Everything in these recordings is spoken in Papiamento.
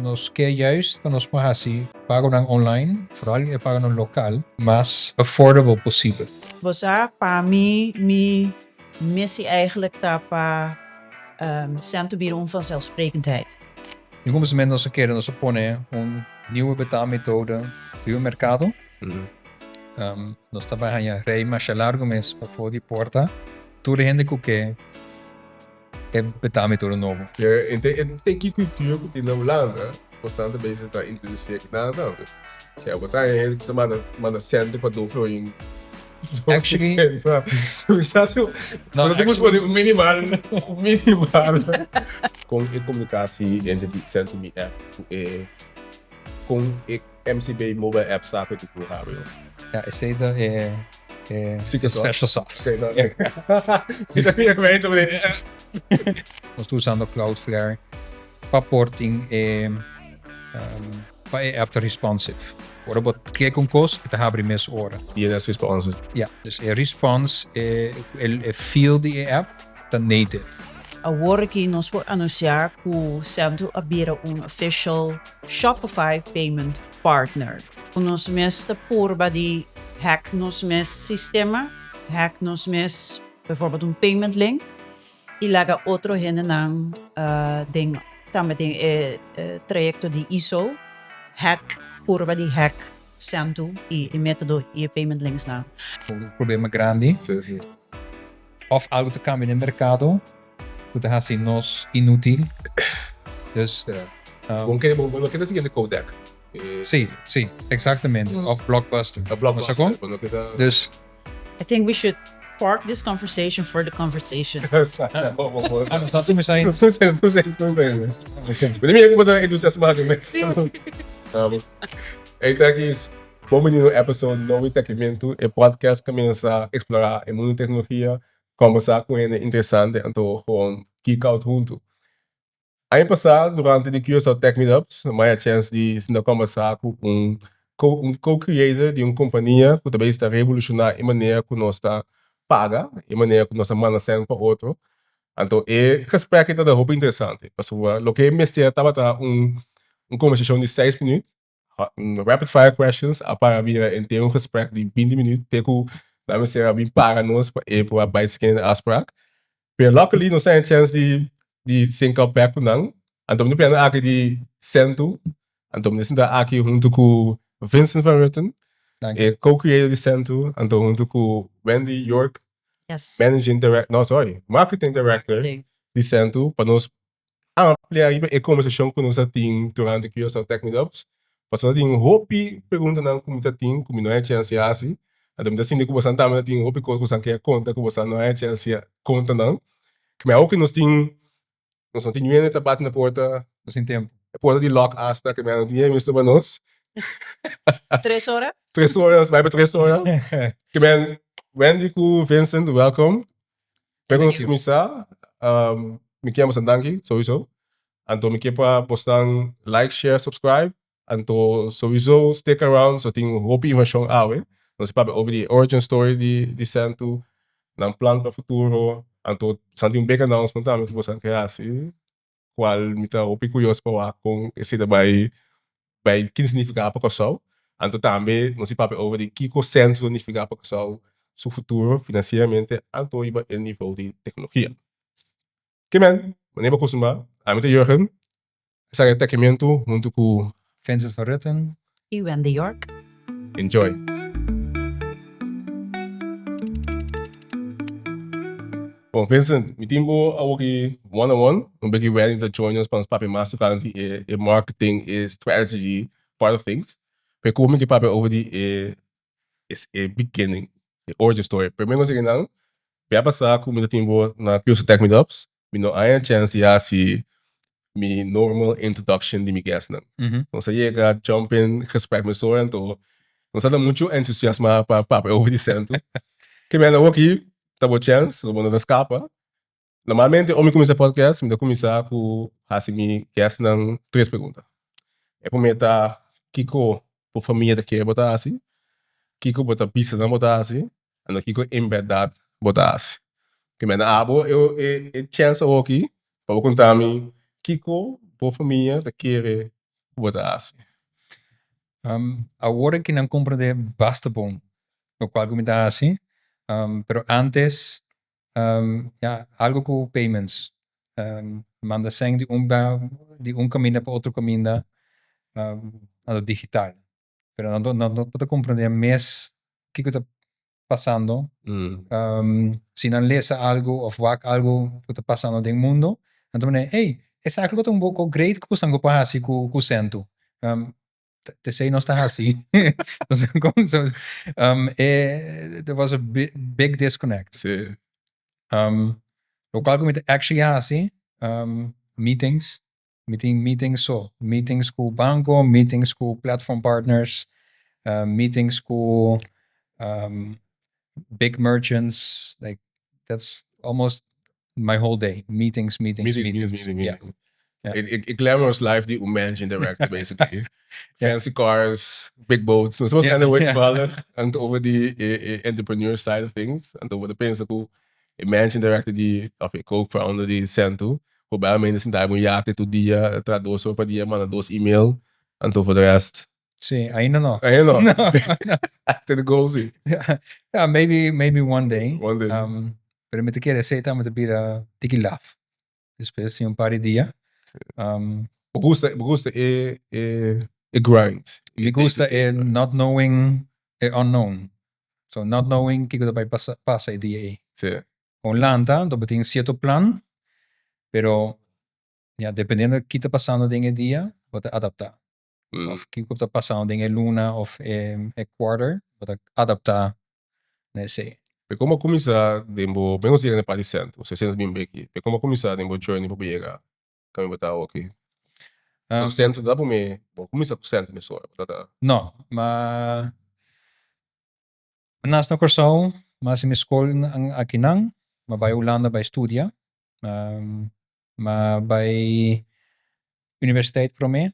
Nos ke juist pa nos por hasi pagonan online, vooral e pagonan lokal, mas affordable posibel. Bo sa, pa mi, mi missie eigenlijk ta pa Sento bira un vanzelfsprekendheid. Den kuminsamentu nos a kere nos a pone un nieuwe betaalmethode riba merkado. Nos ta bai haña rei masha largu mes pafó di porta. Tur e hende ku ke e betaalmethode nobo. E tiki kultura ku tin na Hulanda bastante bes ta introdusí aki nan tambe. Ke bo ta haña hende ku sa manda manda sènte pa dofro in Actually No te pone un minimal un minimal. Kon e komunikasi entre di Sèntu Mi app ku e kon e MCB mobile app sa ku ku habri. Ja, esei ta e e special sauce. Nos ta usando Cloudflare pa por tin e pa e app ta responsive. Ora bo klik un kos e ta habri mes ora. DNS response. Ja, dus e response e e feel di e app ta native. Awor aki nos por anuncia cu Sentoo a bira un official Shopify Payment Partner. Ku nos mes ta purba di hack nos mes sistema, hack nos mes bijvoorbeeld un payment link i laga otro hendenan den tambe den e trayecto di ISO hack, purba di hack Sentoo i e metodo i e payment linksnan. Un problema grandi of algo ta cambia den mercado Ku ta hasi nos inútil. Dus. Bon ke bo no keda siguiente Kodak. Sí, sí, exactamente. Of Blockbuster. Of Blockbuster. Bo no keda. Dus. I think we should park this conversation for the conversation. Ah, nos ta kuminsá ainda. Nos kuminsá, nos kuminsá, nos kuminsá ainda. Bo ta mira ku bo ta entusiasmá ku mes. Sí. Ey Techies, bon bini na un episode nobo di Techimentu, e podcast kaminsa eksplorá e mundu di teknologia Kombersá ku hende interesante anto gewoon geek out huntu. Aña pasá durante di Curaçao Tech Meetups mi a chèns di sinta kombersá ku un un co-creator di un kompania ku ta bezig ta revolushoná e manera ku nos ta paga, e manera ku nos ta manda sèn pa otro. Anto e gesprek ei tabata hopi interesante pasobra loke mester tabata un un kombersashon di seis minüt Rapid fire questions a para bira henter un gesprek di binti minuut te ku nan mester a bin para nos pa e por a bai siguiente afspraak. Pero luckily nos a haña chance di di sync up bek ku nan. Anto mi ta prende aki di Sentoo. Anto mi ta sinta aki huntu ku Vincent van Rutten, e co-creator di Sentoo, anto huntu ku Wendy York, managing director, no sorry, marketing director di Sentoo pa nos Amplia riba e kombersashon ku nos a tin durante Curaçao Tech Meetups. Pasobra tin hopi preguntanan ku mi ta tin ku mi no a chèns di hasi. Anto mi ta sinti ku bosan tambe ta tin hopi kos ku bosan kier konta ku bosan no a chèns di konta nan. Ku mi awor ku nos tin, nos no tin niun hende ta bati na porta. Nos tin tempu. E porta di lòk asta ku mi a no tin hende mester pa nos. Tres ora? Tres ora, nos bai pa tres ora. Ke men Wendy ku Vincent, welkom. Prome ku nos kuminsá, mi kier boso danki souiso. Anto mi kier pa bosnan like, share, subscribe. Anto souiso stick around, so tin hopi informashon awe. Nos a papia over di e origin story di Sentoo, nan plan pa futuro. Anto bosan tin un big announcement tambe ku bosan ke hasi. Cual mi ta hopi curioso pa wak con esey ta bay bay kin significa pa Corsou. Anto tambe nos tin papia over di kico Centro ta nifica pa Corsou su futuro financieramente anto riba e nivel di tecnologia. Ke men, manera bo costumba, ami ta Jurgen, esaki ta Tekimiento hunto cu. Vincent van Rutten. Y Wendy York. Enjoy! Bon Vincent, mi tin bo awoki one on one, un beki Wendy ta join nos pa nos papia mas tocante di e marketing, e strategy part of things. Pero como mi ke papia over di e e beginning, e origin story. Primero nos nan, bia pasa cu mi ta tin bo na Curaçao Tech Meetups, Mi no haña chance di hasi mi normal introduction di mi guestnan. Nos a yega jump in gesprek mesora anto nos a ta mucho entusiasma pa papia over di Sentoo. Ke menda awoki ta bo chance, so bo no ta scapa. Normalmente ora mi cuminsa podcast mi ta cuminsa cu hasi mi guestnan tres pregunta. E prome ta kico bo famia ta kere bo ta hasi, kico bo ta bisa nan bo ta hasi Anto kiko en bèrdat bo ta hasi? Ke menda abo e chèns awoki pa bo konta mi kiko bo famia ta kere. ku bo ta hasi? Awor aki nan komprendé basta bon lokual ku mi ta hasi, pero antes ya algu ku payments, manda sèn di un di un kaminda pa otro kaminda anto digital. Pero nan no por ta komprendé mes kiko ta pasando. Si nan lesa algu of wak algu ku ta pasando den mundo, nan ta manera, ey, esaki lo ta un boko great ku boso por hasi ku Sentu. T'esei nos ta hasi. There was a big disconnect. Lokual ku mi ta actually hasi, meetings. Mi tin meetings so, meetings ku banko, meetings ku platform partners, meetings ku big merchants, like that's almost my whole day, meetings, meetings, meetings. Meetings, meetings, meetings. E glamorous life di un managing director basically. Fancy cars, big boats. Nos por kende hoy toevallig anto over di e entrepreneur side of things. Anto bo ta pensa ku e managing director di of e co-founder di Sentu probablemente sinta riba un yate tur dia, traha dos ora pa dia, manda dos email, anto for the rest. Sí, ainda no. Ainda no. Hasta the goal sí. Yeah, maybe, maybe one day. One day. Pero mi ta kere esei tambe ta bira tiki laf. Despues di un par di dia. Bo gusta, bo gusta e, e, e grind. Mi gusta e not knowing e unknown. So not knowing kiko ta bai pasa, pasa e dia ei. Sí. Con lanta, anto bo tin cierto plan, pero ya dependiendo ki ta pasando den e dia, bo ta adapta. Of kiko ta pasando den e luna of e e quarter, bo ta adapta na esei. Pero como a cuminsa den bo, ben nos yega na e parti centro, so esei nos bin beki, pero como a cuminsa den bo journey pa bo yega kaminda bo ta awoki? Ku centro ta prome, bo a cuminsa ku centro mesora, bo ta ta. No, ma Mi nas na Kòrsou, mi hasi mi skol akinan, mi a bai Hulanda bai studia, mi a bai universiteit promé,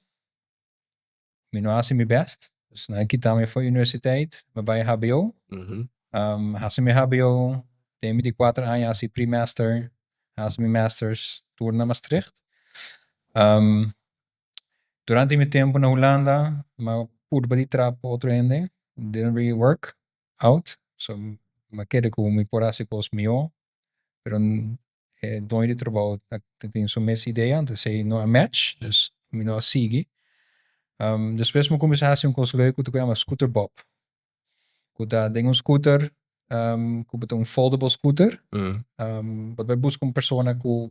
mi no hasi mi bèst, dus nan a kita mi for universiteit, mi a bai hbo, hasi mi hbo den mi di kuater aña hasi pre-master, hasi mi masters tur na Maastricht. Durante mi tempu na Hulanda mi a purba di traha pa otro hende, didn't really work out, so mi a kere ku mi por hasi kos mihó, pero e doño di trabou a tin su mes idea, anto esei no a match, dus mi no a sigui. Despues mi a kuminsá hasi un kos leuk ku ta yama scooter bob, ku ta den un scooter ku bo ta un foldable scooter, bo ta bai buska un persona ku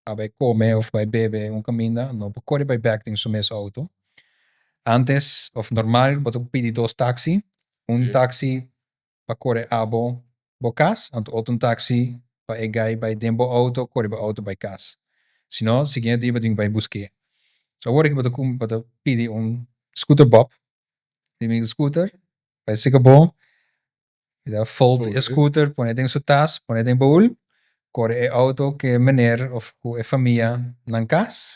a bai come of bai bebe un caminda no por core bai bek den su mes auto. Antes of normal bo ta pidi dos taxi, un taxi pa core abo bo cas anto otro un taxi pa e guy bai den bo auto core bo auto bai cas. Si no siguiente dia bo tin cu bai buske. So awor aki bo ta bo ta pidi un scooter bob, di mi scooter bai seka bo. E ta fold e scooter, pone den su tas, pone den baul, kore e auto ku e meneer of ku e famia nan kas,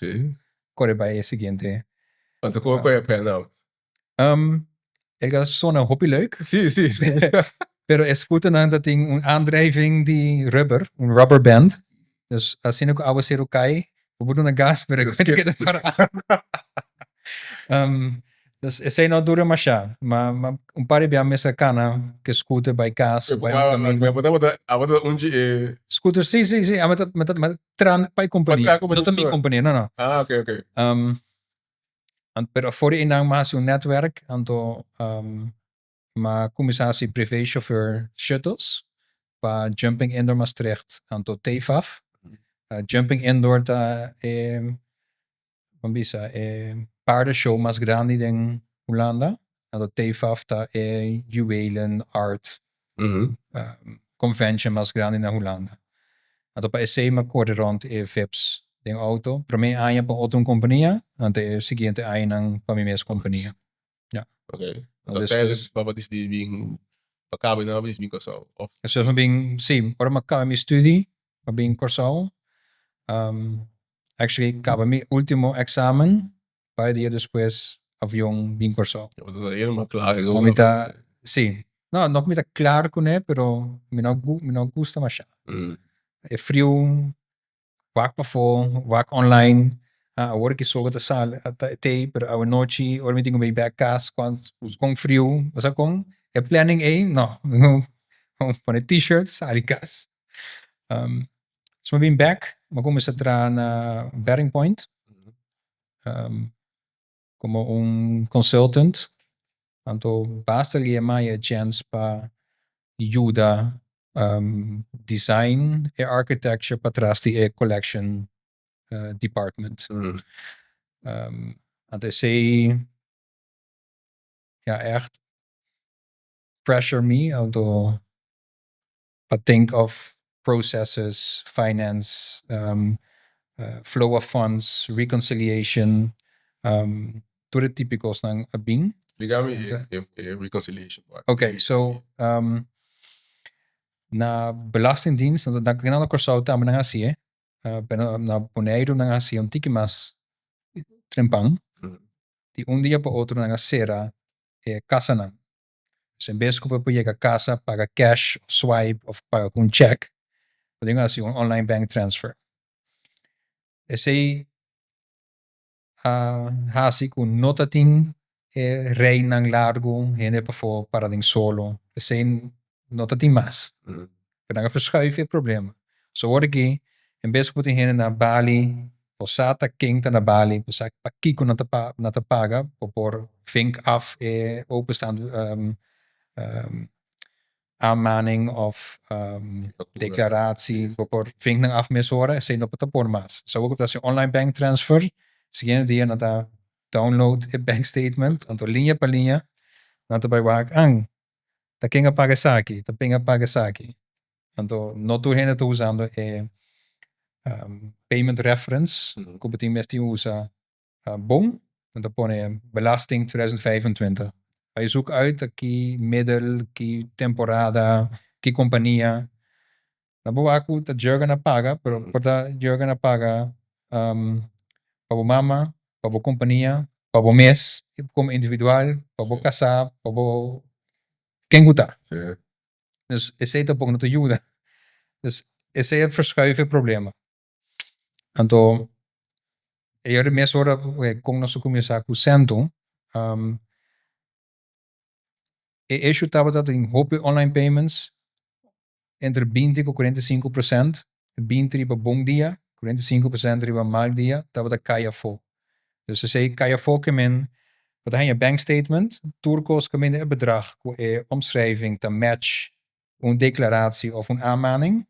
kore bai e siguiente. Anto kon a pan out? El ta sona hopi leuk. Si, si. Pero e scooternan ta tin un aandrijving di rubber, un rubber band. Dus asina ku awaseru kai, bo por duna gas pero e ta keda para. Dus esei no a dura mashá, ma un par di bia mester a kana ku e scooter bai kas, bai un kaminda. Bo tabata, abo tabata un di e. Scooter, si, si, si, abo ta, mi ta traha pa e kompania, no ta mi kompania, no, no. Ah, oké, oké. Pero for di einan mi a hasi un netwerk, anto mi a kuminsá hasi privé chauffeur shuttles pa Jumping Indoor Maastricht anto TEFAF. Jumping Indoor ta e Ban bisa e paardenshow mas grandi den Hulanda, anto TEFAF ta e juwelen art convention mas grandi na Hulanda. Anto pa esey mi a kore rond e VIPs den auto, prome aña pa otro un compania, anto e siguiente añanan pa mi mes compania. Ya. Ok. Anto tijdens bo a disidi bin pa caba y nan bo a disidi bin Kòrsou of? Despues mi a bin, si, ora mi a caba mi studie mi a bin Kòrsou. Actually caba mi ultimo examen, par di dia despues avion bin Kòrsou. Bo ta helemaal klaar. Mi ta, si. No, no ku mi ta klaar kuné, pero mi no mi no gusta masha. E friu, wak pafó, wak online. Ah, awor ku solo ta sal, ta tei, pero anochi, ora mi tin ku bai bèk kas, kon friu, o sea, kon e planning ei, no, pone t-shirt, sali kas. So mi bin bèk, mi a kuminsá traha na Bearing Point, komo un consultant. Anto basta lihé mi a haña chèns pa yuda design e architecture patras di e collection department. Anto esei, ja, echt pressure mi, anto pa think of processes, finance, flow of funds, reconciliation, tur e típikonan a bin. Dígame e reconciliation part. Okay, so na Belastingdienst, na Kòrsou tambe nan hasi, pero na Boneiru nan hasi un tiki mas trempan. Di un dia pa otro nan a sera e kasanan. Dus en bes ku bo yega kasa, paga cash, of swipe, of paga ku un check, bo tin ku hasi un online bank transfer. Esei a hasi ku no tatin e rijnan largu, hende pafó para den solo. Esei no tatin mas. Pero nan a verschuif e problema. So awor aki, en bes ku bo tin hende na bali, bo sa ta ken ta na bali, bo sa pakiko nan ta paga, bo por vink af e openstaand aanmaning of declaratie, bo por vink nan af mesora, esei no ta por mas. So awor ku bo ta hasi online bank transfer, siguiente dia nan ta download e bank statement, anto liña pa liña, nan ta bai wak, an, ta ken a paga esaki, ta ken a paga esaki. Anto no tur hende ta usando e payment reference, ku bo tin mester usa bon, nan ta pone belasting 2025. Ga je zoek uit ki middel, ki temporada, ki kompania. Dan bo wak ku ta Jurgen a paga, pero por ta Jurgen a paga pa bo mama, pa bo kompania, pa bo mes, komo individual, pa bo kasá, pa bo ken ku ta. Dus esei tampoko no ta yuda. Dus esei a verschuif e problema. Anto e ora mesora kon nos a kuminsá ku Sentoo, e issue tabata tin hopi online payments entre 20 ku 45%, 20 riba bon dia, 45% riba mal dia, tabata kai afó. Dus esei kai afó ke men bo ta haña bank statement, tur kos kaminda e bedrag ku e omschrijving ta match un declaratie of un aanmaning,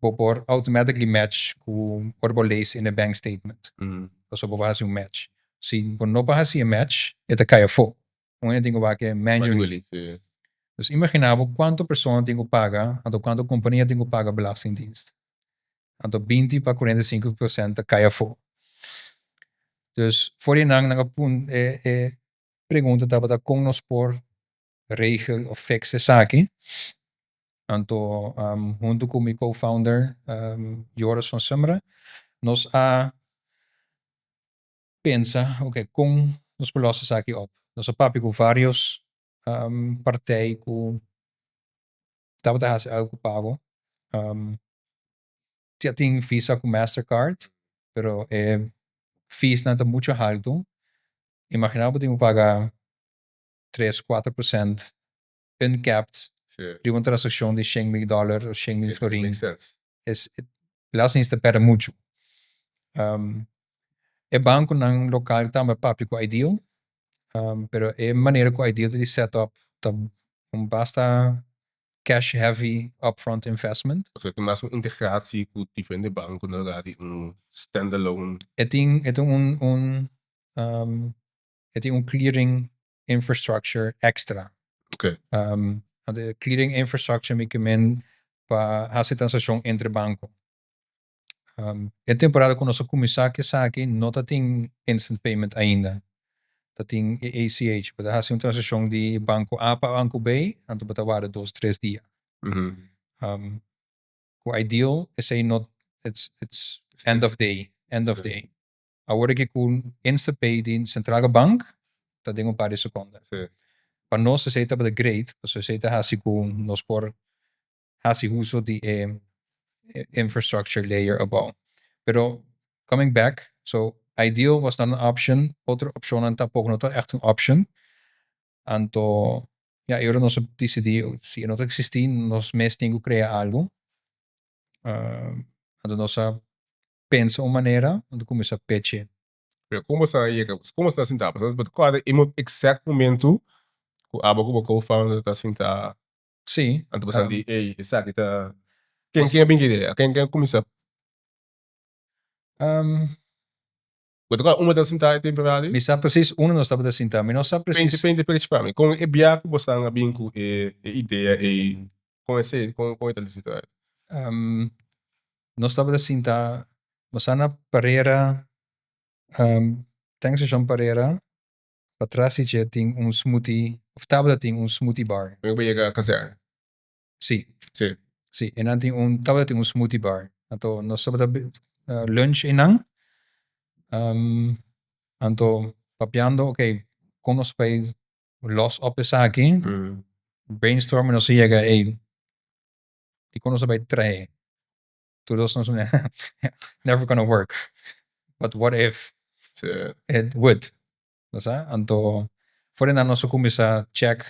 bo por automatically match ku ora bo lees in e bank statement. Pasobra bo por hasi un match. Si bo no por hasi e match, e ta kai afó. Un hende tin ku wak e manually. Manually, sí. Dus imaginá bo kuantu persona tin ku paga, anto kuantu kompania tin ku paga Belastingdienst. Anto 20 pa 45% ta kai afó. Dus for di nan nan a pun e pregunta tabata kon nos por regel of fix esaki. Anto huntu ku mi co-founder Joris van Summeren, nos a pensa, oké, kon nos por los esaki op. Nos a papia ku varios partij ku tabata hasi algu ku pago. Tin Visa ku Mastercard, pero e feesnan ta muchu haltu. Imaginá bo tin ku paga 3, 4% uncapped riba un transakshon di $100.000 of 100.000 florin. Makes sense. Belastingdienst ta pèrdè muchu. E bankonan lokal tambe papia ku Ideal, pero e manera ku Ideal ta di set up ta un basta cash heavy upfront investment. Osea, tin mas un integratie ku diferente banko na lugá di un standalone. E tin un clearing infrastructure extra. De clearing infrastructure mi ke men pa hasi transakshon entre banko. E temporada ku nos a kuminsá ku esaki no tatin instant payment ainda. Tatin e ACH. Bo ta hasi un transakshon di banko A pa banko B, anto bo ta warda 2, 3 dia. Ku Ideal esei no, it's end of day, end of day. Awor aki ku InstaPay di Centrale Bank ta den un par di sekonde. Pa nos esei tabata great, pasobra esei ta hasi ku nos por hasi uso di e infrastructure layer abou. Pero coming back, so Ideal was not an option, otro opshonnan tampoko no ta echt un option. Anto, ya, e ora nos a disidí, si e no ta eksistí, nos mes tin ku krea algu. Anto nos a pensa un manera, anto kuminsá peche. Pero kon bo sa yega, kon bo ta sinta? Pasobra bo ta kòrda e exact momento ku abo ku bo co-founder ta sinta. Sí. Anto bo sa di, ey, esaki ta. Ken ken a bin ku idea? Ken ken a kuminsá? Bo ta kòrda unda ta sinta e temporada ei? Mi sa presis unda nos tabata sinta. Mi no sa presis. Penti penti penti pa mi. Kon e bia ku bosan a bin ku e idea ei? Kon esei kon kon e ta lisita? Nos tabata sinta, bo sa na Parera, tankstation Parera, patras di dje tin un smoothie, of tabata tin un smoothie bar. Prome ku bo yega kazerne? Sí. Sí. Sí, einan tin un, tabata tin un smoothie bar. Anto nos tabata lunch einan, anto papiando, ok, kon nos bai los op esaki, brainstormen nos a yega ey, dikon nos a bai trahe? Tur dos nos never gonna work, but what if it would, bo sa? Anto for einan nos a cuminsa check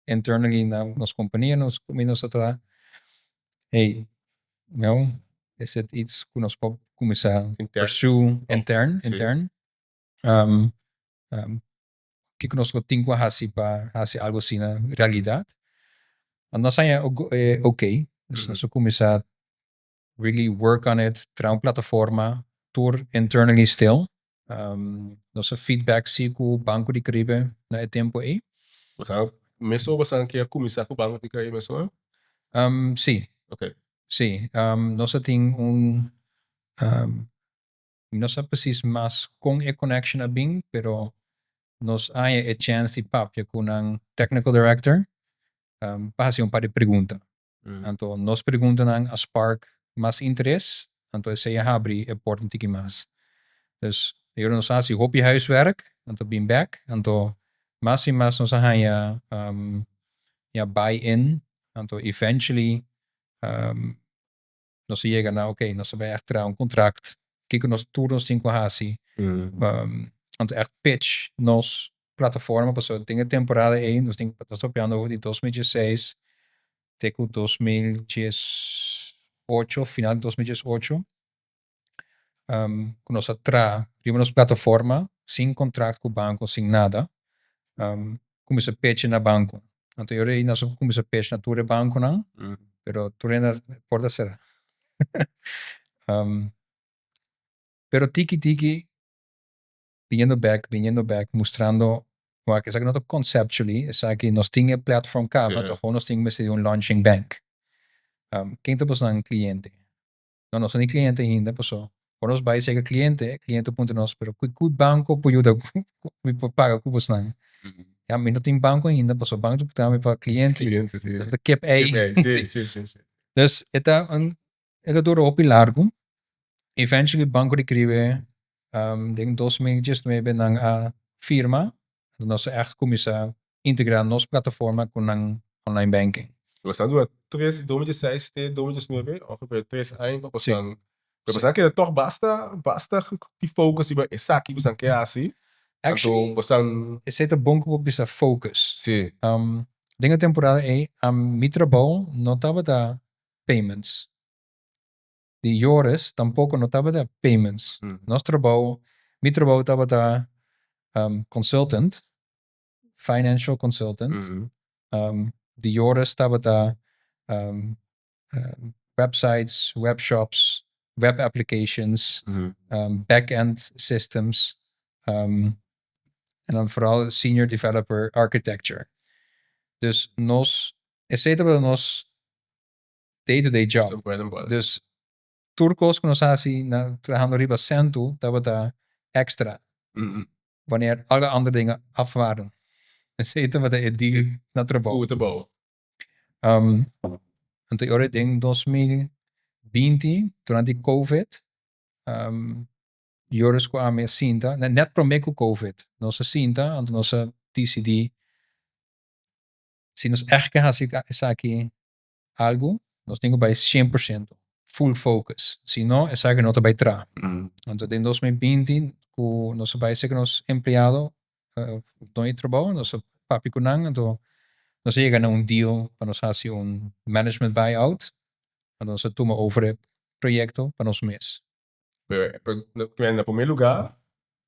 internally na nos compania, nos nos a traha, hey, no, is it iets cu nos por cuminsa pursue intern, intern? Kiko nos lo tin ku hasi pa hasi algu asina realidat. Nos haña e ok, dus nos a kuminsá really work on it, traha un plataforma tur internally still. Nos a feedback si ku Banco di Caribe na e tempu ei. Boso mesun boso ke a kuminsá ku Banco di Caribe mesun? Si. Ok. Si, nos a tin un. Mi no sa precies mas con e connection a bin, pero nos a haña e chance di papia cu nan technical director pa haci un par di pregunta. Anto nos preguntanan a spark mas interes, anto esey a habri e porta un tiki mas. Dus e ora nos a haci hopi huiswerk, anto bin bek, anto mas y mas nos a haña ya buy in, anto eventually nos a yega na ok nos ta bai ègt traha un kontrakt kiko nos tur nos tin ku hasi anto ègt pitch nos plataforma pasobra den e temporada ei nos tin nos ta papiando over di 2016 te ku 2018 final di 2018 ku nos a traha riba nos plataforma sin kontrakt ku banko sin nada kuminsa pitch na banko. Anto e ora ei nos a kuminsá pesh na tur e bankonan, pero tur hende por ta sera. Pero tiki tiki biniendo bek, biniendo bek, mustrando wak esaki no ta conceptually, esaki nos tin e platform kaba, ta gewoon nos tin mester di un launching bank. Ken ta boso nan cliente? No, nos no tin cliente ainda, paso ora nos bai serka cliente, e cliente puntra nos, pero cu cu banco por yuda mi por paga cu bosnan? Ya, mi no tin banco ainda, paso banco ta puntra mi pa cliente. Cliente, si. Ta kip ei. Kip ei, si, si, si, si. Dus e ta un, e ta dura hopi largu. Eventually Banco di Caribe den 2019 nan a firma, nos a echt cuminsa integra nos plataforma cu nan online banking. Bo sa dura tres, 2016 te 2019, ongeveer 3 aña pa bosan, pero bosan keda toch basta, basta di focus riba esaki bosan ke hasi. Actually, Anto bosan esey ta bon cu bo bisa focus. Si. Den e temporada ey, mi trabou no tabata payments. Di Joris tampoco no tabata payments. Nos trabou, mi trabou tabata consultant, financial consultant. Di Joris tabata websites, webshops, web applications, back-end systems, en dan vooral senior developer architecture. Dus nos, esey tabata nos day-to-day job. Bread and butter. Dus tur cos cu nos haci na trahando riba Sentoo tabata extra. Wanneer alle andere dingen af waren. Esey tabata e deal na trabou. Cu trabou. Anto ora den 2020, durante Covid, Joris cu ami a sinta, net prome cu Covid, nos a sinta, anto nos a dicidi si nos echt ke haci esaki algo, nos tin cu bay 100%. Full focus. Si no, esaki no ta bai traha. Anto den 2020 ku nos a bai serka nos empleado, doño di trabou, nos a papia ku nan, anto nos a yega na un deal pa nos hasi un management buyout, anto nos a tuma over e proyekto pa nos mes. Pero na primer lugar,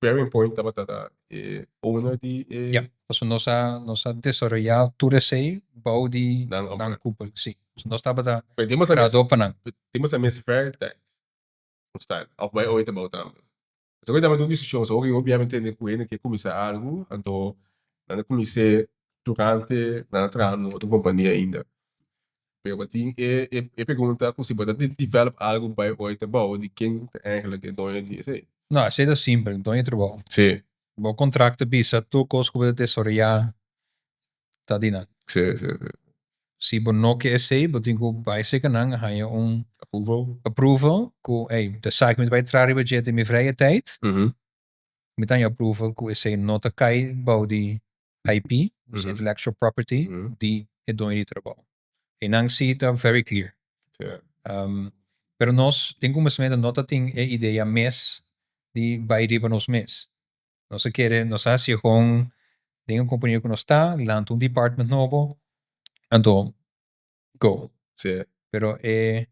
Bearing Point tabata ta e owner di e. Ja, pasobra nos a desaroyá tur esei bou di nan koepel, sí. Nos tabata trahadó pa nan. Tin boso a mes ver tijd un style of bai oe ta bou tambe? Pasobra ku tabata un discusion so hopi biaha mi tende ku hende ke kuminsá algu anto nan a kumins'é durante nan a traha na otro kompania ainda. Pero bo tin e e pregunta ku si bo ta develop algu bai oe ta bou di ken ta eigenlijk e doño di esei? No, esei ta simpel, doño di trabou. Sí. Bo kontrakt ta bisa tur kos ku bo ta desaroyá ta di nan. Sí, sí, sí. Si bo no ke esei, bo tin ku bai serka nan a haña un Approval. approval ku, ey, ta esaki mi ta bai traha riba dje den mi vrije tijd. Mi ta haña approval ku esei no ta kai bou di IP, dus intellectual property, di e doño di trabou. Einan si ta very clear. Pero nos den kuminsamentu no ta tin e idea mes di bai riba nos mes. Nos a kere, nos a hasi gewoon den e kompania ku nos ta, lanta un department nobo, anto go. Pero e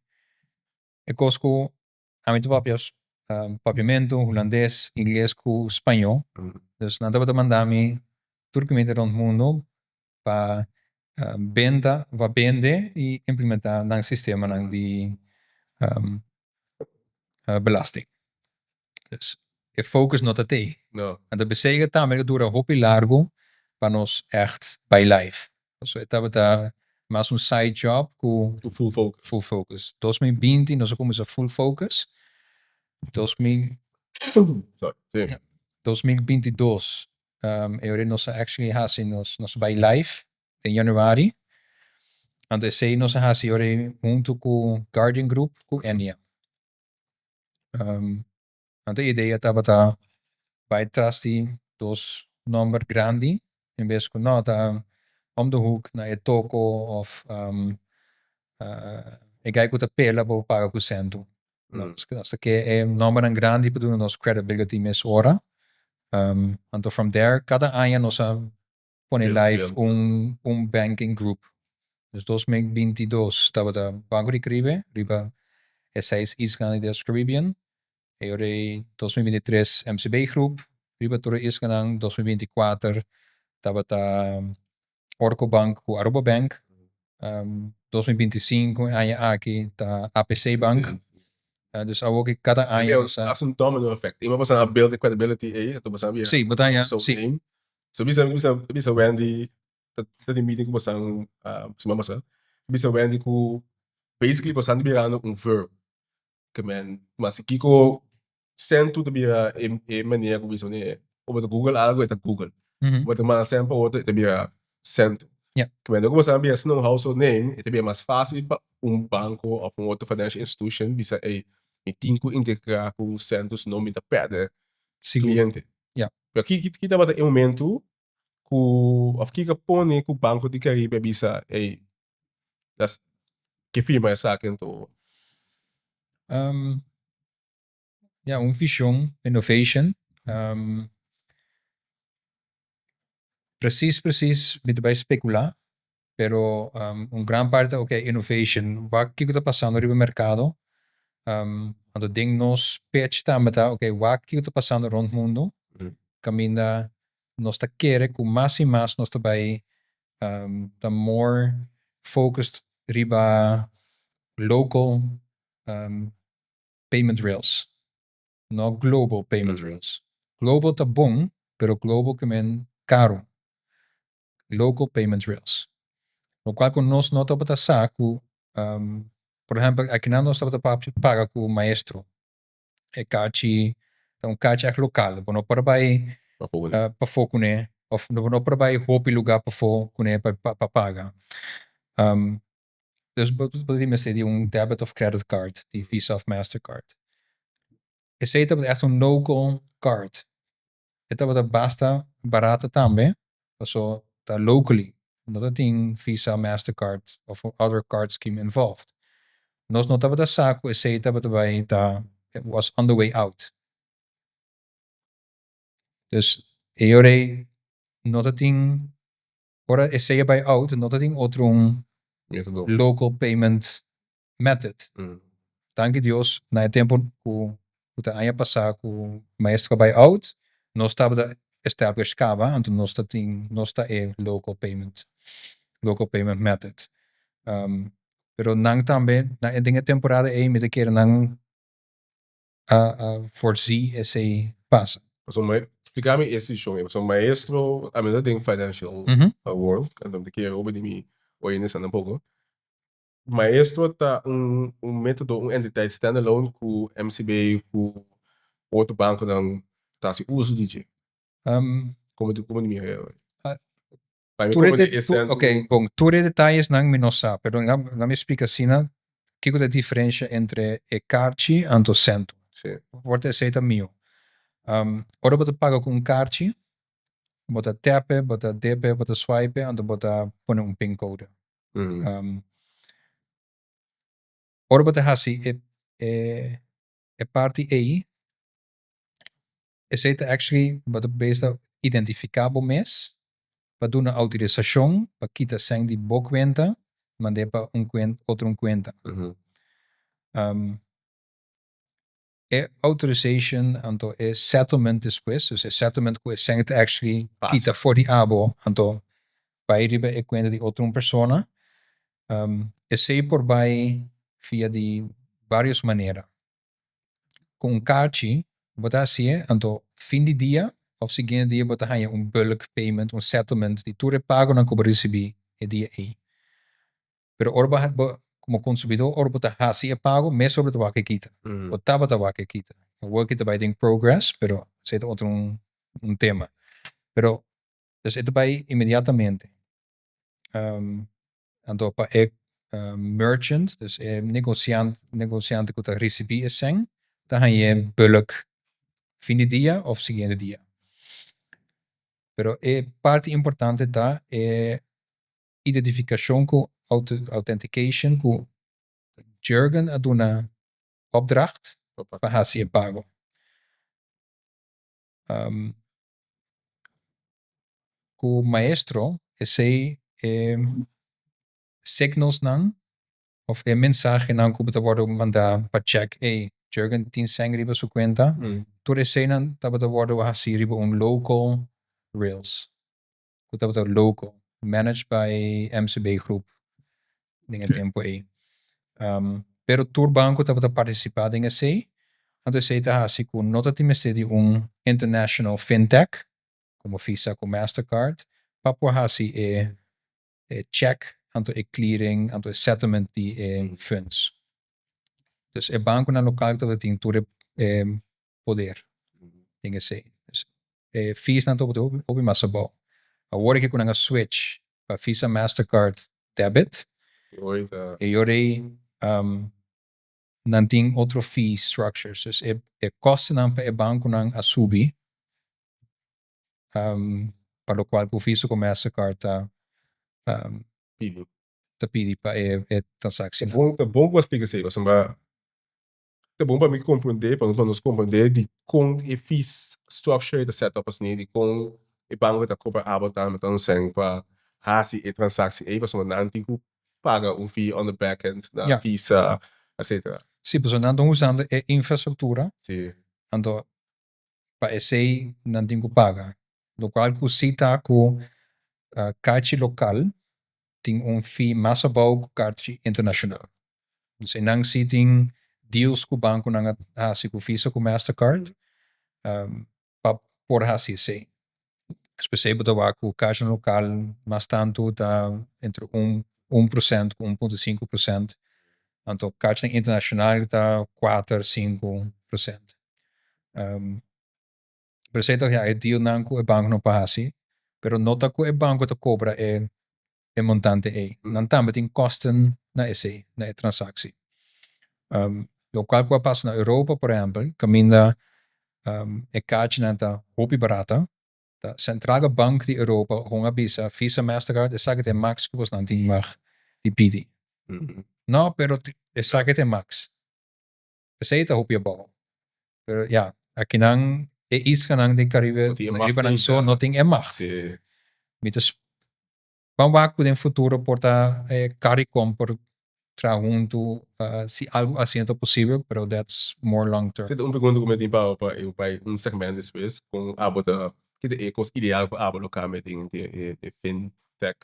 kos ku ami ta papia papiamentu, hulandes, ingles ku spañó. Dus nan tabata manda mi tur kaminda rond mundo pa benta, pa bende i implementá nan sistemanan di belasting. Dus e focus no ta tei. Anto p'esei tambe a dura hopi largu pa nos ègt bai live. Pasobra e tabata mas un side job ku Full focus. Full focus. 2020 nos a kuminsá full focus. 2000 Sorry, sí. 2022 e ora nos a actually hasi nos nos bai live den januari. Anto esei nos a hasi ora huntu ku Guardian Group ku Ennia. Anto e idea tabata bai tras di dos nomber grandi en bes ku no ta om de hoek na e toko of e guy ku ta pela pa bo paga ku sentu. Nos ta ke e nombernan grandi pa duna nos credibility mes ora. Anto from there kada aña nos a pone live un banking group. Dus 2022 tabata Banco di Caribe riba e seis islanan di Dutch Caribbean. E ora ei 2023 MCB Groep riba tur e islanan. 2024 tabata Orco Bank ku Aruba Bank. 2025 e aña aki ta APC Bank. Dus awor ki kada aña nos a. Hasi un domino effect. Ima boso a build e credibility ei, anto boso a bira. Sí, bo ta haña, sí. So bisa bisa bisa Wendy ta den meeting ku boso siman pasa, bisa Wendy ku basically boso a birando un verb. Ke men mas kiko Send tu ta bira e manera ku bisa manera ora bo ta google algu e ta google. Bo ta manda send pa otro e ta bira send tu. Ke men ora ku bo sa bira asina un household name e ta bira mas fácil pa un banko òf un otro financial institution bisa ey mi tin ku integrá ku send tu sino mi ta pèrdè kliente. Pero ki tabata e momento ku òf kiko a pone ku Banco di Caribe a bisa ey las ke firma esaki anto? Ya, un vision, innovation. Precies precies mi ta bai specula, pero un gran parti ta ok innovation, wak kiko ta pasando riba mercado, anto den nos pitch tambe ta ok wak kiko ta pasando rond mundo, caminda nos ta kere cu mas y mas nos ta bai ta more focused riba local payment rails, no global payment rails. Global ta bon, pero global ke men karu. Local payment rails. Lokual ku nos no tabata sa ku, por ehèmpel akinan nos tabata paga ku Maestro. E kachi ta un kachi ègt lokal, bo no por bai pafó kuné òf bo no por bai hopi lugá pafó kuné pa paga. Dus bo bo tin mester di un debit of credit card di Visa of Mastercard. Esei tabata echt un local card. E tabata basta barata tambe, paso ta locally, no ta tin Visa, Mastercard of other card scheme involved. Nos no tabata sa ku esei tabata bai ta was on the way out. Dus e ora ei no ta tin, ora esei a bai out no ta tin otro un Método. local payment method. Danki Dios na e tempu ku ku ta aña pasá ku Maestro a bai out, nos tabata established kaba, anto nos ta tin, nos ta e local payment method. Pero nan tambe na den e temporada ei mi ta kere nan a voorzie esei pasa. So, splika mi e situashon. So, Maestro, ami no den financial world, anto mi ke hopi di mi oyentenan poko. Maestro ta un método, un entidat standalone ku MCB, ku otro bankonan ta hasi uso di dje. Kon di mi Pa mi Tur como e e centro. Ok, bon, tur e detayenan mi no sa, pero laga mi splika asina, kiko ta e diferensia entre e karchi anto Sentoo. Por esei ta mihó. Ora bo ta paga ku un karchi, bo ta tap, bo ta dip, bo ta swipe, anto bo ta pone un pin code. Ora bo ta hasi e parti ei, esei ta actually bo ta bezig identifiká bo mes, pa duna outorisashon pa kita sèn di bo kuenta, mand'é pa un kuenta, otro un kuenta. E authorization anto e settlement despues, dus e settlement ku e sèn ta actually Pasa. Kita for di abo, anto bai riba e kuenta di otro un persona, esei por bai via di varios manera. Ku un karchi, bo ta hasié, anto fin di dia òf siguiente dia bo ta haña un bulk payment, un settlement di tur e pagonan ku bo risibí e dia ei. Pero ora bo komo konsumidó, ora bo ta hasi e pago, mesora bo ta wak e kita. Bo tabata wak e kita. Awor ku ta bai den progress, pero esei ta otro un tema. Pero, dus e ta bai inmediatamente. Anto pa e merchant, dus e negosiante ku ta risibí e sèn, ta haña bulk fin di dia òf siguiente dia. Pero e parti importante ta e identifikashon ku authentication ku Jurgen a duna opdracht pa hasi e pago. Ku Maestro, esei e signalsnan òf e mensahenan ku ta wòrdu mandá pa check, hey, Jurgen tin sèn riba su kuenta, tur eseinan tabata wòrdu hasi riba un local rails. Ku tabata local, managed by MCB Groep den e tempu ei. Pero tur banko tabata partisipá den esei, anto esei ta hasi ku no tatin mester di un international fintech, komo Visa ku Mastercard, pa por hasi e check, anto e clearing, anto e settlement di e funds. Dus e bankonan lokal tabatin tur e poder den esei. Dus e feesnan tabata hopi, hopi mas abou. Awor ku nan a switch pa Visa, Mastercard debit, Ooit, e ora ei nan tin otro fee structures. Dus e kostennan pa e bankonan a subi, pa lokual ku Visa ku Mastercard ta pidi. Ta pidi pa e transakshon. Ta bon ku splika esei, pasobra ta bon pa mi komprondé, pa nos komprondé di kon e fee structure ta set up asina, di kon e banko ta kobra abo tambe ta un sèn pa hasi e transakshon ei, pasobra nan tin ku paga un fee on the back end na Visa, etc. Si, pasobra nan ta usando e infrastruktura, anto pa esei nan tin ku paga. Lokual ku si ta ku karchi lokal tin un fee mas abou ku karchi internashonal. Dus nan si tin deals ku bankonan a hasi ku Visa ku Mastercard pa por hasi esei. Spesial bo ta wak ku karchi lokal mas tantu ta entre 1% ku 1,5%. Anto karchi internashonal ta 4, 5%. Pero esei ta, ja, e dealnan ku e bankonan por hasi, pero no ta ku e banko ta kobra e montante ei. Nan tambe tin kosten na esei, na e transakshon. Lokual ku a pasa na Europa, por ehèmpel, kaminda e karchinan ta hopi barata, ta Centrale Bank di Europa gewoon a bisa Visa, Mastercard, esaki ta e max ku bosnan tin mag di pidi. No, pero esaki ta e max. P'esei ta hopi abou. Pero ya, akinan e islanan den Caribe No tin e macht riba nan so ainda. no tin e macht. Mi ta ban wak ku den futuro por ta e Caricom por traha huntu si algu asina ta posibel, pero that's more long term. Esei ta un pregunta ku mi tin pa bo pa e bai un segment despues, kon abo ta, ki ta e kos ideal ku abo lo kambia den e fintech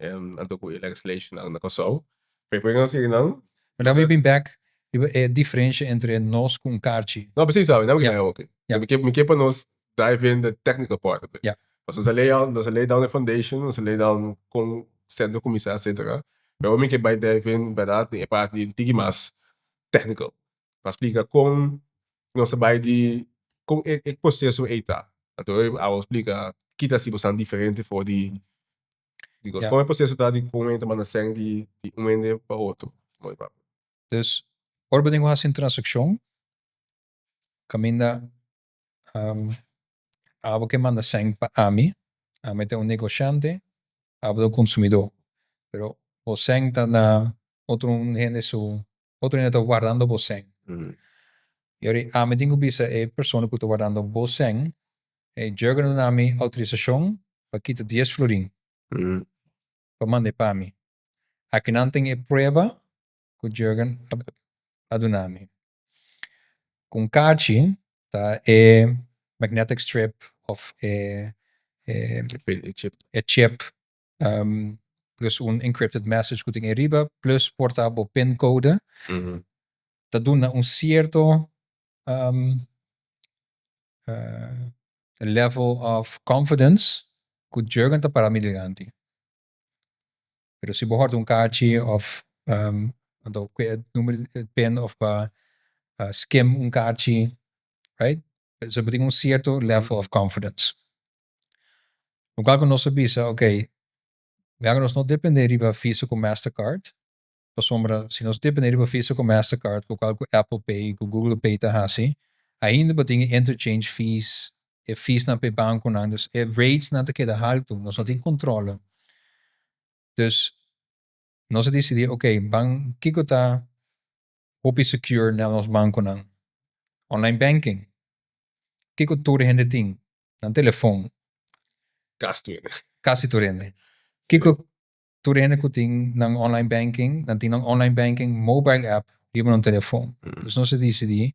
anto ku e legislation nan na Kòrsou. Pero por nos sigui nan. Pero mi bin bek riba e diferensha entre nos ku un karchi. No, precies awe, nan mi ke oke. So mi ke mi ke pa nos dive in the technical part of it. Pasobra nos a lay out, nos a lay down the foundation, nos a lay down kon sentro a kuminsá etcetera. Pero mi ke bai dive in bèrdat den e parti un tiki mas technical. Pa splika kon nos a bai di kon e e proseso ei ta. Anto awe splika ki ta hasi bosan diferente for di Because kon e proseso ta di kon hende ta manda sèn di un hende pa otro? Dus ora bo tin ku hasi un transakshon kaminda abo ke manda sèn pa ami, ami ta un negoshante, abo ta un konsumidó. Pero bo sèn ta na otro un hende su, otro hende ta wardando bo sèn. I ora ami tin ku bisa e persona ku ta wardando bo sèn, Hey, Jurgen a duna mi autorisashon pa kita dies florin pa mand'e pa mi. Akinan tin e prueba ku Jurgen a duna mi. Ku un karchi ta e magnetic strip of e e chip plus un encrypted message ku tin ariba plus por ta bo pincode ta duna un sierto level of confidence ku Jurgen ta para mi dilanti. Pero si bo hòrta un karchi òf anto ku e numero di pin òf pa skim un karchi, right? So bo tin un sierto level of confidence. Lokual ku nos a bisa, okay, laga nos no depende riba Visa ku Mastercard, Pasobra si nos depende riba Visa ku Mastercard lokual ku Apple Pay ku Google Pay ta hasi, ainda bo tin e interchange fees, e feesnan pa e bankonan, dus e ratesnan ta keda haltu, nos no tin kontrole. Dus nos a disidí ok ban kiko ta hopi secure na nos bankonan? Online banking. Kiko tur hende tin? Nan telefon. Kasi tur hende. Kasi tur hende. Kiko Tur hende ku tin nan online banking, nan tin nan online banking mobile app riba nan telefon. Dus nos a disidí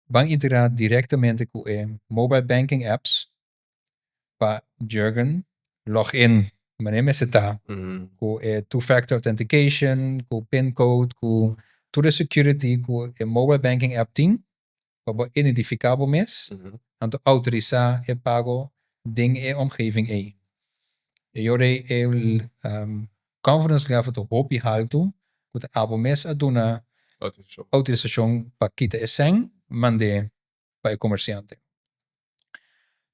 ban integrá direktamente ku e mobile banking apps pa Jurgen log in manera mester ta ku e two factor authentication, ku pin code, ku tur e security ku e mobile banking app tin pa bo identifiká bo mes, anto outorisá e pago den e omgeving ei. E ora ei e confidence level ta hopi haltu ku ta abo mes a duna outorisashon pa kita e sèn mand'é pa e komersiante.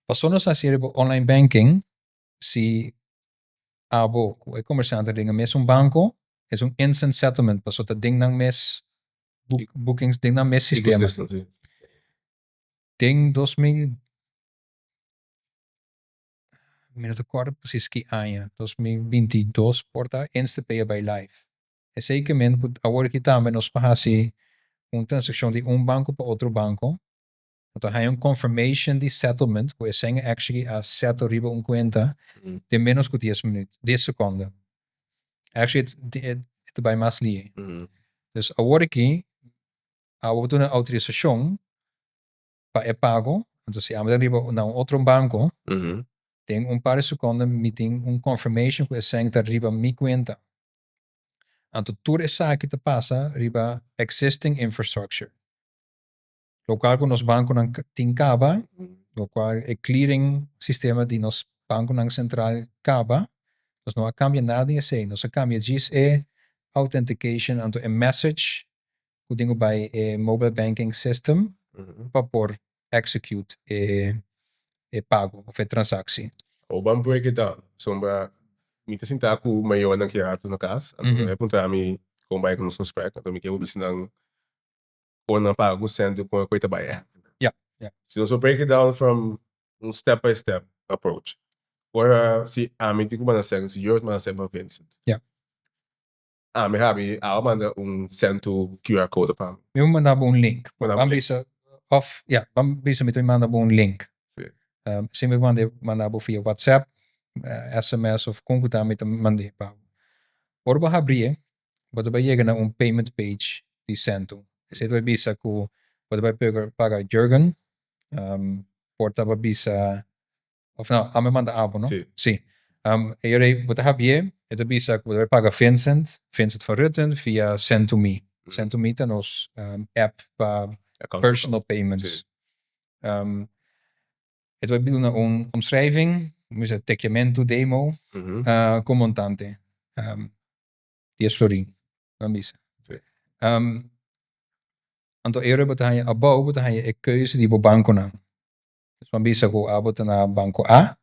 Pasobra nos a hasi riba online banking si abo ku e komersiante den e mesun banko es un instant settlement pasobra ta den nan mes bookings den nan mes sistema. Den 2000 mi no ta kòrda presis ki aña, 2022 por ta, Instapay a bai live. Esei ke men ku awor aki tambe nos por hasi un transakshon di un banko pa otro banko. No ta haña un confirmation di settlement ku esei actually a settle riba un kuenta den menos ku dies minuut, dies sekonde. Actually e ta bai mas lihe. Dus awor aki abo bo duna outorisashon pa e pago, entonces si abo ta riba na un otro banko den un par di sekonde mi tin un confirmation ku esei ta riba mi kuenta. Anto tur esaki ta pasa riba existing infrastructure. Lokual ku nos bankonan tin kaba, lokual e clearing sistema di nos bankonan sentral kaba, nos no a kambia nada den esei, nos a kambia djis e authentication anto e message ku tin ku bai e mobile banking system pa por execute e pago of e transactie. Bo ban break it down, pasobra mi ta sinta ku mayornan ki rato na kas, anto e puntra mi kon bai ku nos gesprek, anto mi ke por bisa nan kon nan paga ku sèn kon e koe ta bai. Ya, ya. Si nos por break it down from un step by step approach. Ora si ami tin ku manda sèn, si Jort manda sèn pa Vincent. Ya. Ami habi, a manda un Sentoo QR code pa mi. Mi manda bo un link. Manda Ban un link. Bisa, of ja, ban bisa mi manda bo un link. Si. Si mi manda bo via WhatsApp, SMS of kon ku ta mi ta mand'é pa bo. Ora bo habrié, bo ta bai yega na un payment page di Sentoo. Esei ta bai bisa ku bo ta bai paga Jurgen, por ta bisa, of no, ami manda abo, no? Si. Si. E ora bo ta habrié, e ta bisa ku bo ta bai paga Vincent, Vincent van Rutten, via Send2Me. Send2Me ta nos app pa Account. Personal payments. Si. E ta bai duna un omschrijving, bisa Techiamentu demo, ku montante. 10 florin, ban bisa. Si. Anto ora bo ta haña abou, bo ta haña e keuze di bo bankonan. Dus ban bisa ku abo ta na banko A,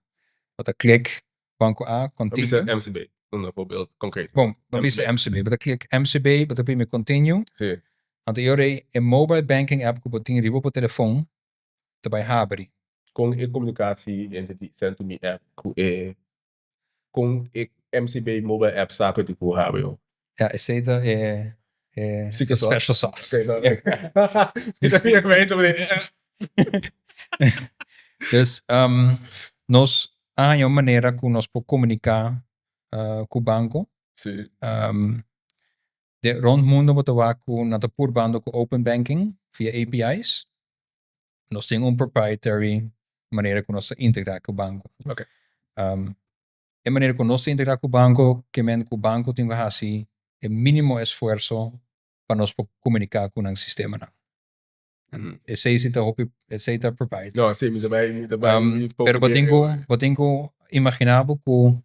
bo ta klik banko A, Ban bisa continue. MCB, un voorbeeld concreet. Bom, ban bisa MCB. Bo ta klik MCB, bo ta primi continue. Si. Anto ora e mobile banking app ku bo tin riba bo telefon, ta bai habri. Kon e komunikashon entre di Send2Me app ku e MCB mobile app sa ku di ku habri? Ja, esei ta e Secret sauce. Special sauce. Oké, dan. Ik weet het niet. Dus nos a haña un manera ku nos por komuniká ku banko. Si. De rond mundo bo ta wak ku nan ta purbando ku open banking via APIs. Nos tin un proprietary manera ku nos ta integrá ku banko. Oké. E manera ku nos ta integrá ku banko, ke men ku banko tin ku hasi e mínimo esfuerso pa nos por komuniká ku nan sistemanan. Esei ta hopi, esei ta proprietary. No, si, mi tambe, mi tambe. Pero bo tin ku imaginá bo ku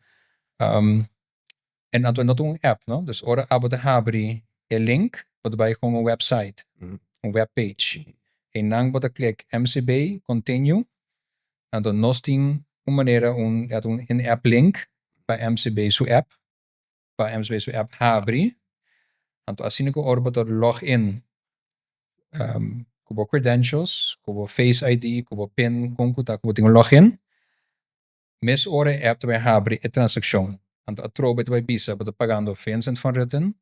en anto no un app, no? Dus ora abo ta habri e link, bo ta bai gewoon un website, un webpage. En dan bo ta klik MCB, continue. Anto nos tin un manera, un, ja, un in-app link pa MCB su app, pa MCB su app habri. Anto asina ku ora bo ta log in ku bo credentials, ku bo Face ID, ku bo PIN, kon ku ta ku bo tin un login. Mes ora e app ta bai habri e transakshon. Anto atrobe ta bai bisa, bo ta pagando Vincent van Rutten,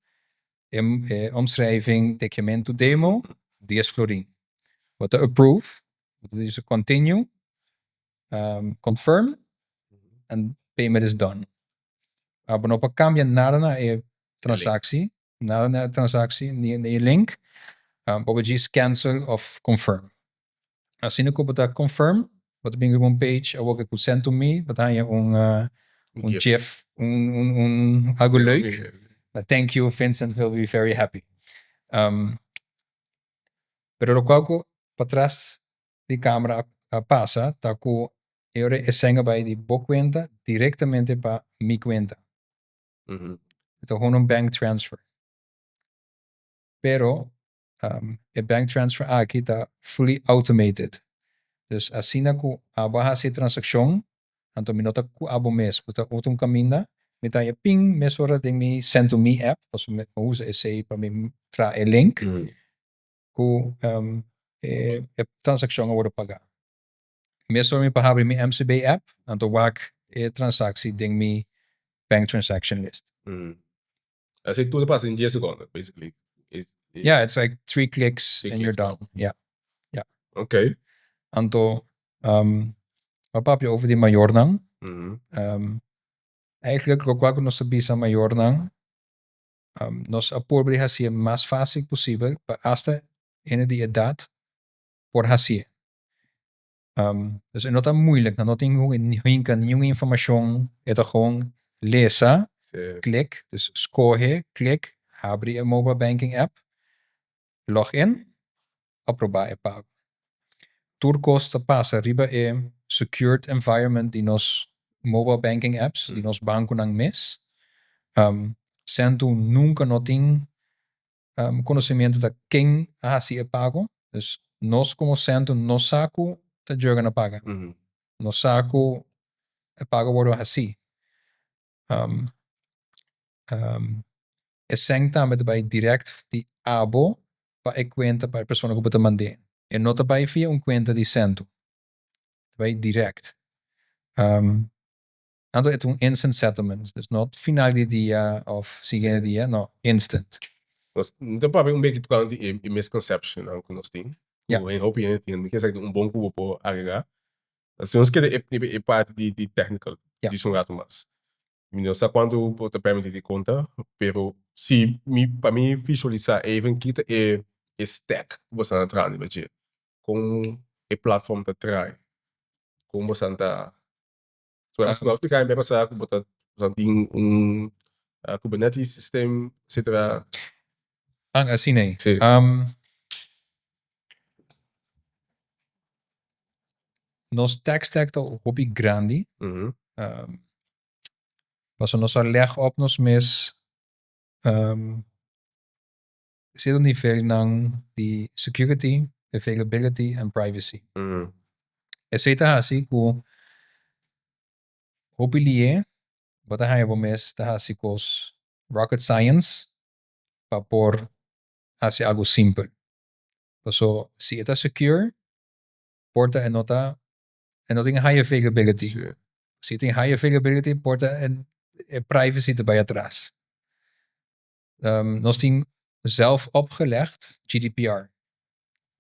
e omschrijving Techiamentu demo, 10 florin. Bo ta approve, bo ta bisa continue, confirm, and payment is done. Abo no por kambia nada na e transaktie, nada na e transaktie, ni e link. Bo por just cancel of confirm. Asina ku bo ta confirm, bo ta bin un page, awor ku Send2Me, bo ta haña un GIF. GIF, un algo leuk. But thank you, Vincent will be very happy. Pero loke ku patras di kamera a pasa, ta ku e ora e sèn a bai di bo kuenta direktamente pa mi kuenta. Anto gewoon un bank transfer. Pero e bank transfer aki ta fully automated. Dus asina ku abo hasi e transakshon, anto mi nota ku abo mes, bo ta otro un kaminda, mi ta ping mes ora den mi Send2Me app, paso mi usa esei pa mi traha e link, ku e transakshon a wòrdu pagá. Mes ora mi por habri mi MCB app, anto wak e transaktie den mi bank transaction list. Asina tur pasa in 10 sekonde, basically. Yeah, it's like three clicks Three and you're clicks. Done. Yeah. Oké. Anto, m'a papia over di mayornan. Eigenlijk loke nos a bisa mayornan, nos a purba di hasi mas fásil posibel pa hasta hende di edat por hasi. Dus e no ta moeilijk, no tin hinka ningun informashon, e ta gewoon lesa, klik, dus skohe, klik, habri e mobile banking app, log in, aprobá e pago. Tur kos ta pasa riba e secured environment di nos mobile banking apps, di nos bankonan mes. Sentoo nunka no tin konosementu di ken a hasi e pago. Dus nos komo Sentoo no sa ku ta Jurgen a paga. Nos sa ku e pago a wòrdu hasí. E sèn tambe ta bai direkt di abo pa e kuenta pa e persona ku bo ta mand'é. E no ta bai via un kuenta di Sentoo. Ta bai direkt. Anto e ta un instant settlement, dus no final di dia of siguiente dia, no, instant. Nos ta papia un beki tocante e misconceptionnan cu nos tin, cu e hopi hende tin, mi kier sa un bon cu bo por agrega. Si nos keda riba e parti di technical djis un rato mas. Mi no sa cuanto bo ta permiti di conta, pero si mi pa mi visualisa even kita e stack cu bo sta na traha riba dje, con e platform ta traha, con bo sta ta. So as ku apliká en pasá ku bo ta bo tin un Kubernetes system etcetera. Ah, asina ei. Sí. Nos tech stack ta hopi grandi. Pasobra nos a leg op nos mes cierto nivelnan di security, availability en privacy. Esey ta haci cu hopi lié bo ta haña bo mes ta haci cos rocket science pa por haci algo simpel. Paso si e ta secure por ta e no ta e no tin high availability. Si tin high availability por ta e privacy ta bay atras. Nos tin zelf opgelegd GDPR,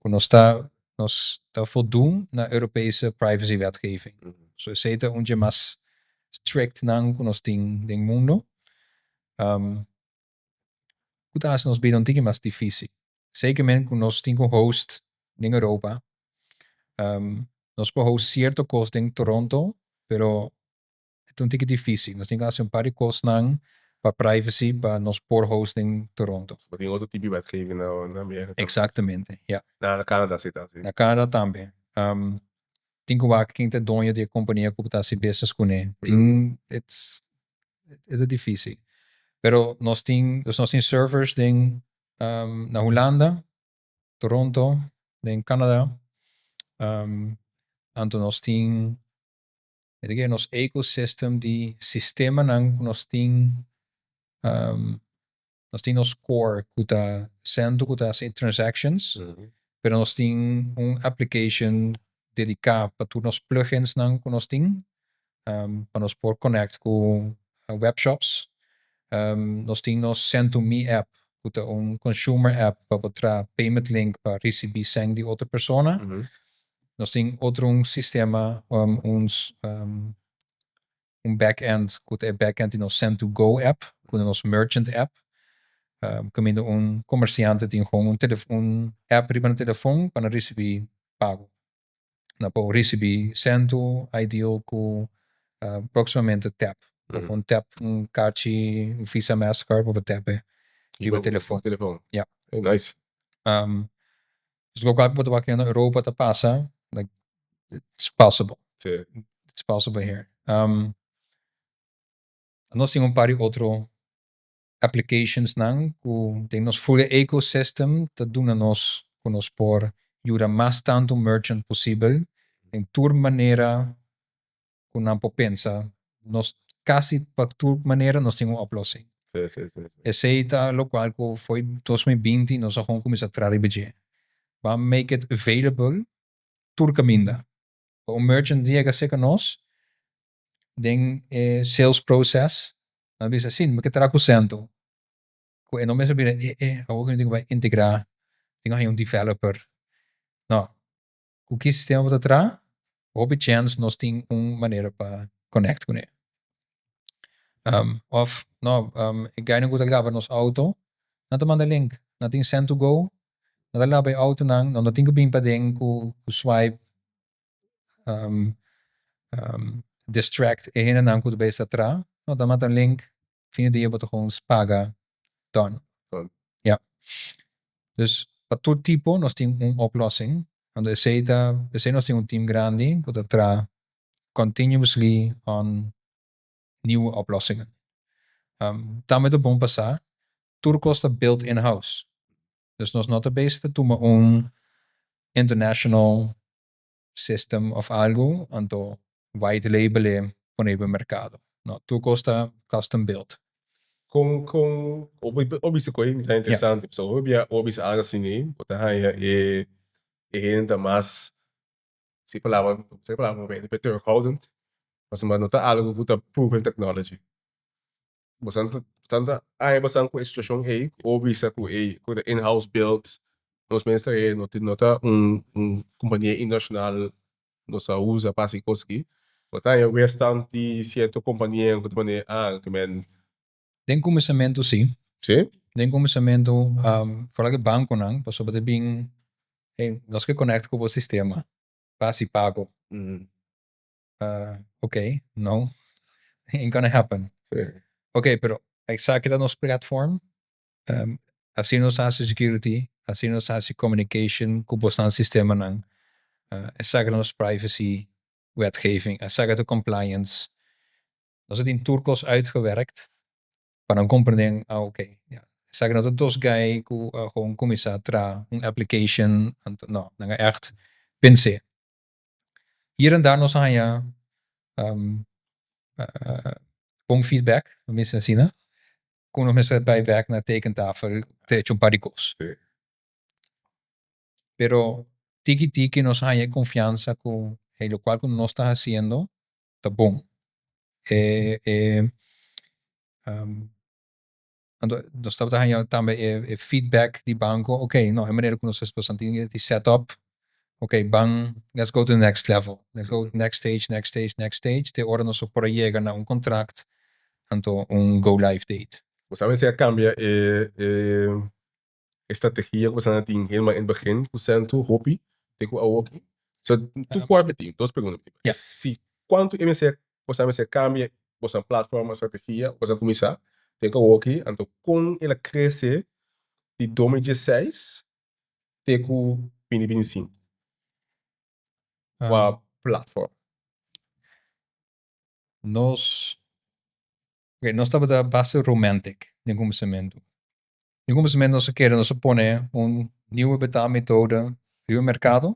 ku nos ta nos ta voldoen na Europese privacy wetgeving. So esei ta un dje mas strict nan ku nos tin den mundo. Ku ta hasi nos bida un tiki mas dificil. Zekermente ku nos tin ku host den Europa. Nos por host cierto kos den Toronto, pero e ta un tiki dificil. Nos tin ku hasi un par di kosnan pa privacy pa nos por host den Toronto. Bo tin otro tipo di wetgeving na Amerika tambe. Exactamente, ja. Na Canada si ta asi. Na Canada tambe. Tin ku wak ken ta e doño di e kompania ku bo ta hasi business kuné. Tin, it's, e ta dificil. Pero nos tin, dus nos tin servers den na Hulanda, Toronto, den Canada. Anto nos tin. Mi ta kere nos ecosystem di sistemanan ku nos tin, nos tin nos core ku ta sento ku ta hasi transactions, pero nos tin un application dediká pa tur nos pluginsnan ku nos tin, pa nos por connect ku webshops. Nos tin nos Send to Me app ku ta un consumer app pa bo traha payment link pa risibí sèn di otro persona. Nos tin otro un sistema, un un backend ku ta e backend di nos Send to Go app, ku ta nos merchant app. Kaminda un komersiante tin gewoon un un app riba nan telefon pa nan risibí pago. Nan por risibí Send-to, Ideal ku próksimamente Tap. Bo por tap un karchi, un Visa, Mastercard, bo por tap e riba telefon. Telefon. Ja. Hey, nice. Dus lokual ku bo ta wak na Europa ta pasa, like, it's possible. Sí. It's possible here. Nos tin un par di otro applicationsnan ku den nos full ecosystem ta duna nos ku nos por yuda mas tantu merchant posibel den tur manera ku nan por pensa. Nos kasi pa tur manera nos tin un oplossing. Sí, sí, sí. Esei ta lokual ku fo'i 2020 nos a kon kuminsá traha riba dje. Ban make it available tur kaminda. Pa un merchant yega serka nos den e sales process nan bisa si mi ke traha ku Sento. Ku e no mester bira e e awor ku mi tin ku bai integrá, tin ku haña un developer. No, ku ki sistema bo ta traha hopi chèns nos tin un manera pa connect kuné. Of no e gainan ku ta laba nos auto nan ta manda link, nan tin send to go, nan ta laba e autonan, nan no tin ku bin paden ku swipe distract e hendenan ku ta bay sta tra, no ta manda link fin di dia bo ta gewoon paga done. Ya. Dus pa tur tipo nos tin un oplossing, anto esey ta esey nos tin un team grandi ku ta traha continuously on nieuwe oplossingen. Tambe ta bon pa sa tur kos ta built in house. Dus nos no ta bezig ta tuma un international system of algu anto white label e pone riba merkado. No, tur kos ta custom built. Kon kon bo bisa ku ta interesante pasobra hopi bia ora bisa algu asina bo ta haña e e hende ta mas si palabra si palabra terughoudend. Pasobra no ta algo ku ta proven technology. Bosan ta tanta aña pasan ku e situashon ei ku bo bisa ku ei ku ta in-house built nos mes ta e no no ta un un kompania internashonal nos a usa pa hasi kos aki. Bo ta haña weerstand di sierto kompania ku ta pone ah ke men. Den kuminsamentu si. Si? Den kuminsamentu foral ku e bankonan pasobra ta bin hey nos ke connect ku bo sistema pa hasi pago. Ok, no, ain't gonna happen. Ok, pero esaki ta nos platform, asina nos ta hasi security, asina nos ta hasi communication ku bosnan sistemanan, esaki ta nos privacy wetgeving, esaki ta compliance. Nos a tin tur kos uitgewerkt pa nan comprende, ah ok, ya, esaki no ta dos guy ku a gewoon kuminsá traha un application, anto no, nan a ègt pens'é. Hier en daar nos a haña bon feedback, lo mester asina, ku nos mester bai bek na tekentafel trecha un par di kos. Pero tiki tiki nos a haña e konfiansa ku hey lokual ku nos ta hasiendo ta bon. E e Anto nos tabata haña tambe e feedback di banco, ok, no, e manera ku nos a tin di set up, ok, ban, let's go to the next level, let's go next stage, next stage, next stage, te ora nos por a yega na un contract, anto un go live date. Bo sa mester a cambia e e strategia ku bo a tin helemaal in het begin ku Sentoo hopi te ku awoki? So tur por tin dos pregunta mi tin. Si kuantu e mester bo sa mester cambia boso platform of strategia ku boso a kuminsá te ku awoki anto kon el a krese di 2016 te ku 2025 kua platform? Nos ok nos tabata basta romantic den kuminsamentu. Den kuminsamentu nos a kere nos a pone un nieuwe betaalmethode riba merkado.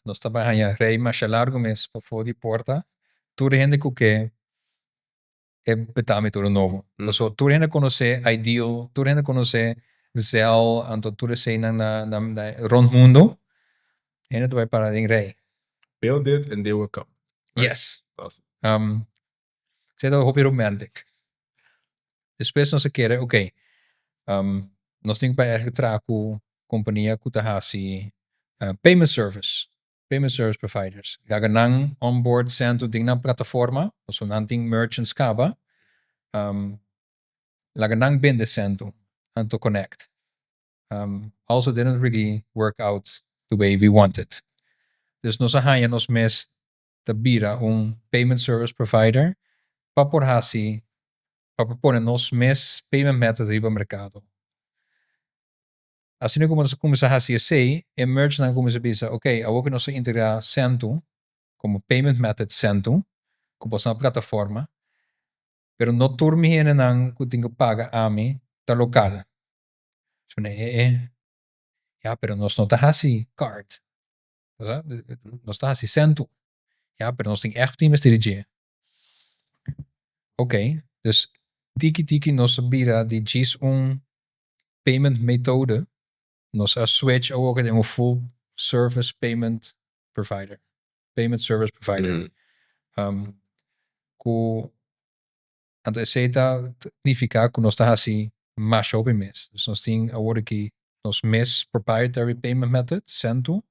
Nos ta bai haña rei masha largu mes pafó di porta. Tur hende ku ke e betaalmethode nobo. Pasobra tur hende konosé Ideal, tur hende konosé Zelle, anto tur eseinan na na rond mundo. Hende ta bai para den rei. Build it and they will come. Yes. Esei ta hopi romantic. Despues nos a kere, ok, nos tin ku bai eigenlijk traha ku kompania ku ta hasi payment service, payment service providers. Laga nan onboard Sentoo den nan plataforma, pasobra nan tin merchants kaba, laga nan bende Sentoo anto connect. Also didn't really work out the way we wanted. Dus nos a haña nos mes ta bira un payment service provider pa por hasi, pa por pone nos mes payment method riba merkado. Asina ku nos a kuminsá hasi esei, e merchantnan a kuminsá bisa, ok, awor ku nos a integrá Sentoo komo payment method Sentoo ku boso na plataforma, pero no tur mi hendenan ku tin ku paga ami ta lokal. Nos pone, e e, ya pero nos no ta hasi card. Nos ta hasi Sentoo. Ya, pero nos tin ègt tin mester di dje. Ok, dus tiki tiki nos a bira di djis un payment methode, nos a switch awor den un full service payment provider, payment service provider. Ku anto esei ta nifiká ku nos ta hasi masha hopi mes. Dus nos tin awor aki nos mes proprietary payment method, Sentoo,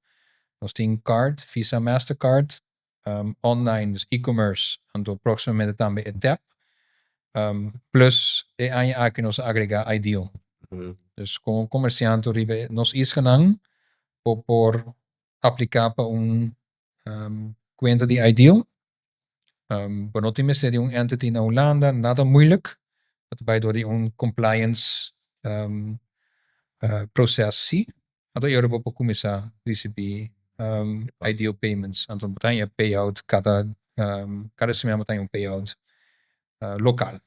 nos tin card, Visa, Mastercard, online, dus e-commerce, anto próximamente tambe e tap, plus e aña aki nos a agregá Ideal. Dus komo komersiante riba nos islanan bo por apliká pa un kuenta di Ideal. Bo no tin mester di un entity na Hulanda, nada moeilijk. Bo ta bai dor di un compliance proces si. Anto e ora bo por kuminsá risibí Ideal payments. Anto bo ta haña payout kada kada siman bo ta haña un payout lokal.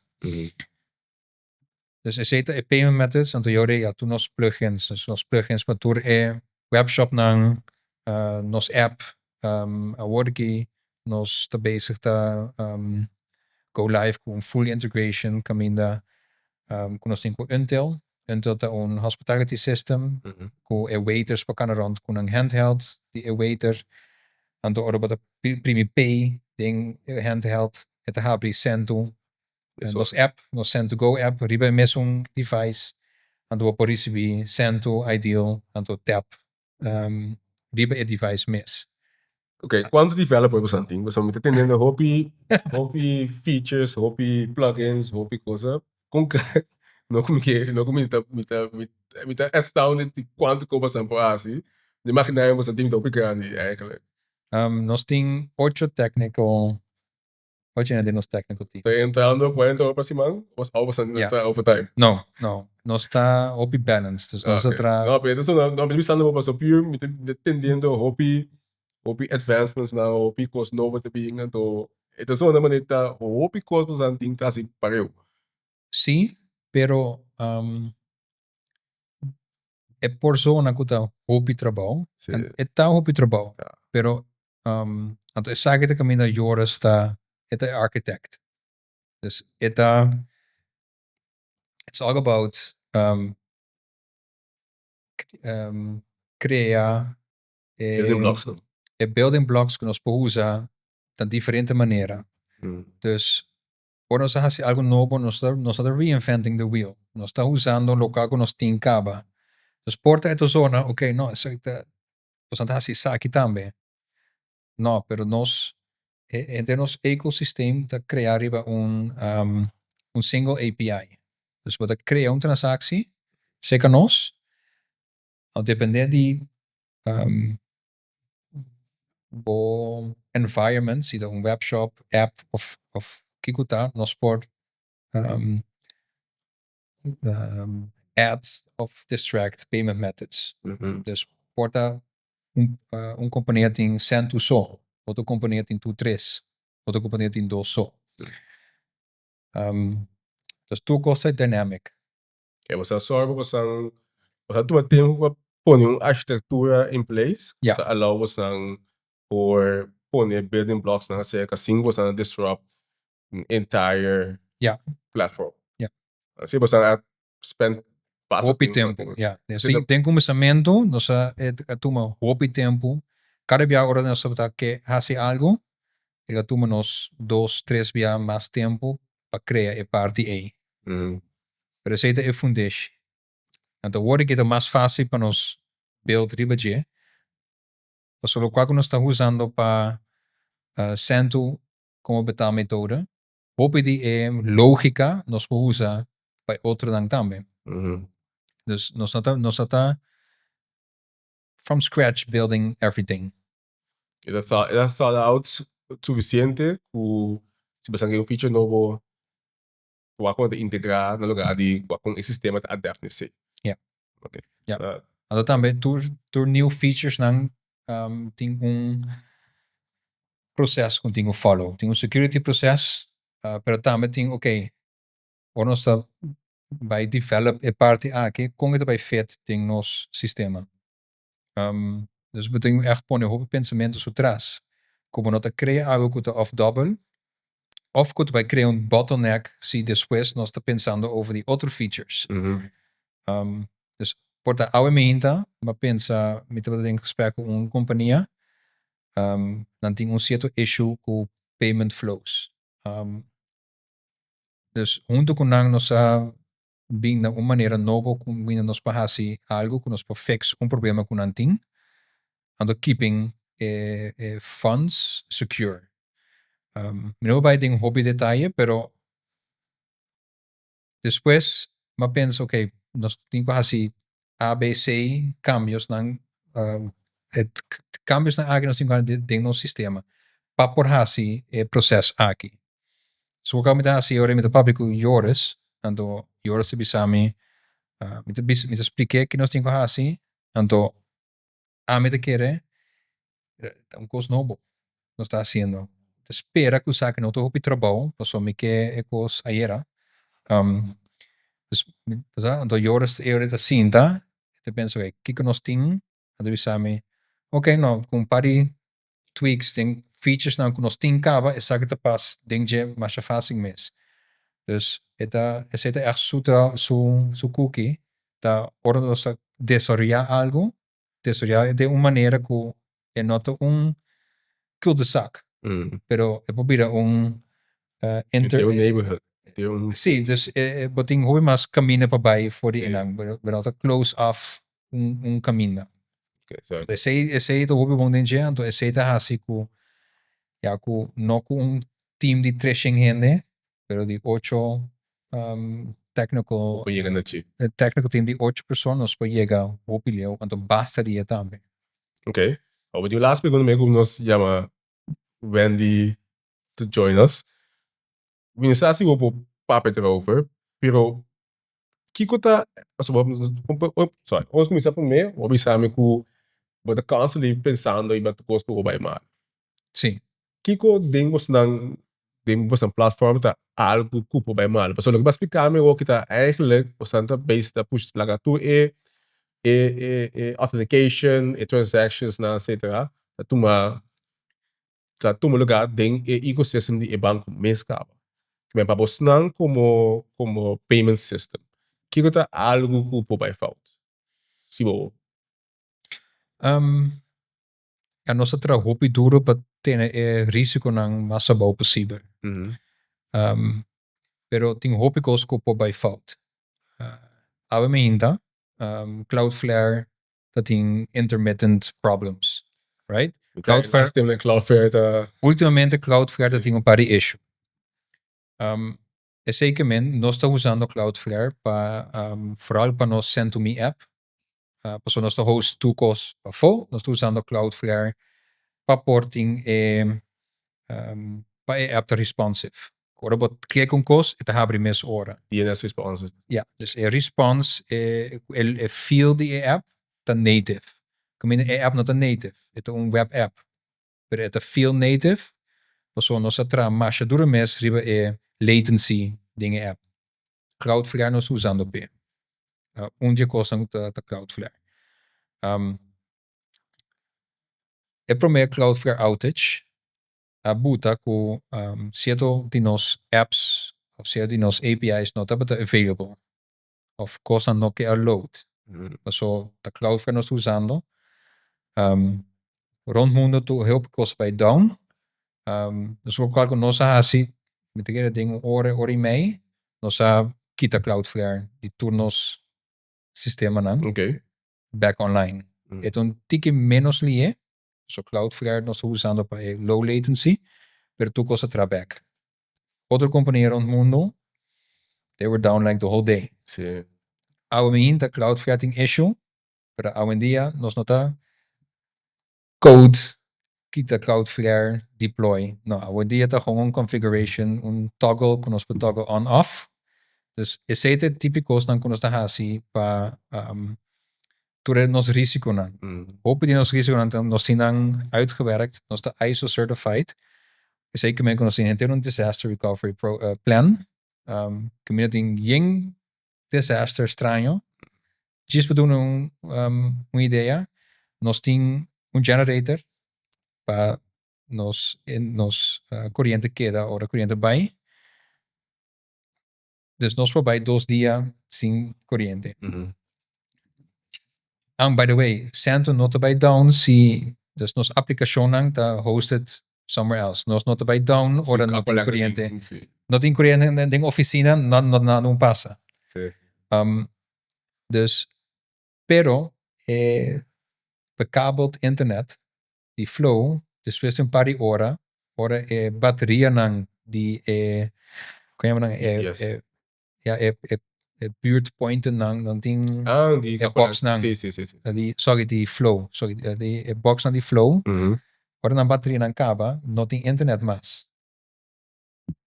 Dus esei ta e payment methods, anto yo ya tur nos plugins, dus nos plugins pa tur e webshopnan, nos app, awor aki nos ta bezig ta go live ku un full integration kaminda ku nos tin ku Untel. Untel ta un hospitality system ku e waiters por kana rond ku nan handheld di e waiter, anto ora bo ta primi pay. Den handheld e ta habri Sentoo, nos app, nos Sentoo Go app riba e mesun device, anto bo por ricibi Sentoo, iDEAL, anto tap riba e device mes. Ok, cuanto developer boso tin? Pasobra mi ta teniendo hopi, hopi features, hopi plugins, hopi cosa. Con no cu mi ke, no cu mi ta, mi ta, mi ta astounded di cuanto cos boso por haci. Mi imagina boso team ta hopi grandi eigenlijk. Nos tin ocho technical, ocho hende den nos technical team. Ta entrando 40 ora pa siman of boso ta overtime? No, no. Nos ta hopi balanced. Dus nos ta traha. No, pero no, mi ta bisando bo pasobra pure mi ta tendiendo hopi, hopi advancements nan, hopi cos nobo ta bin, anto e ta zona manera ta hopi cos boso tin ta haci pareu. Si, pero e por zona cu ta hopi trabou, e ta hopi trabou, pero anto esaki ta caminda Joris ta, e ta e architect. Dus e ta, it's all about crea e Building blocks. E building blocks cu nos por usa na diferente manera. Dus ora nos ta haci algo nobo, nos no ta reinventing the wheel. Nos ta usando locual cu nos tin caba. Dus por ta e ta zona, ok, no, esaki ta, nos ta haci esaki tambe. No, pero nos, henter nos ecosystem ta crea riba un single API. Dus bo ta crea un transactie, cerca nos, al depende di bo environment, si ta un webshop, app of kico ta, nos por add of distract payment methods. Dus por ta un compania tin Sentoo so, otro compania tin tur tres, otro compania tin dos so. Dus tur cos ta dynamic. Ok, boso a zorg pa boso, boso a tuma tempo pa pone un architectura in place ta allow boso por pone building blocks nan acerca sin boso a disrupt an entire platform. Así boso a spend basta Hopi tempo, ya. Den cuminsamentu nos a tuma hopi tempo. Cada bia ora nos tabata ke haci algo, el a tuma nos dos, tres bia mas tempo pa crea e parti ey. Pero esey ta e fundeshi. Anto awor aki ta mas facil pa nos build riba dje. Pasobra locual cu nos ta usando pa Sentoo como betaalmethode, hopi di e logica nos por usa pa e otronan tambe. Dus nos no ta from scratch building everything. E ta thought out suficiente cu si boso un feature nobo, wak con ta integra na lugar di wak con e sistema ta adapt n'esey. Ja. Ja. Anto tambe tur new features nan tin un proces cu tin cu follow. Tin un security proces, pero tambe tin, ok, ora nos ta bay develop e parti aki, con e ta bay fit den nos sistema. Dus bo tin echt pone hopi pensamento su tras. Como no ta crea algo cu ta of double, of cu ta bay crea un bottleneck si despues nos ta pensando over di otro features. Dus por ta awe mainta, m'a pensa, mi tabata den gesprek cu un compania, nan tin un cierto issue cu payment flows. Dus hunto cu nan nos a bin na un manera nobo cu bin nos pa haci algo cu nos por fix un problema cu nan tin, anto keeping e funds secure. Mi no bay den hopi detaye, pero despues m'a pensa, ok, nos tin cu haci A, B, C cambios nan, e cambios nan aki nos tin cu haci den nos sistema pa por haci e proces aki. So loke mi ta haci ora mi ta papia cu Joris, anto Joris ta bisa mi, mi ta spliké ki nos tin cu haci, anto ami ta kere ta un cos nobo nos ta haciendo. Ta spera cu esaki no ta hopi trabou, pasobra mi ke e cos ayera. Dus, anto Joris e ora ta sinta, ta pensa, ok, kiko nos tin? Anto bisa mi, ok, no, cu un par di tweaks den features nan cu nos tin caba, esaki ta pas den dje masha facil mes. Dus e ta, esey ta echt su cookie, ta ora nos ta desaroya algo, desaroya den un manera cu e no ta un cul-de-sac. Pero e por bira un inter... Den un neighborhood. Den un... Sí, dus bo tin hopi mas kaminda pa bai for di einan. Bo no ta close off un kaminda. Esei esei ta hopi bon den dje, anto esei ta hasi ku ya ku no ku un team di treshen hende, pero di ocho technical Bo por yega na dje. Technical team di ocho persona nos por yega hopi leu, anto basta dia tambe. Ok. Awor di un last pregunta mi ku nos yama Wendy to join us. Mi no sa si bo por papia erover, pero kiko ta, pasobra bo, sorry, ora nos kuminsá promé bo a bisa mi ku bo ta constantly pensando riba tur kos ku bo bai mal. Sí. Kiko den bosnan, den bosnan platform ta algu ku por bai mal? Pasobra loke bo a splika mi awor ki ta eigenlijk bosnan ta base ta push laga tur e e e authentication, e transactionsnan etcetera ta tuma ta tuma lugar den e ecosystem di e banco mes caba. Kimen pa bosnan como como payment system, kico ta algo cu por bay fout? Si bo. Ya nos a traha hopi duro pa tene e risiconan mas abao posibel. Pero tin hopi cos cu por bay fout. Awe mi hinta Cloudflare ta tin intermittent problems, right? Cloudflare, Cloudflare ta. Ultimamente Cloudflare ta tin un par di issue. Esey ke men nos ta usando Cloudflare pa vooral pa nos Send to Me app, pasobra nos ta host tur kos pafó, nos ta usando Cloudflare pa por tin e pa e app ta responsive. Ora bo klik un kos e ta habri mes ora. DNS response. Ya, dus e response e e feel di e app ta native. Kaminda e app no ta native, e ta un web app, pero e ta feel native pasobra nos a traha masha duro mes riba e latency den e app. Cloudflare nos ta usando p'e. Un di e kosnan ku ta Cloudflare. E prome Cloudflare outage a buta ku sierto di nos apps of sierto di nos API's no tabata available of kosnan no ke a load. Paso ta Cloudflare nos ta usando. Rond mundo tur hopi kos a bai down. Dus lokual ku nos a hasi mi ta kere den un ora, ora i mei nos a kita Cloudflare di tur nos sistemanan back online. E ta un tiki menos lihe. So Cloudflare nos ta usando pa e low latency, pero tur cos a traha bek. Otro compania rond mundo, they were down like the whole day. Awe mihinta Cloudflare tin issue, pero awendia nos no ta code kita Cloudflare deploy. No, awendia ta gewoon un configuration, un toggle cu nos por toggle on off. Dus esey ta e tipo cosnan cu nos ta haci pa tur e nos risiconan. Hopi di nos risiconan ta nos tin nan uitgewerkt, nos ta ISO certified. Esey ke men ku nos tin henter un disaster recovery plan. Kaminda tin yen disaster straño. Djis pa duna un idea, nos tin un generator pa nos nos koriente keda ora koriente bai. Dus nos por bai dos dia sin koriente. And by the way, Sentoo no ta bai down si, dus nos aplikashonnan ta hosted somewhere else. Nos no ta bai down ora no tin koriente. No tin koriente den ofisina, no nada no pasa. Dus, pero e bekabeld internet di Flow, despues di un par di ora, ora e baterianan di e, kon yama nan, e e ya e e e buurtpointennan, nan tin Ah, di e boxnan, Si, si, si, si. di sorry di Flow, sorry di e boxnan di Flow, ora nan baterianan kaba, no tin internet mas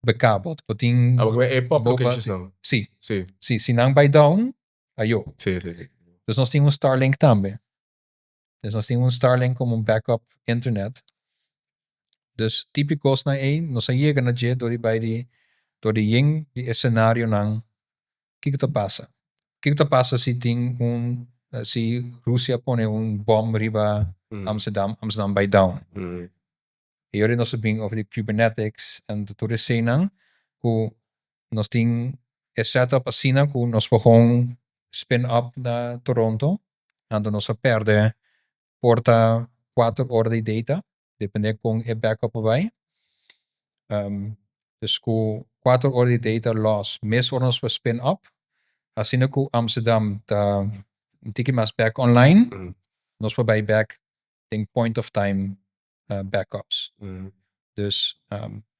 bekabeld, bo tin Ah, bo e pop locations nan. Si, Si. si, si nan bai down, ayo. Si, si, si. Dus nos tin un Starlink tambe. Dus nos tin un Starlink como un backup internet. Dus tipo cosnan ey nos a yega na dje door di bay di door di yen di e scenarionan kico ta pasa. Kico ta pasa si tin un si Rusia pone un bom riba Amsterdam, Amsterdam bay down. E ora nos a bin over di Kubernetics en tur eseinan ku nos tin e setup asina ku nos por gewoon spin up na Toronto anto nos a perde por ta kuater ora di data. depende kon e backup a bai. Dus ku kuater ora di data loss mes ora nos por spin up. Asina ku Amsterdam ta un tiki mas back online, nos por bai back den point of time backups. Dus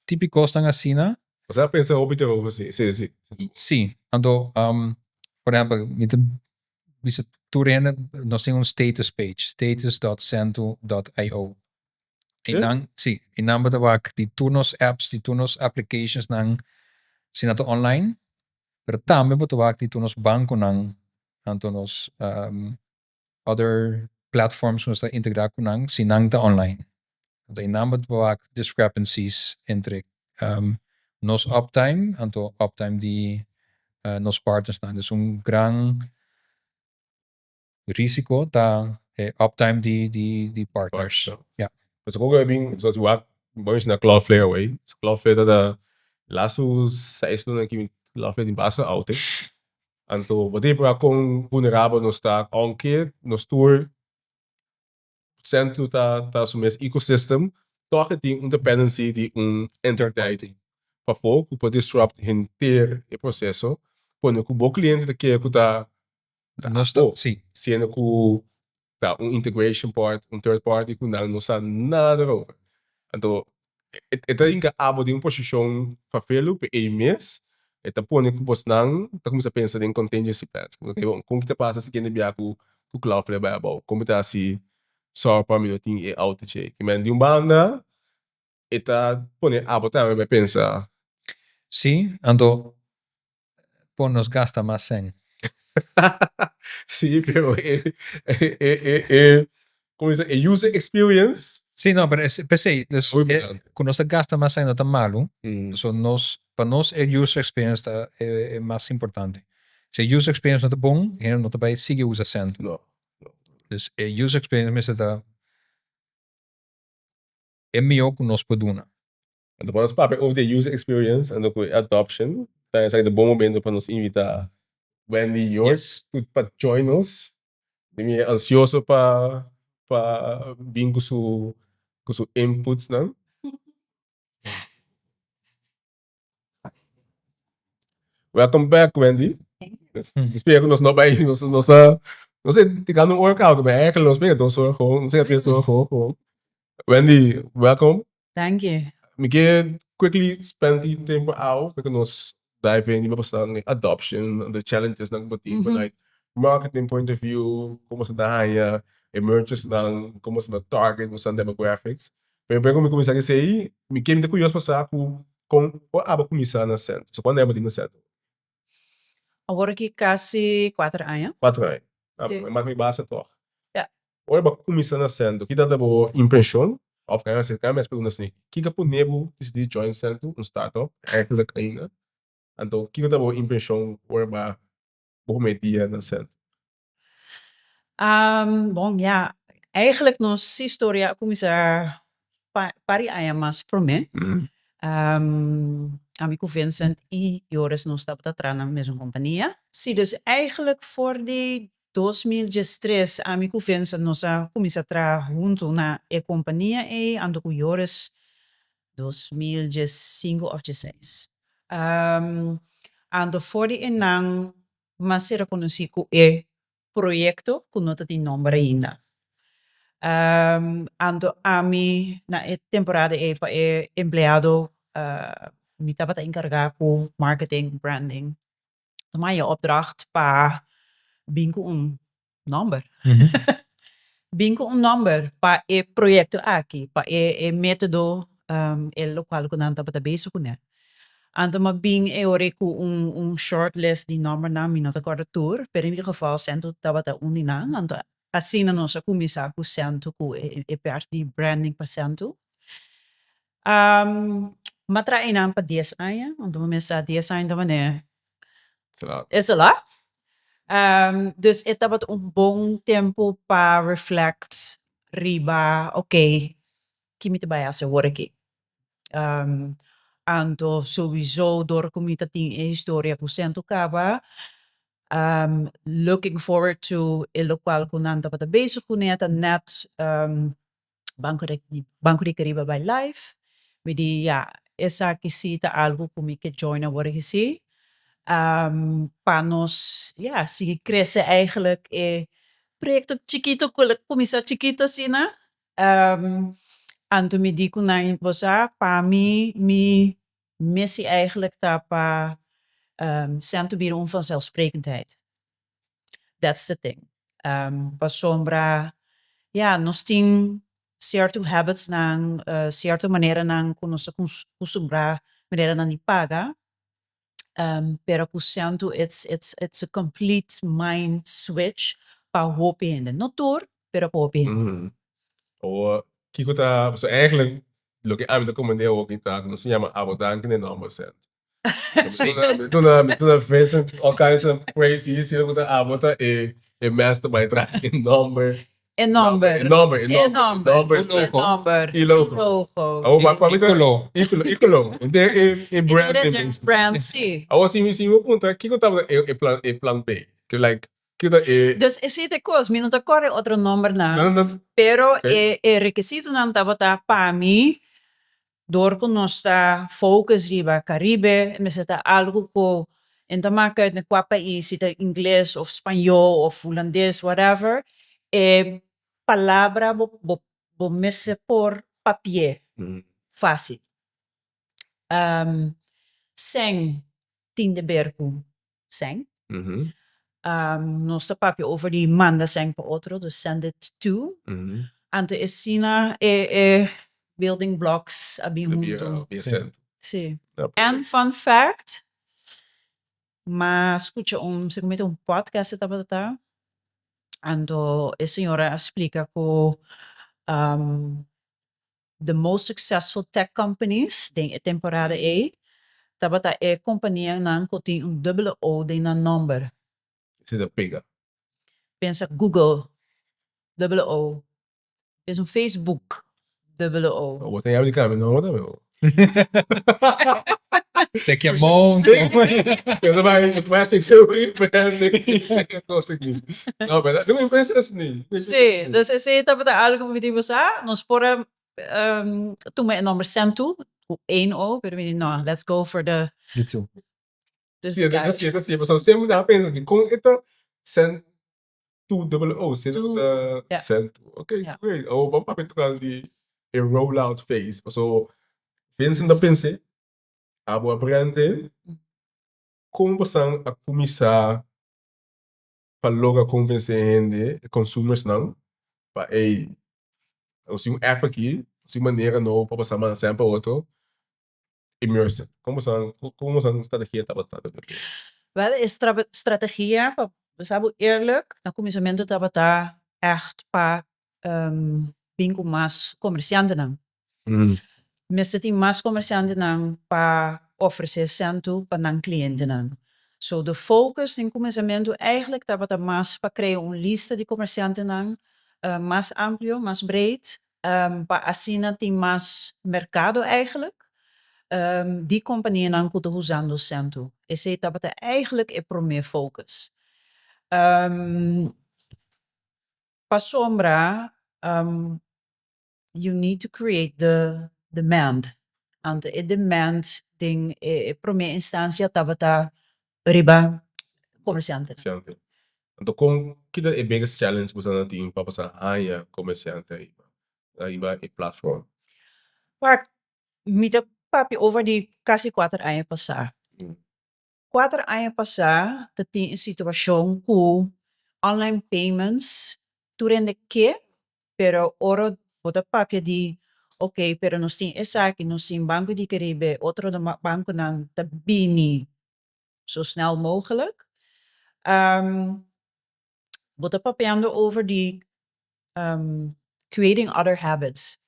tipi kosnan asina. Bo a pensa hopi te over si, si, si. Sí, anto por ehempel mi ta bisa tur hende nos tin un status page, status.sentoo.io. Sí? Einan, sí, einan bo ta wak di tur nos apps, di tur nos applicationsnan si nan ta online, pero tambe bo ta wak di tur nos bankonan, anto nos other platforms ku nos ta integrá ku nan, si nan ta online. Anto einan bo ta wak discrepancies entre nos uptime anto uptime di nos partnersnan. Dus un gran risiko ta e uptime di di di partners. Ja. Pasobra kon ku bin, so si wak, bo menshoná Cloudflare awey. So Cloudflare ta ta laatste seis luna aki Cloudflare tin basta outage. Anto bo tin por kon vulnerabel nos ta, aunke nos tur Sentoo ta ta su mes ecosystem, tòg e tin un dependency di un entiteit pafó ku por disrupt henter e proseso, pone ku bo kliente ta kere ku ta Nos ta, abo, sí. siendo ku ta un integration part, un third party ku nan no sa nada erover. Anto e ta hinka abo den un posishon fafelu pe ei mes e ta pone ku bosnan ta kuminsá pensa den contingency plans. Kon ki ta pasa si kende bia ku Cloudflare bai abou? Kon mi ta hasi sòru pa mi no tin e outage ei? Kimen di un banda e ta pone abo tambe bai pensa. Sí, anto pon nos gasta mas sèn. Sí, pero e e e e como dice e user experience. Sí, no, pero es p'esei, dus Muy e importante. ku nos ta gasta mas sèn no ta malu, pasobra nos pa nos e user experience ta e mas importante. Si e user experience no ta bon, hende no ta bai sigui usa sèn. No, no. Dus e user experience mester ta e mihó ku nos por duna. Anto pa nos papia over di e user experience anto ku e adoption ta esaki ta bon momento pa nos invita Wendy York pa join nos. Mi ansioso pa pa bin ku su ku su inputs nan. Welcome back Wendy. Mi spera ku nos no bai nos nos a no sé tirando un ora kaba pero eigenlijk nos pega dos ora gewoon no sé tres ora gewoon. Wendy welcome. Thank you. Mi ke quickly spend e tempo awo pa ku nos dive in riba pasobra e adoption, the challenges nan ku bo tin vanuit marketing point of view, kon boso ta haña e merchants nan, kon boso ta target boso demographics. Pero prome ku mi kuminsá ku esei, mi ke mi ta curioso pa sa ku kon ora abo kuminsá na Sentoo? So kuando abo tin na Sentoo? Awor aki kasi kuater aña. Kuater aña. Sí. Mas mi basa tòg. Ja. Ora bo a kuminsá na Sentoo, ki tabata bo impreshon? Òf kan mi kan mi pregunta asina, kiko a pone bo disidí join Sentoo, un startup, eigenlijk ainda? Anto kiko ta bo impreshon ora bo a bo promé dia na Sentoo? Bon ya, eigenlijk nos historia a kuminsá par di aña mas promé. Ami ku Vincent i Joris nos tabata traha na mesun kompania. Sí, dus eigenlijk for di 2013 ami ku Vincent nos a kuminsá traha huntu na e kompania ei, anto ku Joris 2015 òf dieseis. Anto for di einan mas ser rekonosí ku e proyekto ku no ta tin nòmber ainda. Anto ami na e temporada ei pa e empleado mi tabata enkargá ku marketing, branding. Tuma e opdracht pa bin ku un nòmber. Bin ku un nòmber pa e proyekto aki, pa e e método e lokual ku nan tabata bezig kuné. Anto mi a bin e ora ei ku un un shortlist di nòmbernan, mi no ta kòrda tur, pero in ieder geval Sentoo tabata un di nan. Anto asina nos a kuminsá ku Sentoo, ku e e pèrt di branding pa Sentoo. Mi a traha einan pa dies aña, anto mi mester sa dies aña ta manera es a lot. Dus e tabata un bon tempu pa reflect riba ok ki mi ta bai hasi awor aki. Anto souiso dor ku mi ta tin e historia ku Sentoo kaba looking forward to e lokual ku nan tabata bezig kuné ta nèt. Banco di Banco di Caribe a bai live. Mi di ya, esaki si ta algo ku mi ke join awor aki si. Pa nos ya sigui krese eigenlijk e proyecto chikito ku a kuminsá chikito asina. Anto mi di ku nan, bo sa, pa mi, mi missie eigenlijk ta pa Sentoo bira un vanzelfsprekendheid. That's the thing. Pasobra ya nos tin cierto habitsnan, cierto maneranan cu nos ta custumbra, maneranan di paga, pero cu Sentoo it's it's it's a complete mind switch pa hopi hende. No tur, pero pa hopi hende. Awor, kico ta, pasobra eigenlijk loke ami ta comprende awor ki ta, nos ta yama abo danki na e nomber Sentoo. Mi duna mi duna Vincent all kinds of praise y diciendo cu ta abo ta e e mastermind tras e nomber. E nomber. E nomber, e E nomber. nomber. E nomber. Y logo. Y logo. Awor pa pa mi ta Y color. Y color, y color. Ente e e brand E e brand, si. Awor si mi si mi puntra kico tabata e e plan e plan B? Ke like kico ta e. Dus esey ta e cos, mi no ta corre otro nombernan. No no no. Pero e e requisitonan tabata pa mi Dor ku nos ta focus riba Caribe, mester ta algu ku e no ta maka uit na kua pais, si ta ingles of spañó of hulandes, whatever, e palabra bo bo bo mester por papi'é fácil. Sèn tin de ber ku sèn. Nos ta papia over di manda sèn pa otro, dus send it to. Anto esina e e building blocks a bin hunto. Si. En fun fact, m'a scucha un, segun mi ta un podcast e tabata ta, anto e señora a splica cu the most successful tech companies den e temporada ei tabata e companianan cu tin un dubbele O den nan nomber. Esei ta pega. Pensa Google, dubbele O. Pensa un Facebook, dubbele O. Bo ta yama di cambia nomber tambe bo. Te kiamon. Yo ta bai, yo ta bai hasi rebranding. No, pero no mi pensa así. Sí, dus esei tabata algo ku mi tin bisa, nos por a tuma e nomber Sentoo ku één O, pero mi di no, let's go for the. The two. Dus Sí, sí, sí, pasobra semper mi ta pensa dikon e ta Sentoo Two dubbele O, sendo ta Sentoo. Ok, great. Awor ban papia tocando di e rollout phase. Paso Vincent a pens'é, abo a brand'é, kon bosan a kuminsá pa logra konvensé hende, e consumersnan, pa ey, nos tin un app aki, nos tin un manera nobo pa bosan manda sèn pa otro. Immerse. Kon bosan, kon bosan strategia tabata? Wel, e strategia, pa bisa bo eerlijk, na kuminsamentu tabata ègt pa bin ku mas komersiantenan. Mester tin mas komersiantenan pa ofresé Sentoo pa nan klientenan. So de focus den kuminsamentu eigenlijk tabata mas pa krea un lista di komersiantenan mas amplio, mas breed, pa asina tin mas merkado eigenlijk di kompanianan ku ta usando Sentoo. Esei tabata eigenlijk e promé focus. Pasobra you need to create the demand. Anto e demand den e promé instansia tabata riba komersiantenan. Anto kon ki ta e biggest challenge ku boso tin pa boso haña komersiante ariba ariba e platform? Wak, mi ta papia over di kasi kuater aña pasá. Kuater aña pasá ta tin e situashon ku online payments tur hende ke, pero ora bo ta papia di ok pero nos tin esaki, nos tin Banco di Caribe, otro bankonan ta bini zo snel mogelijk. Bo ta papiando over di creating other habits.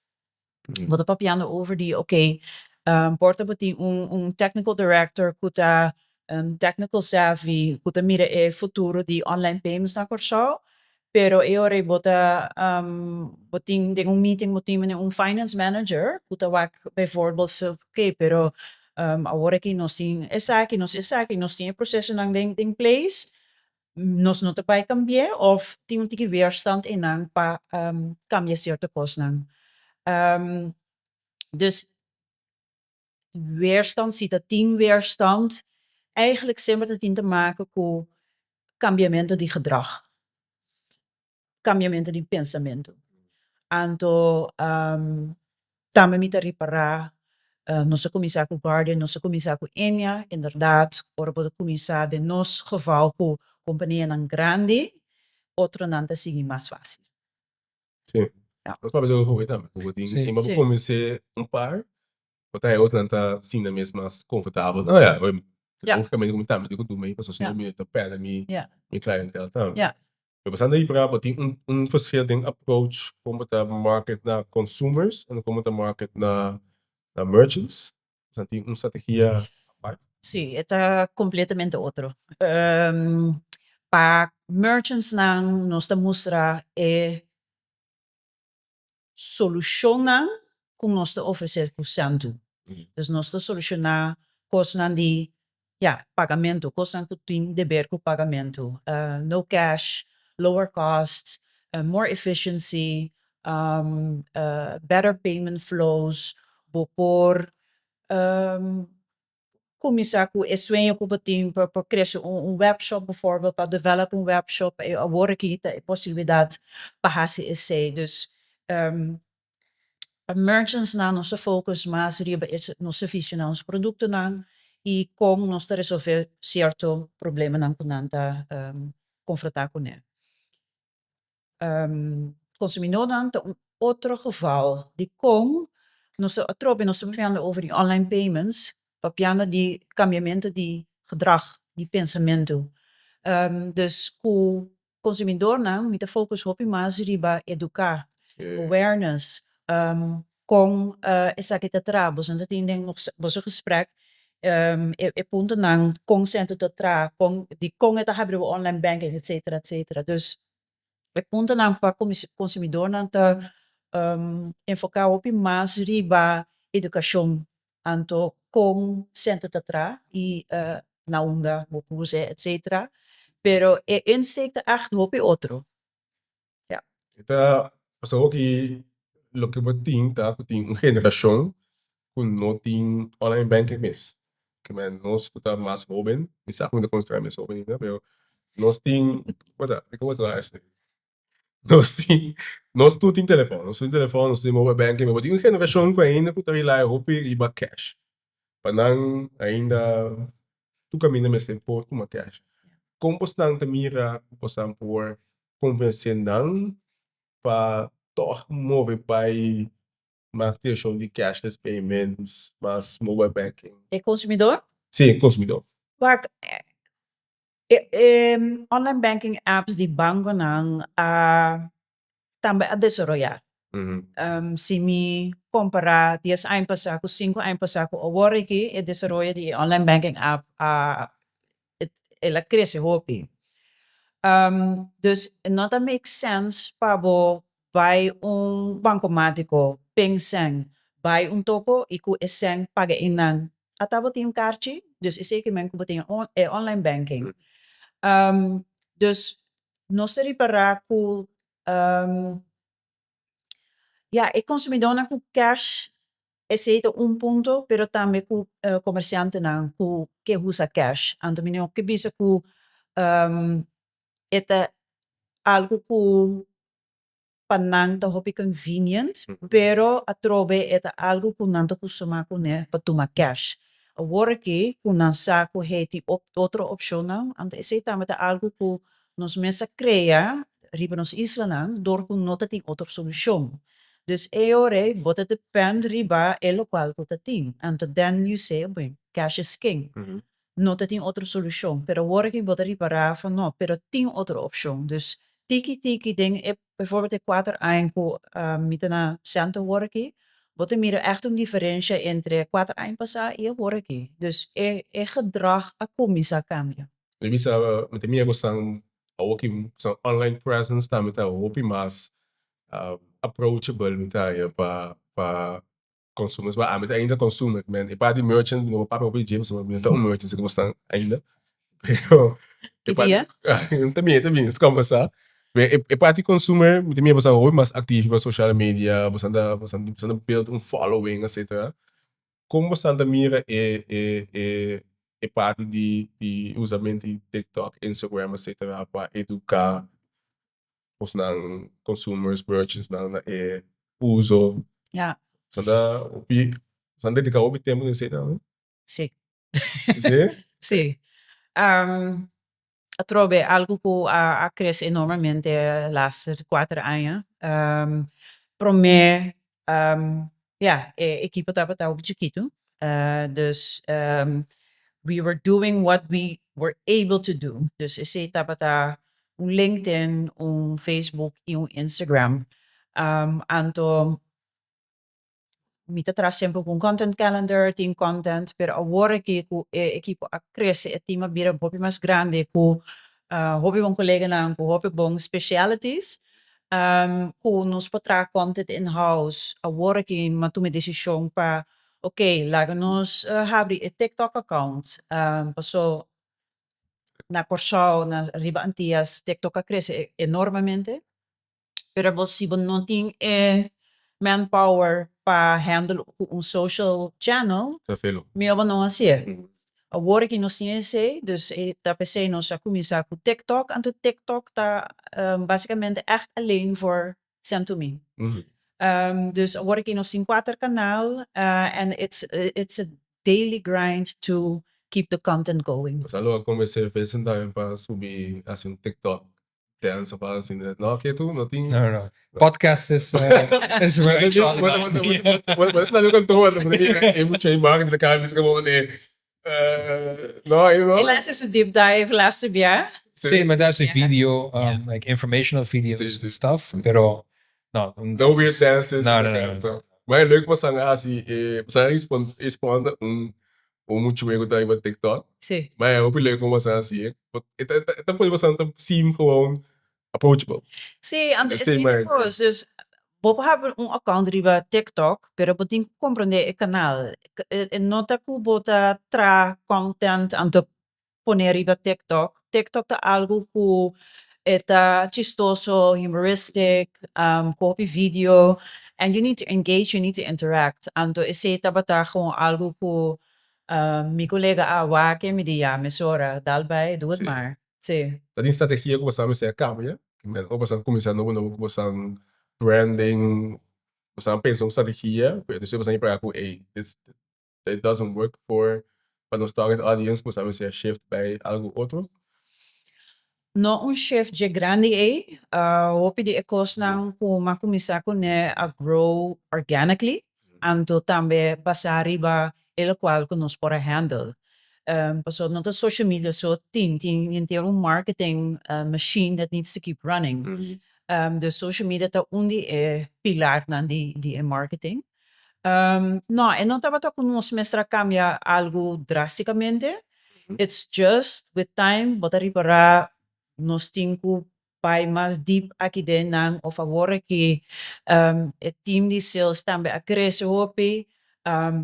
Bo ta papiando over di oké, por ta bo tin un technical director ku ta technical savvy, ku ta mira e futuro di online payments na Kòrsou, pero e ora ei bo ta bo tin den un meeting bo tin un finance manager ku ta wak bijvoorbeeld oké pero awor aki nos tin esaki nos esaki nos tin e procesonan den den place nos no ta bai cambi'é of tin un tiki weerstand einan pa cambia cierto cosnan. Dus weerstand, si ta tin weerstand, eigenlijk semper ta tin te maken ku kambiamentu di gedrag, kambiamentu di pensamentu. Anto tambe mi ta ripará nos a kuminsá ku Guardian, nos a kuminsá ku Ennia, inderdaad ora bo ta kuminsá den nos geval ku kompanianan grandi, otronan ta sigui mas fásil. Sí. Nos papia di hopi tambe, ku bo tin bo konvensé un par, bo ta haña otronan ta sinti nan mes mas konfortabel. No ya, lógikamente ku mi tambe tin ku duna mi pasobra si no mi ta pèrdè mi klientel tambe. Pero pasando ahí pra bo tin un verschil den approach kon bo ta market na consumers en kon bo ta market na merchants? Boso tin un strategia apart? Sí, e ta completamente otro. Pa merchantsnan nos ta mustra e solushonnan ku nos ta ofresé ku Sentoo. Dus nos ta solushoná kosnan di, ya, pagamentu, kosnan ku tin deber ku pagamentu. No cash, lower cost, more efficiency, better payment flows, bo por kuminsá ku e sueño ku bo tin pa por krese un webshop bijvoorbeeld, pa develop un webshop, awor aki ta e posibilidat pa hasi esei. Dus pa merchantsnan nos ta focus mas riba e nos servisionan, nos produktonan i kon nos ta resolve sierto problemanan ku nan ta konfrontá kuné. Consumidornan ta un otro geval. Dikon nos atrobe nos ta papiando over di online payments, papiando di cambiamento di gedrag, di pensamentu. Dus ku consumidornan mi ta focus hopi mas riba educa, awareness, kon esaki ta traha. Boso ta tin den boso gesprek e puntonan kon Sentoo ta traha, kon dikon e ta habri bo online banking etcetera etcetera. Dus e puntonan pa consumidornan ta enfoca hopi mas riba educacion anto kon Sentoo ta traha y na unda bo por usa etcetera. Pero e insteek ta echt hopi otro. Ja. E ta pasobra hopi loke bo tin ta ku tin un generashon ku no tin online banking mes. Ke men nos ku ta mas hoben, mi sa ku mi ta konsidera mes hoben ainda, pero nos tin, bo ta, di komo ta esei? Nos tin, nos tur tin telefòn, nos tin telefòn, nos tin mobile banking, pero bo tin un generashon ku ainda ku ta rely hopi riba cash. Pa nan ainda tur kaminda mester por tuma cash. Kon bosnan ta mira ku bosnan por konvensé nan pa tòg move bai mas direkshon di cashless payments, mas mobile banking? E konsumidor? Sí, e konsumidor. Wak, e online banking apps di bankonan a tambe a desaroyá. Si mi kompará dies aña pasá ku sinku aña pasá ku awor aki, e desaroyo di e online banking app a el a krese hopi. Dus no ta make sense pa bo bai un bankomatiko, pin sèn, bai un toko i ku e sèn paga einan. Ata bo tin un karchi, dus esei ke men ku bo tin e online banking. Dus nos ta ripará ku ya e konsumidónan ku cash esei ta un punto pero tambe ku komersiantenan ku ke usa cash. Anto mi no ke bisa ku e ta algu ku pa nan ta hopi convenient, pero atrobe e ta algo cu nan ta custuma cune pa tuma cash. Awor aki cu nan sa cu hey tin otro opcionnan, anto esey tambe ta algo cu nos mes a crea riba nos islanan door cu no ta tin otro solucion. Dus e ora ey bo ta depend riba e locual cu ta tin, anto then you say, bueno, cash is king. No ta tin otro solucion, pero awor aki bo ta ripara van no, pero tin otro opcion. Dus tiki tiki den e bijvoorbeeld e kuater aña ku mi ta na Sentoo awor aki, bo ta mira echt un diferencia entre kuater aña pasa i awor aki. Dus e e gedrag a kuminsa kambia. Mi bisa, mi ta mira ku esnan awor ki esnan online presence tambe ta hopi mas approachable mi ta haña pa pa Consumers, ma ami ta ainda consumer, men e parti merchant mi no por papia hopi dje pasobra mi no ta un merchant asina como esnan ainda, pero Ki dia? Ta bien, ta bien, nos kombersa. E parti consumer, mi ta mira boso hopi mas actief riba social media, boso ta boso ta build un following etcetera. Kon boso ta mira e e e e parti di di usamento di TikTok, Instagram etcetera pa educa bosnan consumers, merchants nan na e uso? Boso ta hopi boso ta dedica hopi tempo na esei tambe? Si. Si? Si. Atrobe algu ku a krese enormemente laatste kuater aña. Promé ya, e ekipo tabata hopi chikitu, dus we were doing what we were able to do. Dus esei tabata un LinkedIn, un Facebook i un Instagram. Anto mi ta traha semper ku un content calendar, tin content, pero awor aki ku e ekipo a krese, e team a bira hopi mas grandi ku hopi bon koleganan, ku hopi bon specialities, ku nos por traha content in house. Awor aki mi a tuma e desishon pa, ok, laga nos habri e TikTok account, paso na Kòrsou, na riba Antias TikTok a krese enormemente. Pero bo si bo no tin e manpower pa handle ku un social channel, mihó bo no hasié. Awor aki nos tin esei, dus e ta p'esei nos a kuminsá ku TikTok, anto TikTok ta basikamente ègt alleen voor Sent2Me. Dus awor aki nos tin kuater kanal and it's a daily grind to keep the content going. Nos a logra konvensé Vincent tambe pa subi hasi un TikTok dance of algo asina. No, ke tu? No tin? No, no, no. Podcast is is where I draw the line. Bo ta sali kantor, e mucha imagen di ta kabes como mane no, no. El a hasi su deep dive laatste bia. Sí, maar dat is video, like informational videos and stuff, pero no. No weird dances. No, no, no. Maar e leuk pasan a hasi, pasan a responde un un mucha ku ta riba TikTok. Sí. Maar e hopi leuk om pasan hasi e. E ta e ta pone pasan ta seem gewoon approachable. Sí, anto esei ta kos. Dus bo por habri un account riba TikTok, pero bo tin ku komprondé e kanal. E no ta ku bo ta traha content anto pone riba TikTok. TikTok ta algu ku e ta chistoso, humoristic, ku hopi video and you need to engage, you need to interact. Anto esei tabata gewoon algu ku mi kolega a wak e mi di ya mesora dal bai, doe het maar. Si. Ta tin strategia ku boso a mester a kambia? Ora boso a kuminsá nobo nobo ku boso branding, boso a pensa un strategia, pero despues boso a repará ku ey, this it doesn't work for pa nos target audience, boso a mester a shift bai algu otro? No un shift dje grandi ey, hopi di e kosnan ku mi a kuminsá kuné a grow organically, anto tambe basá riba e lokual ku nos por a handle. Pasobra no ta social media so tin, tin henter un marketing machine that needs to keep running. Dus social media ta un di e pilarnan di e marketing. No, e no tabata ku nos mester a kambia algu drásticamente, it's just with time bo ta ripará nos tin ku bai mas deep aki den nan of awor aki e team di sales tambe a krese hopi,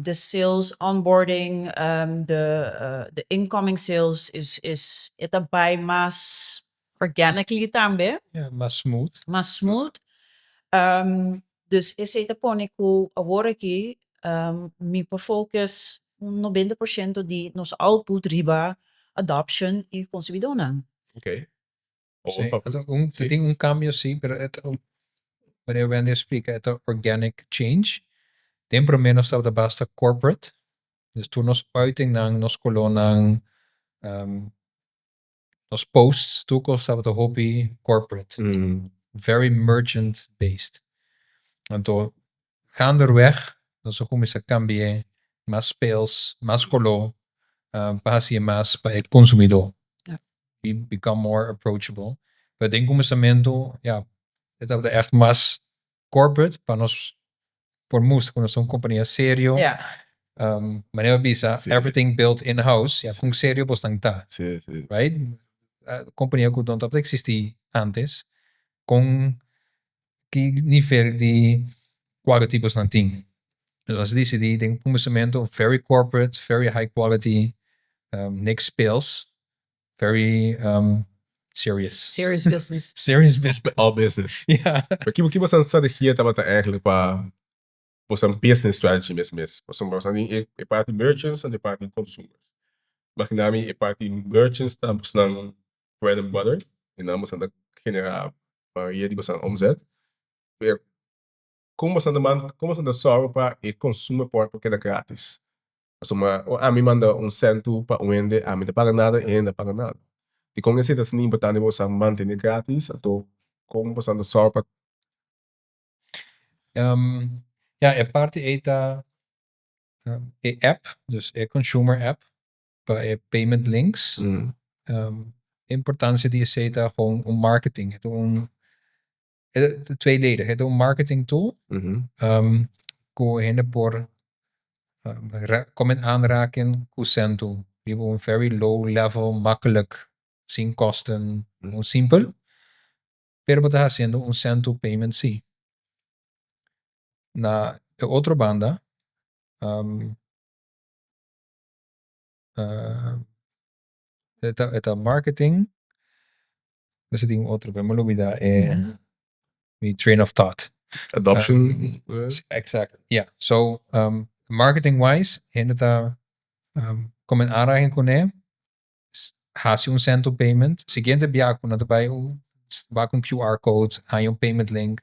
the sales onboarding, the incoming sales is is e ta bai mas organically tambe. Ja, mas smooth. Mas smooth. Dus esei ta pone ku awor aki mi por focus un nobenta por shento di nos output riba adoption i konsumidónan. Oké. Sí, un, tin un cambio sí, pero e ta, manera Wendy a splica, e ta organic change. Den promé nos tabata basta corporate, dus tur nos uitingnan, nos kolónan, nos posts, tur kos tabata hopi corporate, very merchant based. Anto gaanderweg nos a kuminsá kambi'é mas speels, mas koló, pa hasié mas pa e konsumidó. Become more approachable. Pero den kuminsamentu, ya, e tabata ègt mas corporate pa nos por mustra ku nos ta un kompania serio. Manera bo bisa, everything built in house, ya, kon serio bosnan ta, right? Kompania ku no tabata eksistí antes, kon ki nivel di quality bosnan tin? Dus nos a disidí den kuminsamentu very corporate, very high quality, niks speels, very. Serious. Serious business. Serious business. All business. Ja. Pero ki ki boso strategia tabata eigenlijk pa boso business strategy mes mes? Pasobra boso tin e e parti merchants en e parti consumers. Imagina mi e parti merchants ta bosonan bread and butter en nan boso ta genera mayoria di boso omzet. Pero kon boso ta man kon boso ta sòru pa e consumer por por keda gratis? Pasobra ora ami manda un sèntu pa un hende, ami ta paga nada, e hende ta paga nada. Dikon esei ta asina importante pa boso a mantene gratis? Anto kon boso ta sòru pa. Ja, e parti ei ta e app, dus e consumer app pa e payment links. Importancia di esei ta gewoon un marketing. Het un tweeledig. Het un marketing tool ku hende por kom in aanraking ku Sentoo riba un very low level, makkelijk, sin kosten, un simpel. Pero bo ta hasiendo un Sentoo payment sí. Na e otro banda, e ta marketing, mester tin un otro, pero mi a lubida e mi train of thought. Adoption. Exact, ja. So, marketing wise, hende ta kom in aanraking kuné, hasi un Sentoo payment, siguiente bia ku nan ta bai wak un QR code, haña un payment link,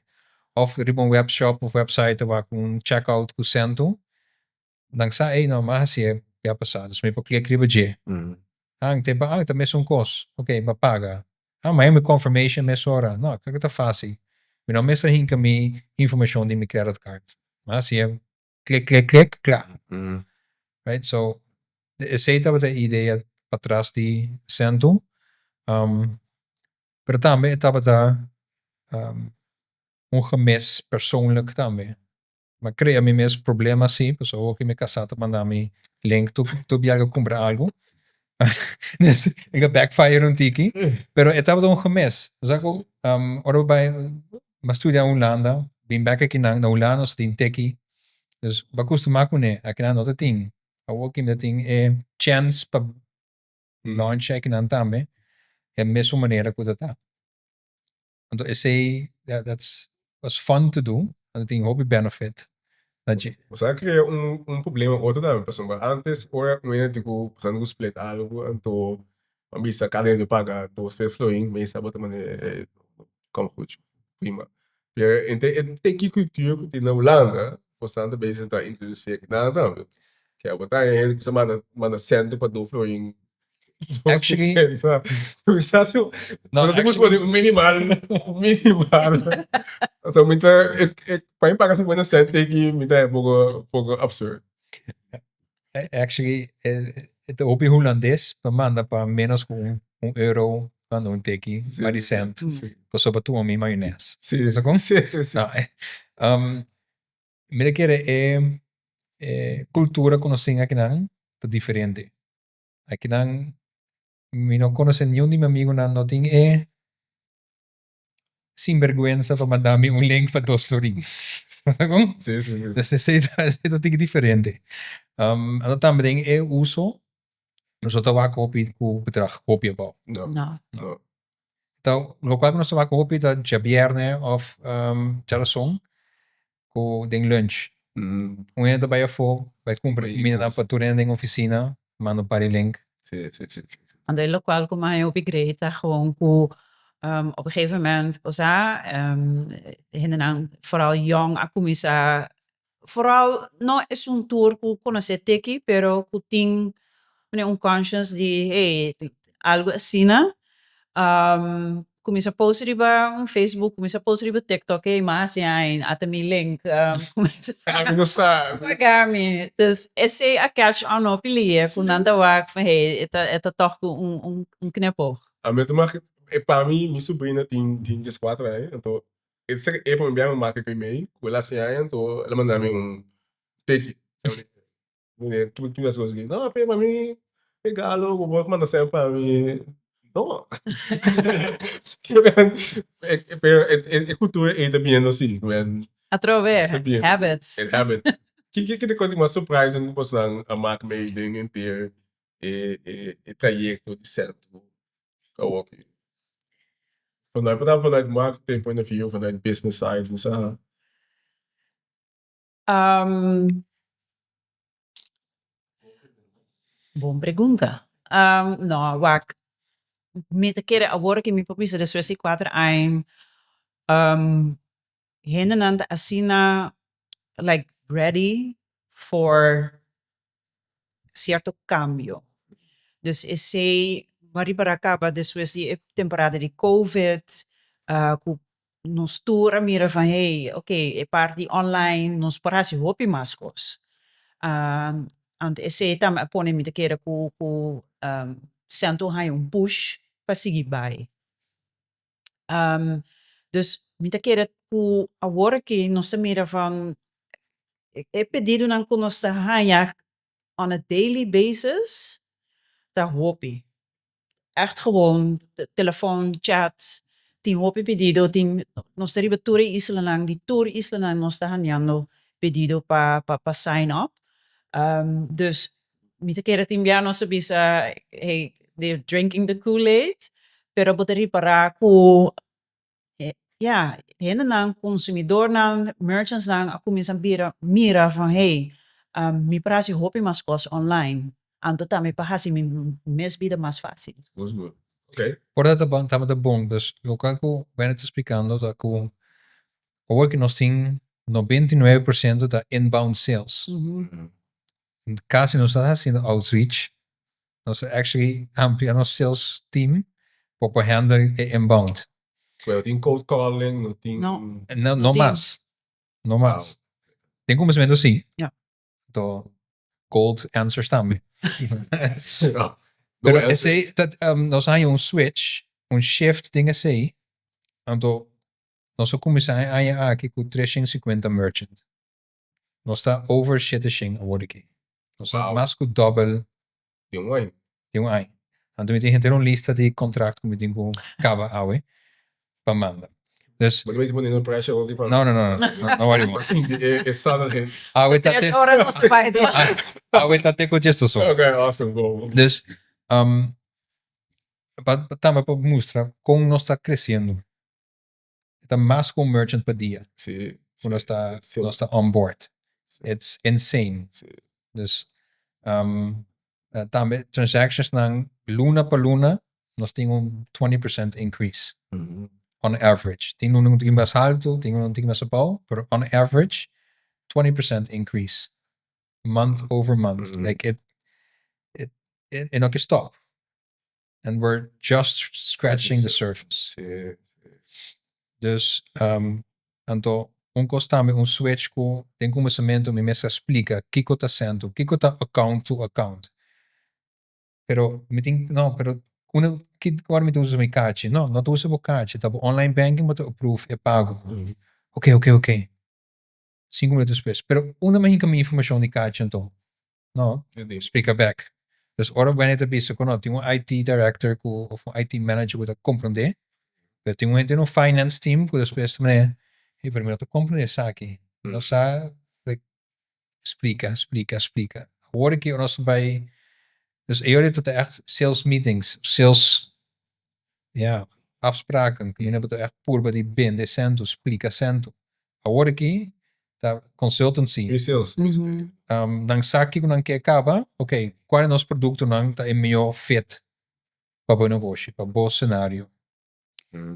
of riba un webshop of website ta wak un checkout ku Sentoo, nan sa, ey, no, mi a hasié bia pasá, dus mi por klik riba dje. Ah, te ah, ta mesun kos. Ok, mi a paga. Ah, mi a haña mi confirmation mesora. No, kiko ta fásil. Mi no mester hinka mi informashon di mi credit card. Mi a hasié klik, klik, klik, kla. Right? So, esei tabata e idea patras di Sentoo. Pero tambe e tabata un gemis persoonlijk tambe. Mi a krea mi mes problema si, pasobra awor ku mi kasá ta manda mi link tur tur biaha ku kumpra algu. Dus e a backfire un tiki, pero e tabata un gemis. Bo sa ku ora bo bai, mi a studia Hulanda, bin bek akinan, na Hulanda nos ta tin teki, dus bo a kustumá kuné, akinan no ta tin. Awor ki mi ta tin e chèns pa launch akinan tambe, e mesun manera ku ta ta. Anto esei that's was fun to do, anto tin hopi benefit na dje. Bo sa krea un un problema otro tambe pasobra antes ora un hende tin ku pasando ku split algo anto a bisa kada hende paga dos tres florin mesa bo ta manda kom goed prima pero ente e teki cultuur ku tin na Hulanda bo sa ta bezig ta introduci akinan tambe ke abo ta hende ku sa manda manda cento pa dos florin. Actually, No, no te pone un minimal, un minimal. O sea, mi ta, pa mi paga 50 cent teki, mi ta poco, poco absurd. Actually, e ta hopi hulandes pa manda pa menos ku un euro manda un teki pa di cent. Pasobra tuma mi mayones. Sí. Sa kon? Sí, sí, sí. Mi ta kere e cultura ku nos tin akinan ta diferente. Akinan mi no konosé niun di mi amigunan no tin e sinberguensa pa manda mi un link pa dos florin. Kon? Sí, sí, sí. Dus esei ta esei ta un tiki diferente. Anto tambe den e uso nos no ta wak hopi ku bedrag hopi abou. No. No. No. Ta lokual ku nos ta wak hopi ta djabièrnè òf djarason ku den lunch. Un hende ta bai afó, bai kumpra kumindanan pa tur hende den ofisina, manda un par di link. Sí, sí, sí. Anto e lokual ku mi hopi great ta gewoon ku op een gegeven moment, osea, hendenan vooral yong a kuminsá, vooral no esun tur ku konosé tiki pero ku tin un conscience di hey algo asina Cuminsa post riba un Facebook, cuminsa post riba TikTok, ey ma haci ain, ata mi link, cuminsa Ami no sa. paga mi. Dus esey a catch on hopi lihe cu nan ta wak van hey, e ta e ta toch cu un un un knipoog. Ami ta maki, e pa mi, mi sobrina tin tin dieskuater aña, anto e sa e prome biaha mi maki cu e mei, cu el a haci aña, anto el a manda mi un teki. Meneer, ki mi a konsegui? No, pe pa mi regalo ku bo manda sèn pa mi. No. Pero e kultura ei ta biniendo si. Atrobe, habits. E habits. Ki ta kos di mas surprising ku bosnan a mak mei den henter e trayekto di sèn ku awoki? Vanuit, maar dan vanuit marketing point of view, vanuit business side, dus, Bon pregunta. No, wak, mi ta kere awor ku mi por bisa despues di 4 aña, hendenan ta asina like ready for sierto kambio. Dus esei mi a ripará kaba despues di e temporada di Covid, ku nos tur a mira van hey, oké, e parti online nos por hasi hopi mas kos. Anto esei tambe a pone, mi ta kere, ku Sentoo haña un push pa sigui bai. Dus mi ta kere ku awor ku nos ta mira van e pedidonan ku nos ta haña on a daily basis ta hopi. Echt gewoon telefoon, chat, tin hopi pedido, tin nos ta riba tur e islanan, di tur islanan nos ta hañando pedido pa sign up. Dus mi ta kere tin bia nos a bisa, hey, they're drinking the Kool-Aid, pero bo ta ripará ku ja, hendenan, konsumidónan, merchants nan a kuminsá bira mira van hey, mi por hasi hopi mas kos online. Anto tambe pa hasi mi mes bida mas fásil. That's good. Okay. Por dat bon, tabata bon. Dus loke ku Bennett ta splikando ta ku awor ku nos tin 99% ta inbound sales. Kasi nos ta hasiendo outreach. Nos actually amplia nos sales team pa por handle e inbound. Well, tin cold calling, no tin. No. No, no tin. Mas. No mas. Tin kuminsamentu sí. Anto cold answers tambe. No Pero answers. esei, dat, nos haña un switch, un shift den esei. Anto, nos a kuminsá e aña aki ku 350 merchant. Nos ta over 700 awor aki. Nos ta mas ku double Di un aña. Di un aña. Anto mi tin henter un lista di kontrakt ku mi tin ku kaba awe pa manda. Dus, Maar mensen poniendo pressure ook die No, no worry mo. E sudden hit. Awe ta Tres te, ora nos ta bai. Awe ta te ku djesdos or. Okay, awesome. Go. Dus, pa tambe pa mustra kon nos ta kresiendo. Ta mas ku un merchant pa dia ku nos ta on board. It's insane. Dus tambe transactions nan luna pa luna nos tin un 20% increase on average. Tin un tiki mas haltu, tin un tiki mas abou, pero on average 20% increase month over month. Like it no can stop. And we're just scratching the surface. Dus, anto, un kos tambe, un switch ku den kuminsamentu mi mester a splika kiko ta Sentoo, kiko ta account to account. Pero mi tin, no, pero unda ki ora mi ta usa mi karchi? No, no ta usa bo karchi, ta bo online banking bo ta approve e pago. Ok. 5 minüt despues. Pero unda mi hinka mi informashon di karchi anto? No, splika back. Dus ora wanneer ta bisa ku no, tin un IT director ku of un IT manager ku ta komprondé. Pero tin un hende den un finance team ku despues ta manera, hey, pero mi no ta komprondé esaki. No sa, like, splika, splika, splika. Awor ku nos bai, dus e ta echt sales meetings, sales, ja, afspraken. Ku bo ta echt purba di bende Sentoo, splika Sentoo. Awor aki ta consultancy. Pre-sales. Nan sa kiko nan ke kaba, ok, kua nos produktonan ta e mihó fit pa bo negoshi, pa bo senario.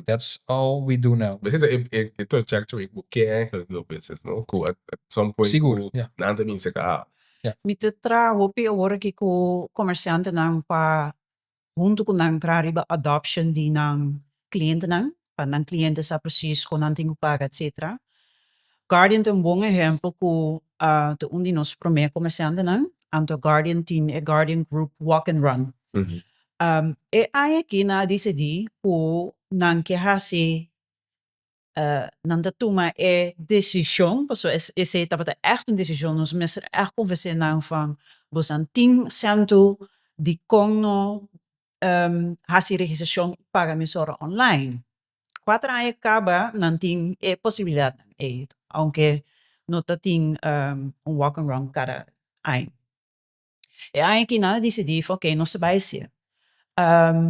That's all we do now. We zitten in trajectory ku ke eigenlijk wil business, no? Ku at some point Sigur, ku ja. nan ta bin seka. Mi ta traha hopi awor aki ku komersiantenan pa huntu ku nan traha riba adoption di nan klientenan, pa nan kliente sa precies kon nan tin ku paga, etc. Guardian ta un bon ehèmpel ku ta un di nos promé komersiantenan, anto Guardian tin e Guardian Group Walk and Run. E aña aki nan a disidí ku nan ke hasi, nan ta tuma e desishon, paso esei tabata echt un desishon, nos mester echt konvensé nan van boso tin Sentoo, dikon no hasi registrashon paga mesora online. 4 aña kaba nan tin e posibilidat ei, aunke no ta tin un walk and run kada aña. E aña aki nan a disidí van oké, nos ta bai hasié.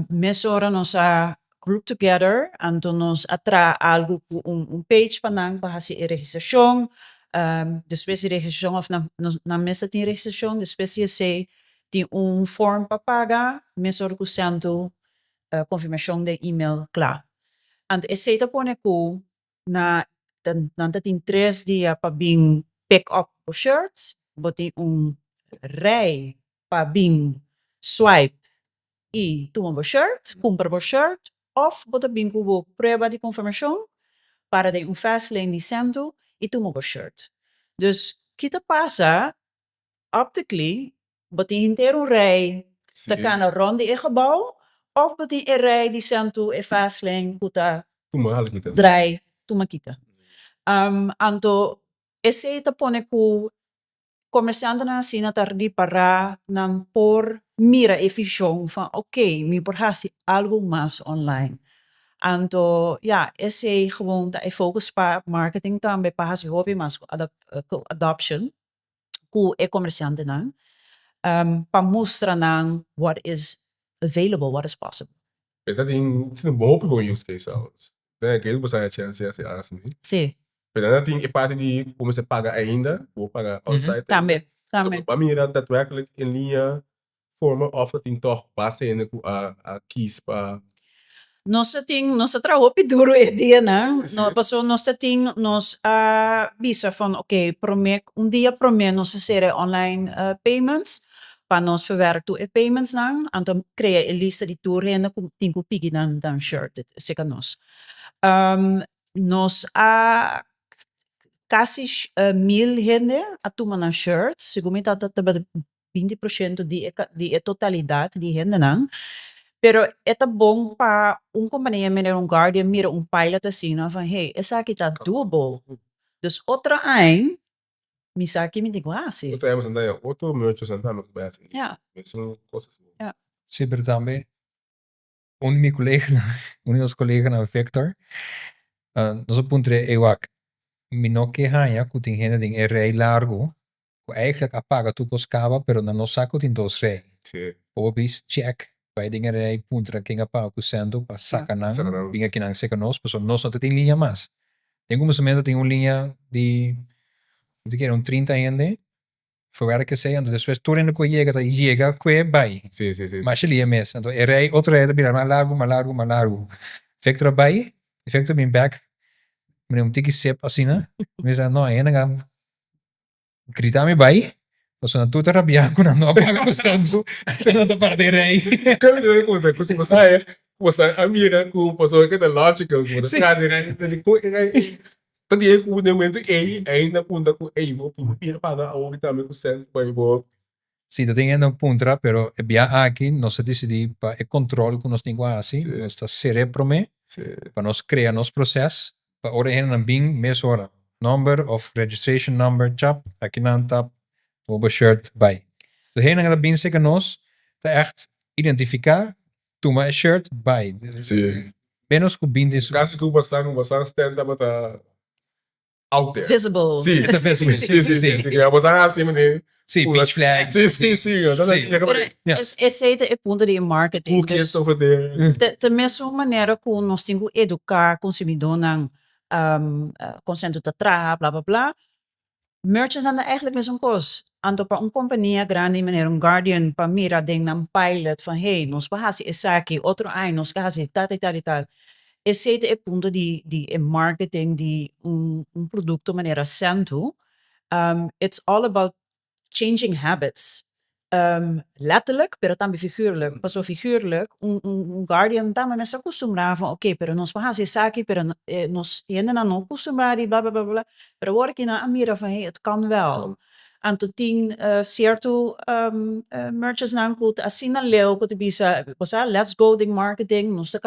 Mesora nos a group together, anto nos a traha algu ku un un page pa nan pa hasi e registrashon. Despues di registrashon òf nan nos nan mes ta tin registrashon, despues di esei tin un form pa paga, mesora ku Sentoo konfirmashon den email kla. Anto esei ta pone ku na nan ta tin tres dia pa bin pick up bo shirt, bo tin un rij pa bin swipe y tuma bo shirt, cumpra bo shirt of bo ta bin cu bo prueba di confirmacion para den un fast lane di Sentoo y tuma bo shirt. Dus ki ta pasa optically bo tin henter un rij ta cana rond di e gebouw of bo tin e rij di Sentoo e fast lane cu ta draai tuma kita. Anto esey ta pone cu Komersiantenan asina ta ripará nan por mira e vishon van oké, mi por hasi algu mas online. Anto ya, esei gewoon ta e focus pa marketing tambe pa hasi hopi mas ku ku adoption ku e komersiantenan pa mustra nan what is available, what is possible. E ta tin hopi bon use case trouwens. Den e bo sa e chance hasi asina. Sí. Pero nan tin e parti di ku bo mester paga ainda, ku bo paga outside. Tambe, tambe. Bo a mira daadwerkelijk en liña forma of ta tin tòg basta hende ku a a kies pa. Nos ta tin, nos a traha hopi duru e dianan, no, pasobra nos ta tin, nos a bisa van oké, promé, un dia promé nos a sera e online payments pa nos verwerk tur e paymentsnan, anto krea e lista di tur hende ku tin ku piki nan nan shirt serka nos. Nos a kasi mil hende a tuma nan shirt, segun mi ta tabata 20 por shento di e di e totalidat di hendenan, pero e ta bon pa un kompania manera un Guardian mira un pilot asina van hey esaki ta doable, dus otro aña Mi sa ki mi tin ku hasi. Otro aña boso otro merchants nan tambe ku bai hasi mesun kos asina. Ja. Sí, pero tambe un di mi koleganan, un di nos koleganan Victor, nos a puntra e wak, mi no ke haña ku tin hende den e rei largu ku eigenlijk a paga tur kos kaba pero nan no sa ku tin dos rei. Sí. Bo por bis check bai den e rei puntra ken a paga ku sèntu pa saka nan bin akinan serka nos pasobra nos no ta tin liña mas. Den kuminsamentu tin un liña di mi ta kere un 30 hende verwerk esei anto despues tur hende ku a yega ta yega kue bai Sí, sí, sí. masha lia mes anto e rei otro rei ta bira mas largu mas largu mas largu Victor a bai Victor a bin bek mira un tiki sep asina mi bisa no e hende a Grita mi bai, pasobra nan tur ta rabiá ku nan no a paga ku santu, anto nan ta para den rei. Kende ta di konta ku si bo sa e, bo sa a mira ku pasobra ke ta logical ku bo ta traha den rei, ta di ku e rei ei ta di ku den momento ei ainda punta ku ei bo por paga awor tambe ku sènt bai bo. Si, ta tin hende a puntra, pero e bia aki nos a disidí pa e control ku nos tin ku hasi, nos ta ser'é promé pa nos krea nos proses pa ora e hendenan bin mesora, nomber of registration number chap, aki nan tap, tuma bo shirt, bai. So hendenan ta bin serka nos ta ègt identifiká, tuma e shirt, bai. Menos ku 20 Kasi ku basan basan stand tabata out there. Visible. Sí, Ta visible. sí, sí, sí, sí. Bo sa hasi manera. Sí, beach flags. Sí, sí, sí. Pero esei ta e punto di e marketing. Cool kids over there. Ta mesun manera ku nos tin ku eduká konsumidónan kon sentro ta traha bla bla bla. Merchants-nan ta eigenlijk mesun kos. Anto pa un kompania grandi manera un Guardian pa mira den nan pilot van hey nos por hasi esaki otro aña nos ke hasi tal i tal i tal. Esei ta e punto di di e marketing di un un produkto manera Sentoo. It's all about changing habits. Letterlijk pero tambe figuurlijk. Pasobra figuurlijk un un guardian tambe mester acostumbrá van oké pero nos por hasi esaki pero nos hendenan no acostumbrá di bla bla bla bla pero awor aki nan a mira van hey het kan wel. Anto tin cierto merchants-nan cu ta asina leu cu ta bisa bo sa let's go den marketing nos ta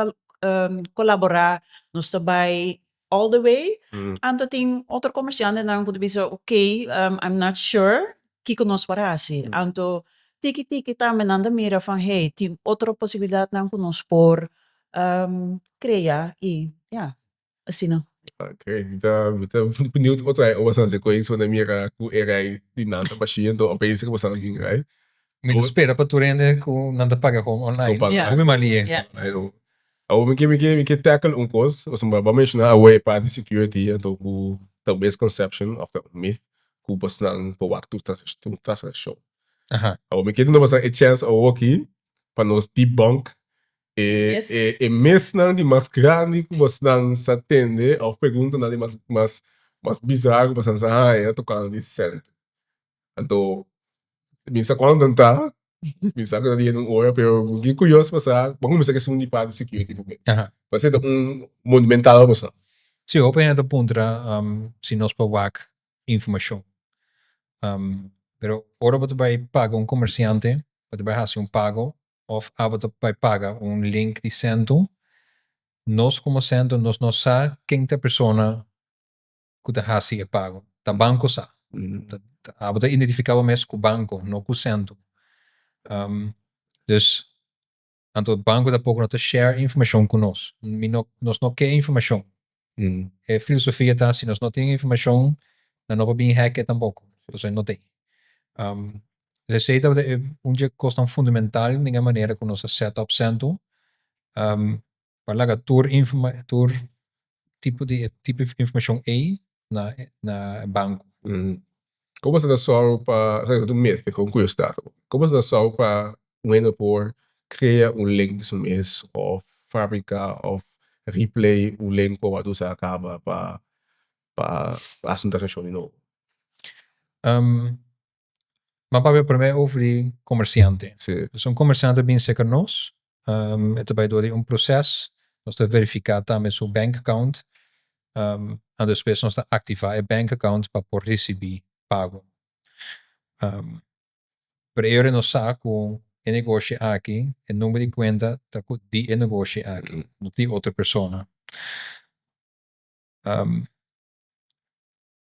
colaborá nos ta bai all the way. Anto tin otro comerciantenan cu ta bisa ok I'm not sure kico nos por haci. Anto tiki tiki tambe nan ta mira van hey tin otro posibilidadnan cu nos por crea y ya asina. Ok, mi ta mi ta benieuwd otro rei ora boso cu esaki bo mira cu e rei di nan ta bashi anto opeens cu boso tin rei. Mi ta spera pa tur hende cu nan ta paga gewoon online. Hopi malie. Awor mi ke tackle un kos, pasobra bo a menshoná awor e parti security, anto ku ta un misconception òf ta un myth ku bosnan por wak tur transakshon. Awor mi ke duna bosnan e chèns awor aki pa nos debunk e e e mythsnan di mas grandi ku bosnan sa tende òf preguntanan di mas mas mas bizar ku bosnan sa haña tokante di Sentoo. Anto mi sa cuanto nan ta, mi sa cu nan ta yega un ora, pero mi tin curioso pa sa, bo cuminsa cu esun di parti security prome. Pasobra ta un monumental cosa. Si, hopi hende ta puntra si nos por wak informacion. Pero ora bo ta bay paga un comerciante, bo ta bay haci un pago of abo ta bay paga un link di Sentoo, nos como Sentoo nos no sa ken ta e persona ku ta hasi e pago. Ta banko sa. Abo ta identifiká bo mes ku banko, no ku Sentoo. Dus, anto banko tampoko no ta share informashon ku nos. Mi no, nos no ke informashon. E filosofia ta si nos no tin informashon, nan no por bin hack e tampoko, pasobra no tin. Dus esei tabata e un dje kosnan fundamental den e manera ku nos a set up Sentoo. Pa laga tur informa tur tipo di tipo di informashon ei na na banko. Kon boso ta sòru pa, esaki ta un mes, un kuriosidat. Kon boso ta sòru pa un hende por krea un link di su mes òf fabrika òf replay un link ku a wòrdu usá kaba pa pa hasi un transakshon di nobo? Ban papia promé over di komersiante. Dus un komersiante bin serka nos, e ta bai dor di un proses, nos ta verifiká tambe su bank account, anto despues nos ta aktivá e bank account pa por risibí pago. Pero e ora nos sa ku e negoshi aki, e number di kuenta ta ku di e negoshi aki, no di otro persona.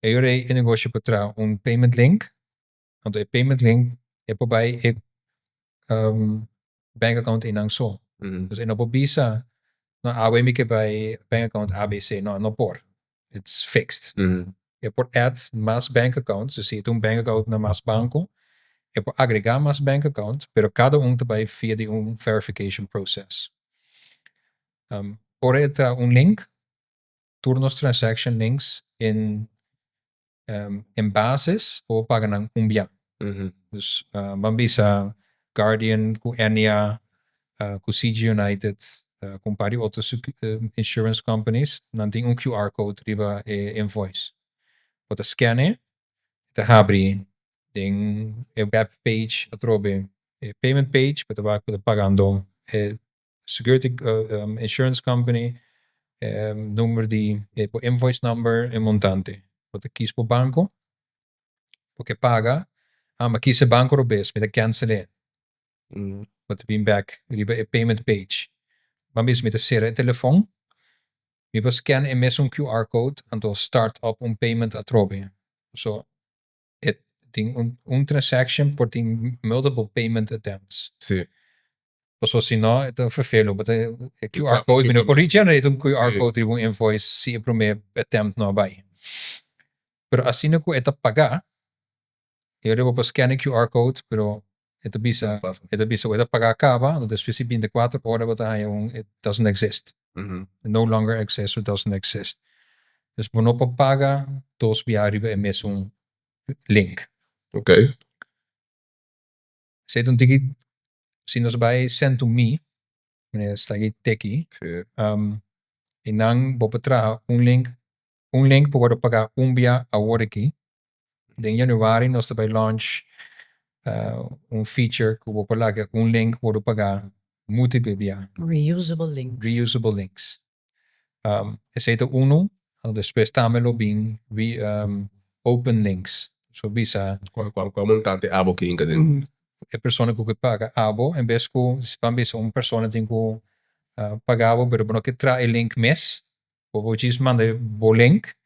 E ora ei e negoshi por traha un payment link, anto e payment link e por bai e bank account einan so. Dus e no por bisa, no awe mi ke bai bank account ABC, no, no por. It's fixed. E por add mas bank accounts, dus si e tin un bank account na mas banko, e por agrega mas bank account, pero kada un ta bai via di un verification process. Ora e traha un link, tur nos transaction links in in basis bo por paga nan un bia. Dus ban bisa Guardian ku Ennia ku CG United ku un par di otro insurance companies nan tin un QR code riba e invoice. Bo ta scan e, e ta habri den e web page atrobe e payment page bo ta wak bo ta pagando e security insurance company number di e bo invoice number e montante. Bo ta kies bo banco, bo ke paga, ah mi a kies e banco robes, mi ta cancel e. Bo ta bin bek riba e payment page. Ban bisa mi ta sera e telefon, mi por scan e mesun QR code anto start up un payment atrobe. So e tin un un transaction por tin multiple payment attempts. Pasobra si no e ta vervelo, bo ta e QR code mi no por regenerate un QR code riba un invoice si e prome attempt no a bai. Pero asina ku e ta paga, e ora bo por scan e QR code pero e ta bisa e ta bisa ku e ta paga kaba, anto despues di bintikuater ora bo ta haña un it doesn't exist. It no longer exists or doesn't exist. Dus bo no por paga dos bia riba e mesun link. Esei ta un tiki, si nos bai send to me, manera sta aki teki, i nan bo por traha un link, un link por wòrdu pagá un bia awor aki. Den januari nos ta bai launch un feature ku bo por laga un link wòrdu pagá múltiple bia. Reusable links. Reusable links. Esei ta unu, despues tambe lo bin open links. So bisa. Kua montante abo ke hinka den? E persona ku ke paga abo en bes ku si ban bisa un persona tin ku paga bo pero bo no ke traha e link mes, bo por djis manda bo link,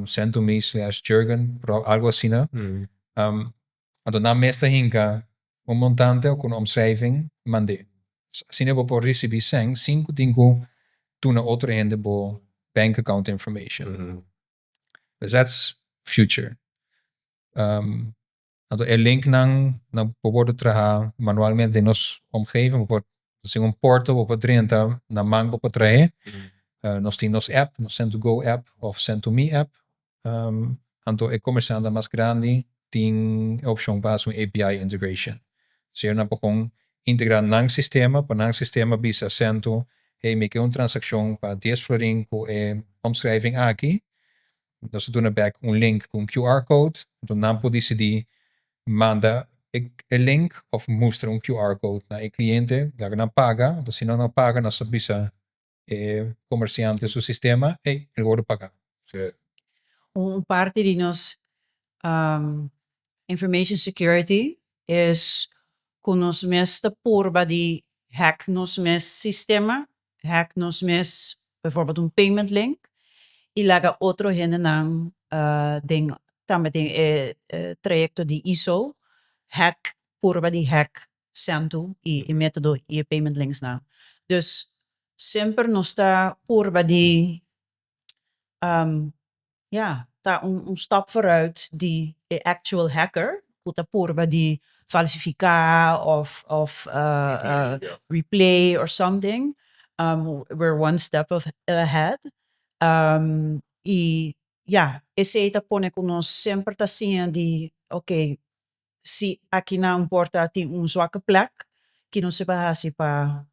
send to me slash Jurgen, algo asina. Anto nan mes ta hinka un montante o ku un omschrijving mand'é. Asina bo por risibí sèn sin ku tin ku duna otro hende bo bank account information. Pues that's future. Anto e linknan nan por wòrdu traha manualmente den nos omgeving, bo por. Nos tin un portal bo por drenta, na man bo por traha. Nos tin nos app, nos Send2Go app of Send2Me app. Anto e komersiante mas grandi tin e opshon pa hasi un API integration. Si nan por kon integrá nan sistema, pa nan sistema bisa Send2, "Hey, mi ke un transakshon pa 10 florin ku e omschrijving aki." Nos ta duna bèk un link ku un QR code, anto nan por disidí manda e link òf mustra un QR code na e kliente, laga nan paga. Anto si nan no paga, nos ta bisa e komersiante su sistema, "Hey, el wòrdu pagá." Un parti di nos information security is ku nos mes ta purba di hack nos mes sistema, hack nos mes bijvoorbeeld un payment link i laga otro hendenan den tambe den e trayekto di ISO hack, purba di hack Send2 i e método i e payment links nan. Dus semper nos ta purba di ja, ta un stap vooruit di e actual hacker ku ta purba di falsifiká òf replay or something. We're one step ahead. I ja, esei ta pone ku nos semper ta siña di, oké, si akinan por ta tin un zwakke plek, ku nos por hasi pa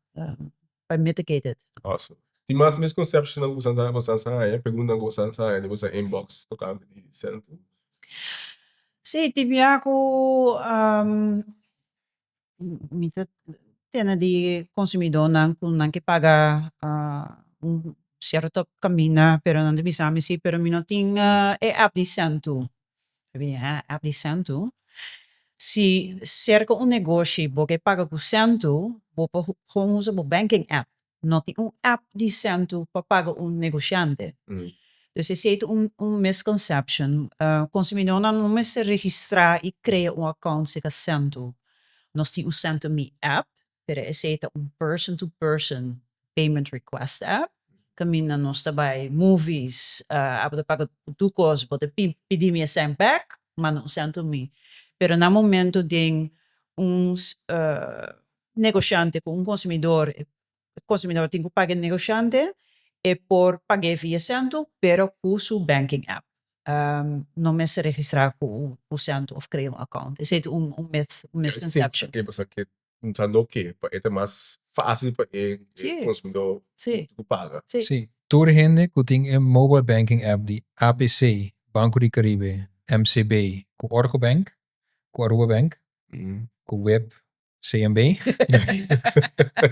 mitigate it. Awesome. Tin mas misconception ku bo sa, pregunta ku bo sa, di bo inbox tokante di Send2? Si, tin bia ku mi ta tende di konsumidónan ku nan ke paga un sierto kaminda, pero nan ta bisa mi si, "Pero mi no tin e app di Send2." Mi "Ha, app di Send2?" Si serka un negoshi bo ke paga ku Send2, bo por gewoon usa bo banking app. No tin un app di Send2 pa paga un negoshante. Dus esei ta un misconception. Konsumidónan no mester registrá i krea un account serka Send2. Nos tin un Send2Me app, pero esei ta un person-to-person payment request app. Kaminda nos ta bai movies, abo ta paga tur kos, bo ta pidi mi e sèn bèk, manda un Send2Me. Pero na momento den un negoshante ku un konsumidó, e konsumidó tin ku paga e negoshante, e por pag'é via Send2, pero ku su banking app. No mester registrá ku Send2 òf krea un account. Esei ta un myth, un misconception. Oké, pasobra ku no ke, pa e mas fásil pa e konsumidó paga. Si. Tur hende ku tin e mobile banking app di APC, Banco di Caribe, MCB, ku Orco Bank, ku Aruba Bank, ku WIB, CMB,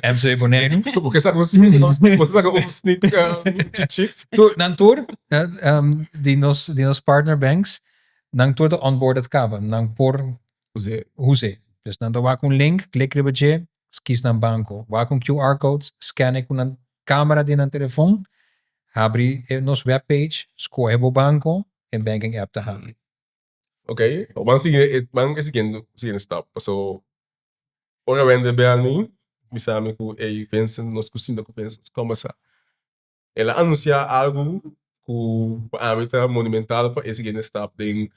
MC Boneiru. Porque sabe un sneak cheat. Tur, nan tur, di nos partner banks, nan tur ta onboarded kaba, nan por Us'é. Us'é. Dus nan ta wak un link, klik riba dje, kies nan banko. Wak un QR code, scan e ku nan kamera di nan telefon, habri nos webpage, skohe bo banko, e banking app ta habri. Ok, ban sigui, ban e siguiente stap. So, ora Wendel bel mi, bisa mi ku, "Hey Vincent, nos kusina ku Vincent, kombersá." El a anunsiá algu ku pa mi ta monumental pa e siguiente stap den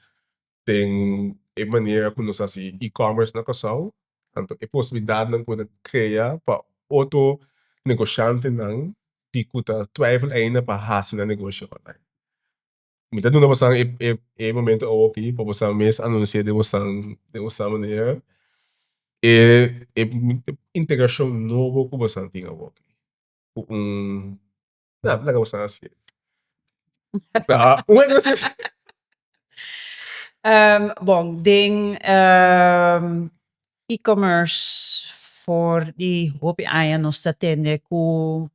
e manera ku nos hasi e-commerce na Kòrsou. Anto, e posibilidatnan ku ta krea pa otro negoshantenan di ku ta twijfel ainda pa hasi nan negoshi online. Mi ta duna boso e momento aki pa boso mes anunsiá den boso manera e integrashon nobo ku boso tin awor. Ku un, no, laga boso hasi. Ah, un negosio. Bon, den e-commerce for di hopi aña nos ta tende ku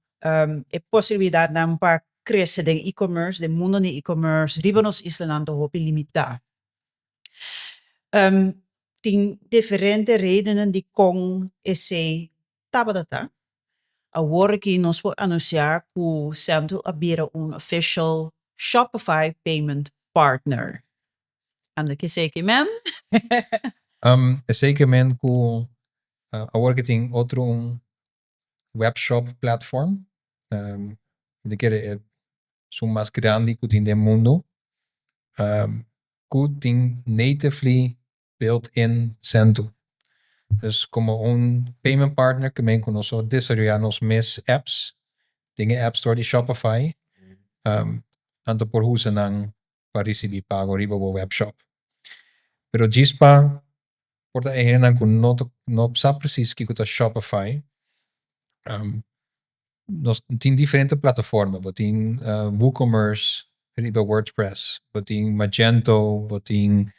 e posibilidatnan pa krese den e-commerce, den mundu di e-commerce, riba nos islanan ta hopi limitá. Tin diferente redenen di kon esei tabata ta. Awor aki nos por anunsiá ku Send2 a bira un official Shopify payment partner. Anto kiko esei ke men? Esei ke men ku awor ku tin otro un webshop platform, di kere esun mas grandi ku tin den mundu, ku tin natively built-in Send2. Dus komo un payment partner ku men ku nos a desaroyá nos mes apps den e app store di Shopify, anto por usa nan pa risibí pago riba bo webshop. Pero djis pa por ta e hendenan ku no ta no sa presis kiko ta Shopify, nos tin diferente plataforma. Bo tin WooCommerce riba WordPress, bo tin Magento, bo tin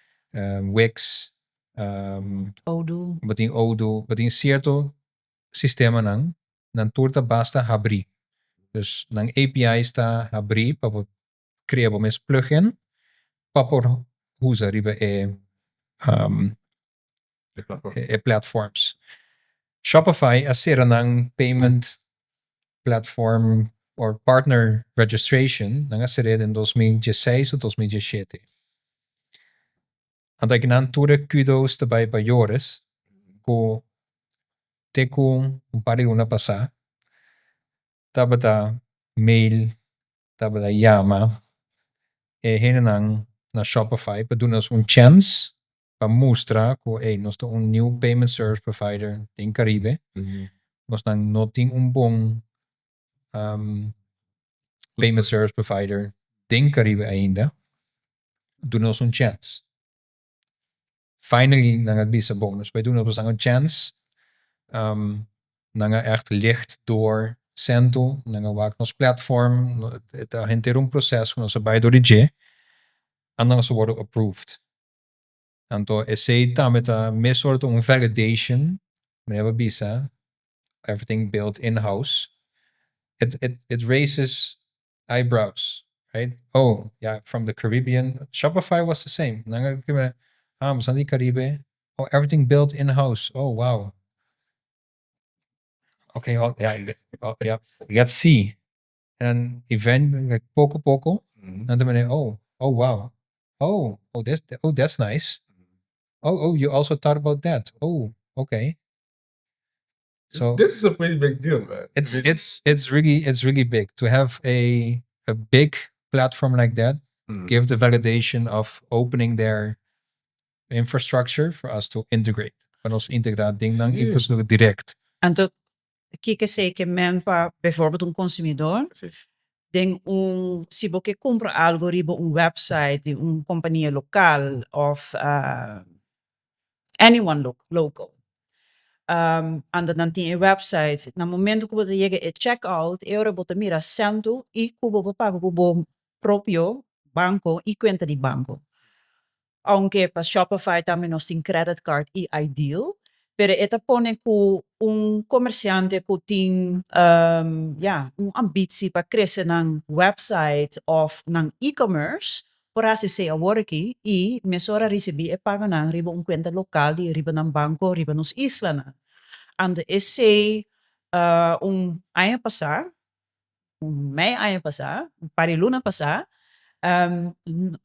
Wix, Odoo. Bo tin Odoo, bo tin sierto sistemanan, nan tur ta basta habrí. Dus nan API's ta habrí pa bo krea bo mes plugin pa por usa riba e platforms. Shopify a sera nan payment platform or partner registration, nan a ser'é den 2016 òf 2017. Anto akinan tur e kudos ta bai pa Joris ku te ku un par di luna pasá tabata mail, tabata yama e hendenan na Shopify pa duna nos un chèns pa mustra ku, ey, nos ta un new payment service provider den Caribe. Nos nan no tin un bon payment service provider den Caribe ainda. Duna nos un chèns. Finally nan a bisa, bon, nos bai duna nos un chèns. Nan a echt licht door Sentoo, nan a wak nos platform, e ta henter un proseso ku nos a bai dor di dje, anto nos a wòrdu approved. Anto esei tambe ta mes soort un validation, manera bo bisa, everything built in-house. It raises eyebrows, right? Oh, yeah, from the Caribbean. Shopify was the same. Nan a, ah, bo di Caribe. Oh, everything built in-house. Oh, wow. Okay, well, yeah, well, yeah. Let's see. And event, like, poko poko, and dan, oh, wow. Oh, that's nice. Oh, you also thought about that. Oh, okay. So This is a pretty big deal, man. It's really big to have a big platform like that give the validation of opening their infrastructure for us to integrate. Pa nos integrá den nan infrastruktura direkt. Anto, kiko esei ke men pa bijvoorbeeld un konsumidó, den un, si bo ke kumpra algu riba un website di un kompania lokal òf anyone local. Anto nan tin e website, na momento ku bo yega e checkout, e ora bo ta mira Sentoo i ku bo paga ku bo propio banko i kuenta di banko. Aunke pa Shopify tambe nos tin credit card i iDEAL, pero e ta pone ku un komersiante ku tin ja, un ambitie pa krese nan website òf nan e-commerce, por hasi esei awor aki i mesora risibí e pagonan riba un kuenta lokal di riba nan banko riba nos islanan. Anto esei un aña pasá, un mei aña pasá, un par di luna pasá,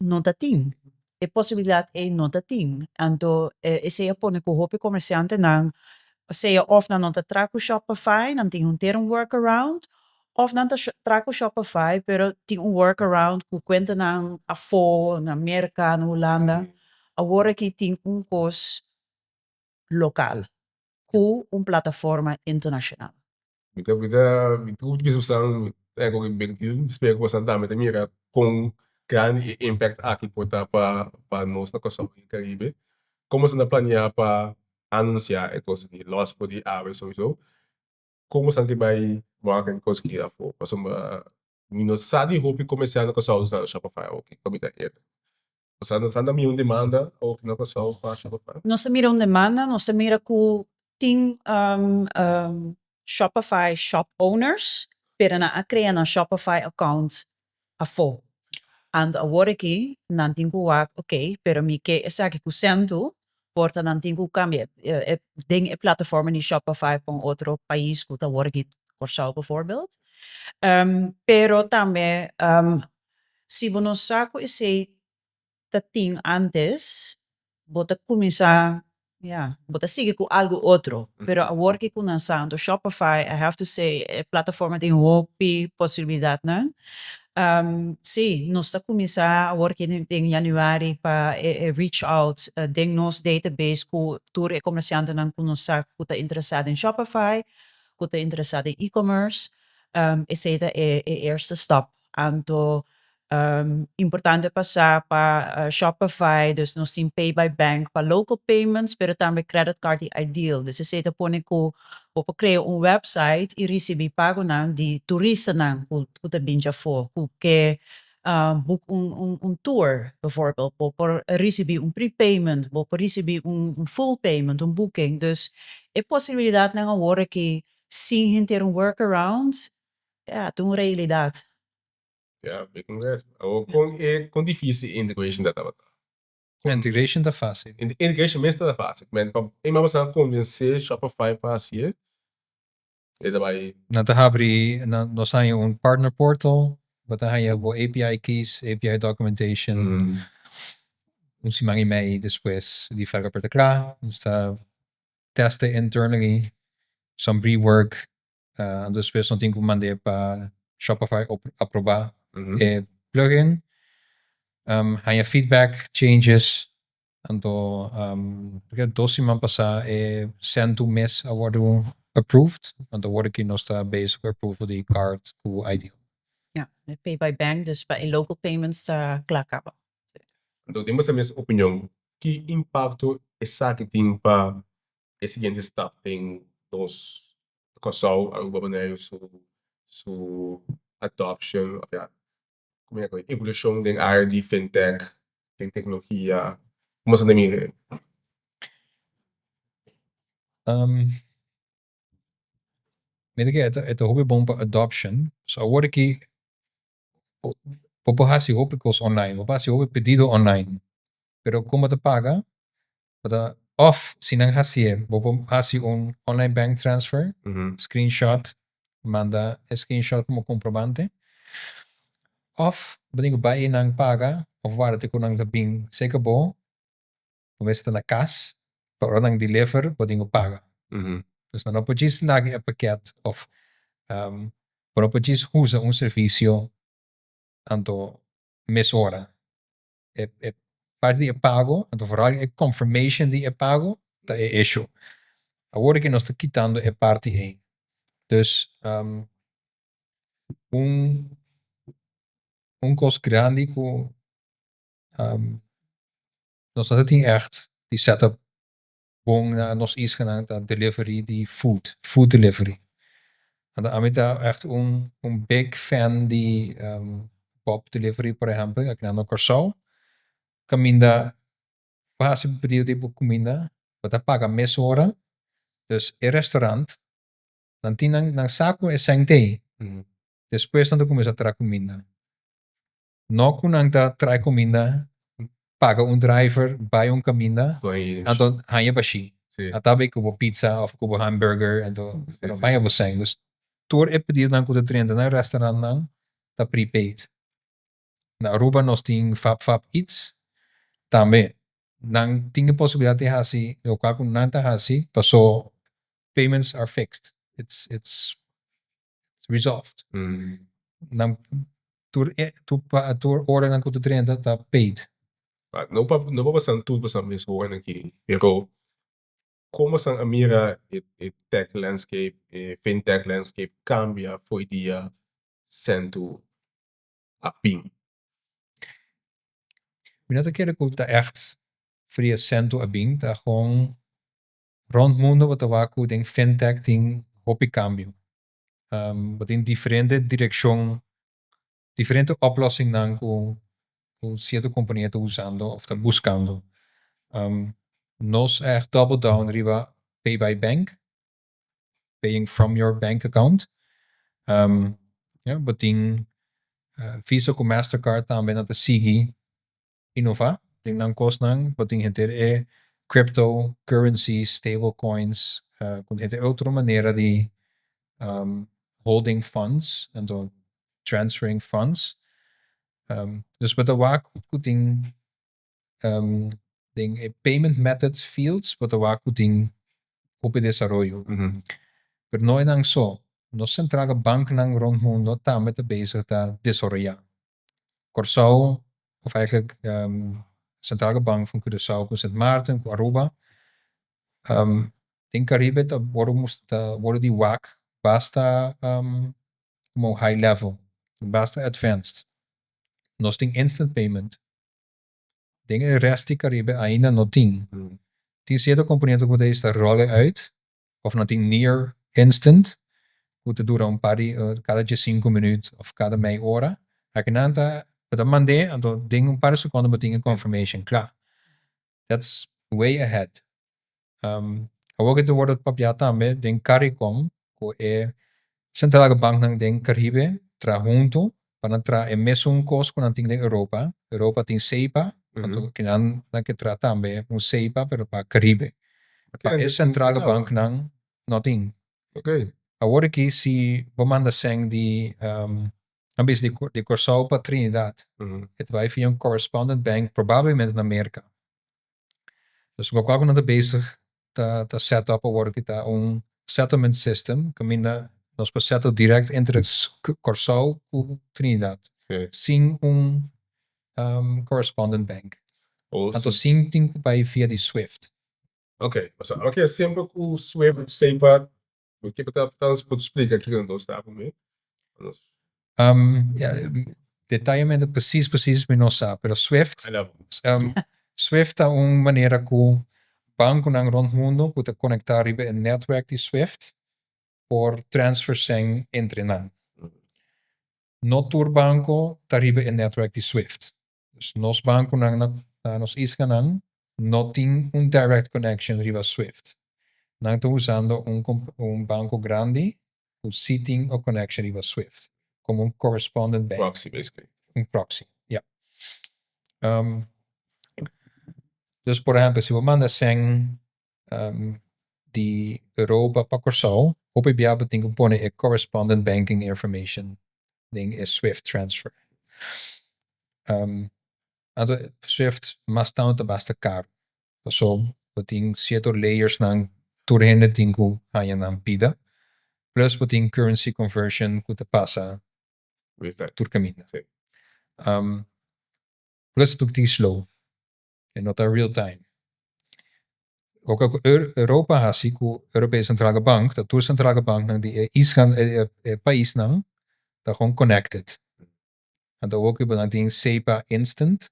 no tatin. E posibilidat ei no tatin. Anto esei a pone ku hopi komersiantenan, sea òf nan no ta traha ku Shopify, nan tin henter un workaround, òf nan ta traha ku Shopify, pero tin un workaround ku kuentanan afó, na Merka, na Hulanda. Awor aki tin un kos lokal ku un plataforma internashonal. Mi ta mi ta bisa e un big deal. Spero ku boso tambe ta mira kon grandi e impact aki por ta pa nos na Kòrsou i Karibe. Kon boso ta planeá pa anunsiá e kos aki, los for di awe sowieso? Kon boso ta bai market e kos aki afó? Pasobra mi no sa di hopi komersial na Kòrsou ta usa Shopify awoki, pa mi ta eerlijk. Boso ta mira un demanda awoki na Kòrsou pa Shopify? Nos ta mira un demanda, nos ta mira ku tin Shopify shop owners, pero nan a krea nan Shopify account afó. Anto awor aki nan tin ku wak, ok, pero mi ke esaki ku Sentoo, por ta nan tin ku kambia den e plataforma di Shopify pa un otro pais ku ta awor aki Kòrsou bijvoorbeeld. Pero tambe si bo no sa ku esei ta tin antes, bo ta kuminsá, ja, bo ta sigui ku algu otro. Pero awor ku nan sa, anto Shopify, I have to say, e plataforma tin hopi posibilidatnan. Sí, nos ta kuminsá awor ku den yanüari pa e reach out den nos database ku tur e komersiantenan ku nos sa ku ta interesá den Shopify, ku ta interesá den e-commerce. Esei ta e eerste stap. Anto importante pa sa pa Shopify, dus nos tin Pay by Bank pa local payments, pero tambe credit card di Ideal. Dus esei ta pone ku bo por krea un website i risibí pagonan di turistanan ku ta bin djafó, ku ke boek un tour bijvoorbeeld. Bo por risibí un prepayment, bo por risibí un full payment, un booking. Dus e posibilidatnan awor aki sin henter un workaround, ja, ta un realidat. Ja, big congrats. Awor kon e kon difícil e integration ta tabata? Integration ta fácil. Integration mes ta fácil. Men pa ema boso a konvensé Shopify pa hasié, e ta bai. Nan ta habri, nan nos haña un partner portal, bo ta haña bo API keys, API documentation. Un siman i mei despues di verkoper ta kla. Nos ta teste internally, some rework. Despues nos tin ku mand'é pa Shopify aprobá e plugin. Haña feedback, changes. Anto 2 siman pasá e Sentoo mes a wòrdu approved. Anto awor aki nos ta bezig ku approval di card ku Ideal. Ja, e Pay by Bank, dus pa e local payments ta kla kaba. Anto, den boso mes opinion, ki impakto esaki tin pa e siguiente stap den nos Kòrsou, Aruba, Boneiru su adoption, of ja, kon mi evolushon den área di fintech, den teknologia? Kon boso ta mira? Mi ta kere e ta hopi bon pa adoption. So awor aki bo por hasi hopi kos online, bo por hasi hopi pedido online. Pero kon bo ta paga? Bo ta of si nan hasié, bo por hasi un online bank transfer, screenshot, manda e screenshot komo komprobante. Of bo tin ku bai einan paga of warda te ku nan ta bin serka bo, bo mester ta na kas, pa ora nan deliver bo tin ku paga. Dus nan no por djis laga e pakèt of bo no por djis usa un servisio anto mesora. E parti di e pago, anto vooral e confirmation di e pago ta e issue. Awor aki nos ta kitando e parti ei. Dus un kos grandi ku nos no ta tin ègt di setup bon na nos islanan ta delivery di food, food delivery. Anto ami ta ègt un big fan di Bob Delivery, por ehèmpel, aki na Kòrsou. Kaminda bo hasi pedido di bo kuminda, bo ta paga mesora. Dus e restaurant nan tin nan sa ku e sèn t'ei. Despues nan ta kuminsá traha kuminda. No ku nan ta traha kuminda, paga un driver, bai un kaminda, anto haña bashí. Ata bai ku bo pizza of ku bo hamburger, anto baña bo sèn. Dus tur e pedidonan ku ta drenta na restaurantnan ta prepaid. Na Aruba nos tin Fab Fab Eats. Tambe nan tin e posibilidat di hasi lokual ku nan ta hasi paso payments are fixed. It's resolved. Nan tur ordernan ku ta drenta ta paid. No pa boso tur boso mes horen aki, pero kon boso a mira e tech landscape, e fintech landscape kambia for dia Sentoo a bin? Mi no ta kere ku ta ègt for dia Sentoo a bin, ta gewoon rònt mundu bo ta wak ku den fintech tin hopi kambio. Bo tin diferente direkshon, diferente oplossingnan ku sierto kompania ta usando òf ta buskando. Nos a ègt double down riba pay by bank, paying from your bank account. Ja, bo tin Visa ku Mastercard tambe nan ta sigui inová den nan kosnan. Bo tin henter e cryptocurrencies, stable coins, ku henter otro manera di holding funds, anto transferring funds. Dus bo ta wak ku tin den e payment methods fields, bo ta wak ku tin hopi desaroyo. Pero no e nan so. Nos sentrale banknan rònt mundu tambe ta bezig ta desaroyá. Kòrsou, òf eigenlijk Centrale Bank van Curaçao ku Sint Maarten ku Aruba, den Caribe ta wòrdu ta wòrdu di wak basta komo high level, basta advanced. Nos tin instant payment. Den e rest di Caribe ainda no tin. Tin sierto komponente ku ta rol e uit, òf nan tin near instant, ku ta dura un par di kada 15 minüt òf kada mei ora. Akinan ta bo ta mand'é, anto den un par di sekonde bo tin e confirmation kla. That's way ahead. Awor ku ta wòrdu papiá tambe den CARICOM ku e Centrale Banknan den Caribe traha huntu pa nan traha e mesun kos ku nan tin den Europa. Europa tin SEPA, anto kinan nan ke traha tambe un SEPA pero pa Caribe. Pa e Centrale Banknan no tin. Awor aki si bo manda sèn di a bisa di Kòrsou pa Trinidad, e ta bai via un correspondent bank, probablemente na Merka. Dus lokual ku nan ta bezig ta set up awor aki ta un settlement system kaminda nos por settle direct entre Kòrsou ku Trinidad sin un correspondent bank. Anto sin tin ku bai via di SWIFT. Ok, ok, semper ku SWIFT, SEPA, ke ta por splika kiko nan ta pa mi? Ja, detayamente precies precies mi no sa, pero SWIFT, SWIFT ta un manera ku bankonan rònt mundu ku ta konektá riba e netwerk di SWIFT por transfer sèn entre nan. No tur banko ta riba e netwerk di SWIFT. Dus nos bankonan na nos islanan no tin un direct connection riba SWIFT. Nan ta usando un banko grandi ku sí tin un connection riba SWIFT, komo un correspondent bank. Proxy, basically. Un proxy, ja. Dus por ehèmpel, si bo manda sèn di Europa pa Kòrsou, hopi bia bo tin ku pone e correspondent banking information den e SWIFT transfer. Anto SWIFT mas tantu ta basta karu. Paso bo tin sierto layers nan tur hende tin ku haña nan pida. Plus bo tin currency conversion ku ta pasa tur kaminda. Plus tur tin slow. E no ta real time. Loke ku Europa hasi ku Europese Centrale Bank, ta tur Centrale Banknan di e isla, e paisnan ta gewoon connected. Anto awor ku nan tin SEPA instant,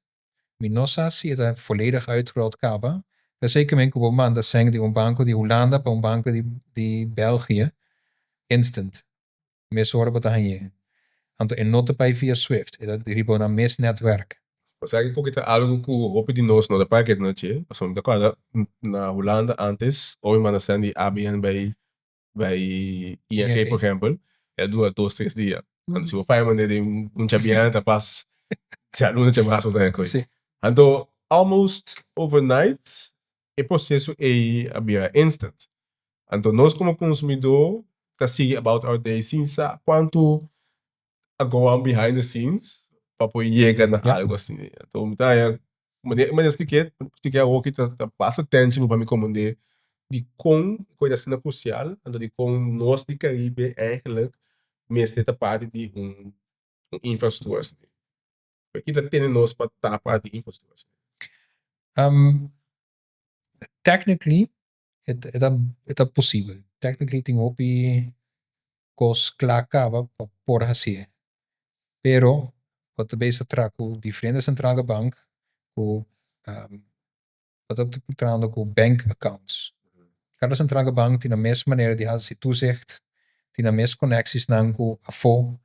mi no sa si e ta volledig uitgerold kaba, pero zekermente ku bo manda sèn di un banko di Hulanda pa un banko di België, instant. Mesora bo ta hañ'é. Anto e no ta bai via SWIFT, e ta riba nan mes netwerk. Sabi ku ta algu ku hopi di nos no ta para kere noche, pasobra mi ta kòrda na Hulanda antes, ora mi manda sèn di ABN bai ING, por ehèmpel, e a dura 2, 3 dia. Anto si bo faya manera di un djabièrnè ta pas djaluna djamarsu bo ta haña koi. Anto almost overnight e proseso ei a bira instant. Anto nos komo konsumidó ta sigui about our day sin sa kuantu a go on behind the scenes pa por yega na algu asina. Anto mi ta haña manera manera splik'é splik'é awoki ta basta tangible pa mi komprendé di kon ku e ta asina krusial anto di kon nos di Caribe eigenlijk mester ta parti di un infrastruktura asina. Ki ta tene nos pa ta parti di infrastruktura asina? Technically e ta posibel. Technically tin hopi kos kla kaba pa por hasié. Pero bo ta bezig traha ku diferente centrale bank ku bo ta trahando ku bank accounts. Kada centrale bank tin nan mes manera di hasi toezicht, tin nan mes koneksisnan ku afó.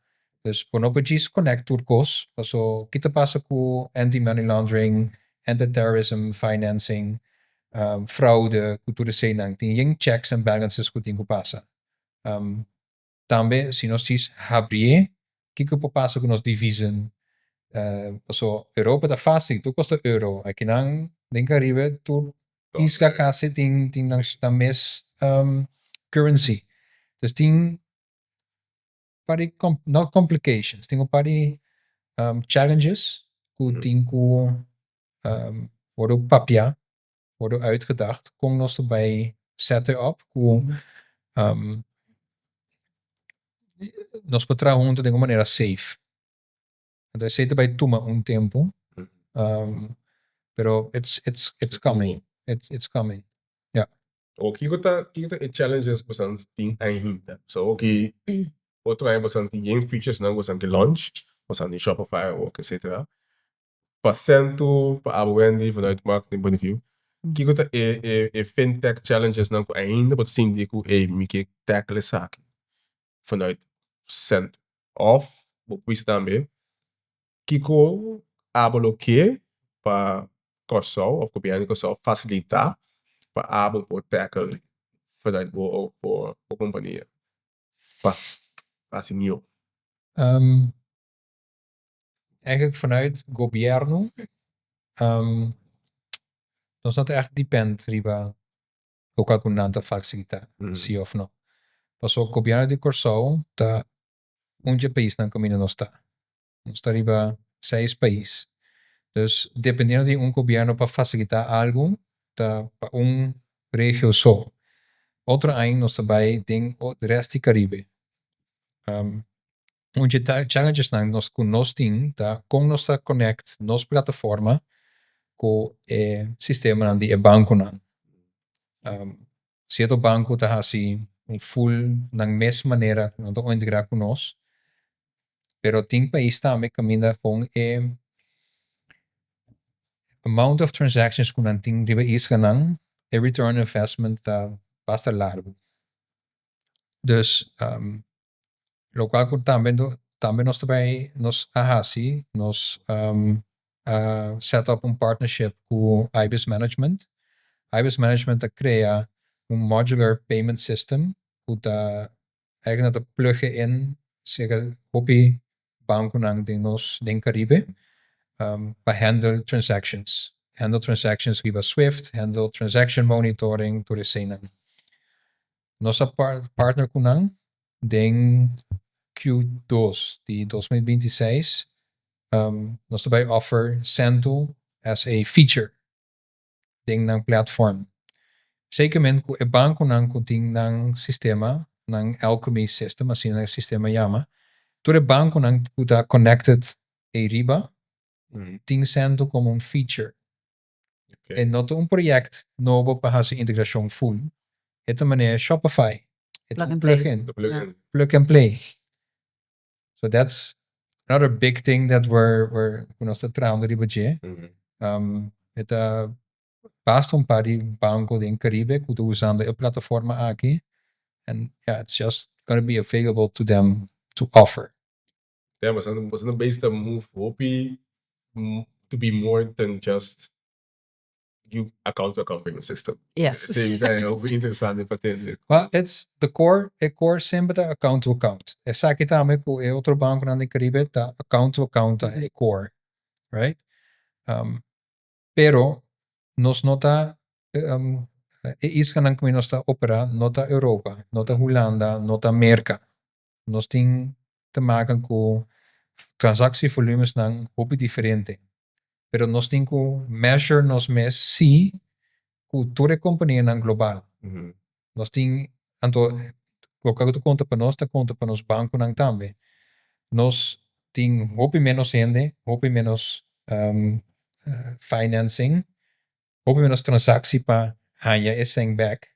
Dus bo no por djis connect tur kos, paso ki ta pasa ku anti-money laundering, anti-terrorism financing, fraude ku tur eseinan. Tin yen checks and balances ku tin ku pasa. Tambe si nos djis habrié, kiko por pasa ku nos devisen? Paso Europa ta fásil, tur kos ta euro. Akinan den Caribe tur isla kasi tin nan mes currency. Dus tin par di not complications, tin un par di challenges ku tin ku wòrdu papiá, wòrdu uitgedacht kon nos ta bai set up ku nos por traha huntu den un manera safe. Anto esei ta bai tuma un tempu. Pero it's coming. It's coming. Yeah. O kiko ta e challenges ku boso tin ainda? So oki otro aña boso tin yen features nan boso ke launch, boso tin Shopify ook, etc. Pa Sentoo, pa abo Wendy, vanuit marketing point of view, kiko ta e fintech challenges nan ku ainda bo ta sinti ku ey mi ke tackle esaki vanuit Sentoo? Of bo por bisa tambe kiko abo lo ke pa Kòrsou of gobièrnu di Kòrsou fasilitá pa abo por tackle vanuit bo kompania pa hasi mihó? Eigenlijk vanuit gobièrnu, nos no ta echt depend riba loke ku nan ta fasilitá, si òf no. Pasobra gobièrnu di Kòrsou ta un di e paisnan kaminda nos ta. Nos ta riba seis pais. Dus dependiendo di un gobièrnu pa fasilitá algu, ta pa un regio so. Otro aña nos ta bai den rest di Karibe. Un di e challenges nan nos ku nos tin ta kon nos ta connect nos plataforma ku e sistemanan di e bankonan. Sierto banko ta hasi un full nan mes manera ku nan ta integrá ku nos, pero tin pais tambe kaminda kon e amount of transactions ku nan tin riba islanan, e return on investment ta basta largu. Dus lokual ku tambe nos tambe nos a hasi, nos a set up un partnership ku IBIS Management. IBIS Management a krea un modular payment system ku ta eigenlijk ta plug in serka hopi bankonan den nos den Karibe pa handle transactions. Handle transactions riba SWIFT, handle transaction monitoring, tur eseinan. Nos a partner ku nan den Q2 di 2026, nos ta bai offer Sentoo as a feature den nan platform. Zekermente ku e bankonan ku tin nan sistema, nan Alchemy system, asina nan sistema yama, tur e bankonan ku ta connected ariba, tin Sentoo komo un feature. E no ta un proyekto nobo pa hasi integrashon full. E ta manera Shopify. E Plug and play. Plug-in. De plug-in. Plug and play. So that's another big thing that we're ku nos ta trahando riba dje. E ta basta un par di banko den Karibe ku ta usando e plataforma aki. And yeah, it's just gonna be available to them to offer. Ja, we zijn bezig to move hopi to be more than just you account to account payment system. Yes. Si, ta hopi interesante pa tende. Well, it's the core, e core semper ta account to account. Esaki tambe ku e otro bankonan den Karibe ta account to account ta e core, right? Pero nos no ta e islanan ku nos ta operá no ta Europa, no ta Hulanda, no ta Merka. Nos tin te maken ku transactievolumesnan hopi diferente. Pero nos tin ku measure nos mes si ku tur e kompanianan global. Nos tin, anto, loke ta konta pa nos, ta konta pa nos bankonan tambe. Nos tin hopi menos hende, hopi menos financing, hopi menos transaktie pa haña e sèn bèk.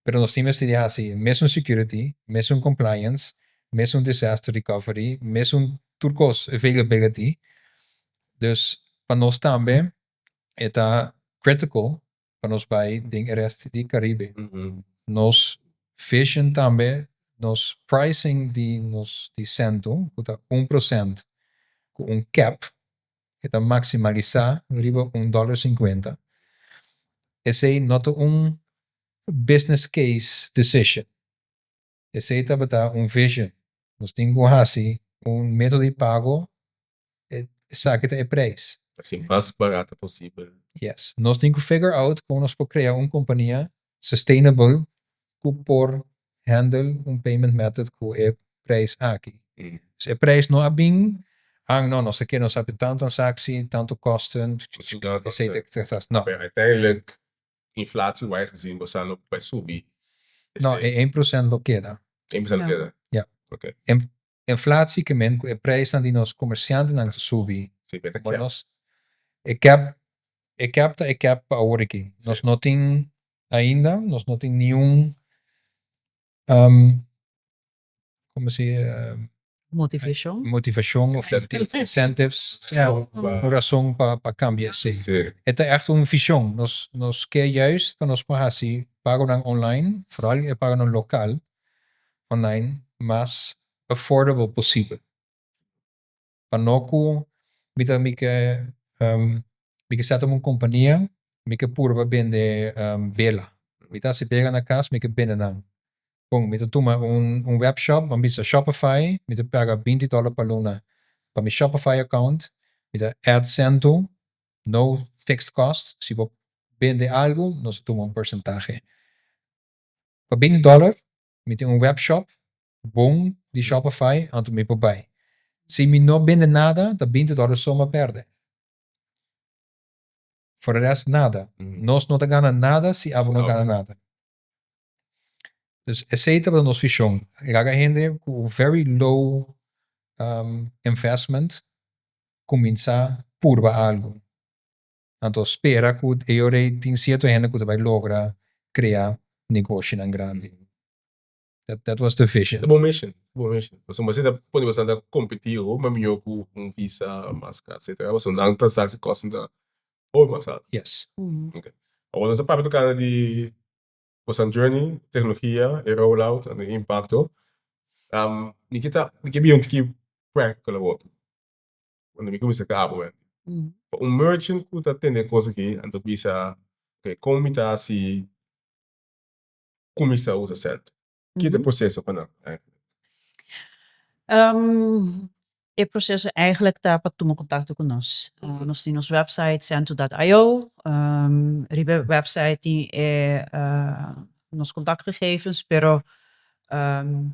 Pero nos tin mester di hasi mesun security, mesun compliance, mesun disaster recovery, mesun tur kos availability. Dus pa nos tambe e ta critical pa nos bai den e rest di Karibe. Nos vision tambe, nos pricing di nos di Sentoo, ku ta 1% ku un cap, e ta maksimalisá riba $1.50. Esei no ta un business case decision. Esei tabata un vision. Nos tin ku hasi un método di pago, esaki ta e preis. Asina, mas barata posibel. Yes. Nos tin ku figure out kon nos por krea un kompania sustainable ku por handle un payment method ku e preis aki. Dus e preis no a bin, ah no, nos ke nos sabi tantu transaktie, tantu kosten, et cetera. No. Maar uiteindelijk, inflatie-wise gezien, we staan ook bij subi. No, e 1% lo keda. 1% keda. Ja. Oké. Inflatie ke men ku e prijsnan di nos komersiantenan ta subi. Sí, beta Bo cap. nos e cap e cap ta e cap pa awor aki. Nos no tin ainda, nos no tin niun como se Motivashon. Motivashon of Incentive. Incentives. Ja, un rason pa kambia esei. Sí. E ta echt un vision. Nos ke juist pa nos por hasi pagonan online, vooral e pagonan lokal online, mas affordable posibel. Pa no ku mi ta mi ke mi ke set up un kompania, mi ke purba bende bela. Mi ta hasi bela na kas, mi ke bende nan. Bon, mi ta tuma un webshop, ban bisa Shopify, mi ta paga $20 pa luna pa mi Shopify account, mi ta add Sentoo, no fixed cost, si bo bende algu, nos ta tuma un porcentahe. Pa $20 mi tin un webshop bon di Shopify, anto mi por bai. Si mi no bende nada, ta $20 so mi a perde. For de rest nada. Nos no ta gana nada si abo no gana nada. Dus esei tabata nos vision. Laga hende ku very low investment kuminsá purba algu. Anto spera ku e ora ei tin sierto hende ku ta bai logra krea negoshinan grandi. That was the vision. Ta bon mission, ta bon mission. Pasobra bo ta pone boso ta kompetí hopi mas mihó ku un Visa, Mastercard, etcetera. Pasobra nan transaction kosten ta hopi mas alto. Yes. Ok. Awor nos a papia tokante di boso journey, teknologia, e rollout en e impakto. Mi ke ta, mi ke bira un tiki practical awor. Cuando mi cuminsa caba web. Pa un merchant cu ta tende e cos aki, anto bisa, ok, con mi ta haci cuminsa usa Sentoo? Ki ta e proceso pa nan eigenlijk? E proceso eigenlijk ta pa tuma contacto cu nos. Nos tin nos website sentoo.io. Riba e website tin e nos contactgegevens, pero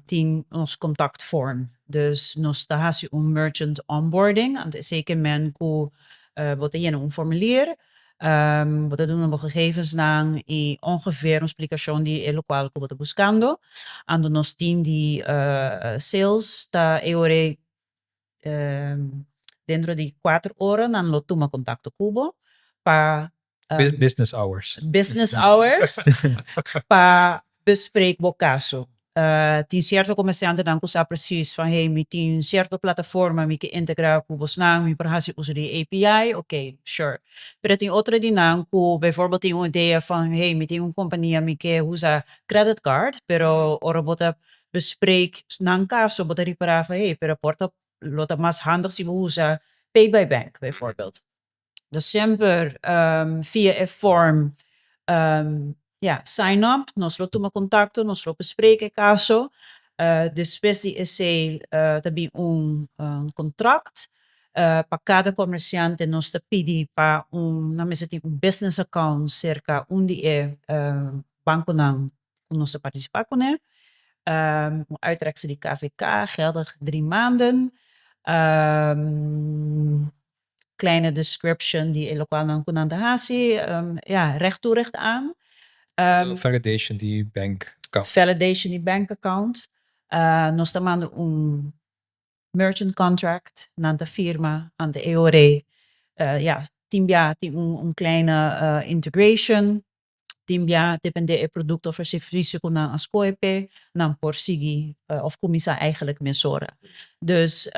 tin nos contactform. Dus nos ta hasi un merchant onboarding, anto esei ke men ku bo ta yena un formulier, bo ta duna bo gegevensnan i ongeveer un splikashon di e lokual ku bo ta buskando. Anto nos team di sales ta e ora ei dentro di kuater ora nan lo tuma kontakto ku bo pa Business hours. Business hours pa bespreek bo kaso. Tin sierto komersiantenan ku sa presis van hey mi tin sierto plataforma mi ke integrá ku bosnan, mi por hasi uso di e API, ok, sure. Pero tin otro di nan ku bijvoorbeeld tin un idea van hey mi tin un kompania mi ke usa credit card, pero ora bo ta bespreek nan kaso bo ta ripará van hey pero por ta lo ta mas handig si bo usa pay by bank bijvoorbeeld. Dus semper via e form ja, sign up, nos lo tuma contacto, nos lo bespreek e caso. Despues di esey ta bin un contract. Pa cada comerciante nos ta pidi pa un, nan mester tin un business account cerca un di e banconan ku nos ta participa kuné. Un uittreksel di KVK, geldig 3 maanden. Kleine description di e lokualnan ku nan ta hasi. Ja, recht toe recht aan. Validation di bank account. Validation di bank account. Nos ta manda un merchant contract, nan ta firma ante e ora ei. Ja, tin bia tin un kleine integration. Tin bia depende e produkto of e servisio ku nan a skohe p'e, nan por sigui of kuminsá eigenlijk mesora. Dus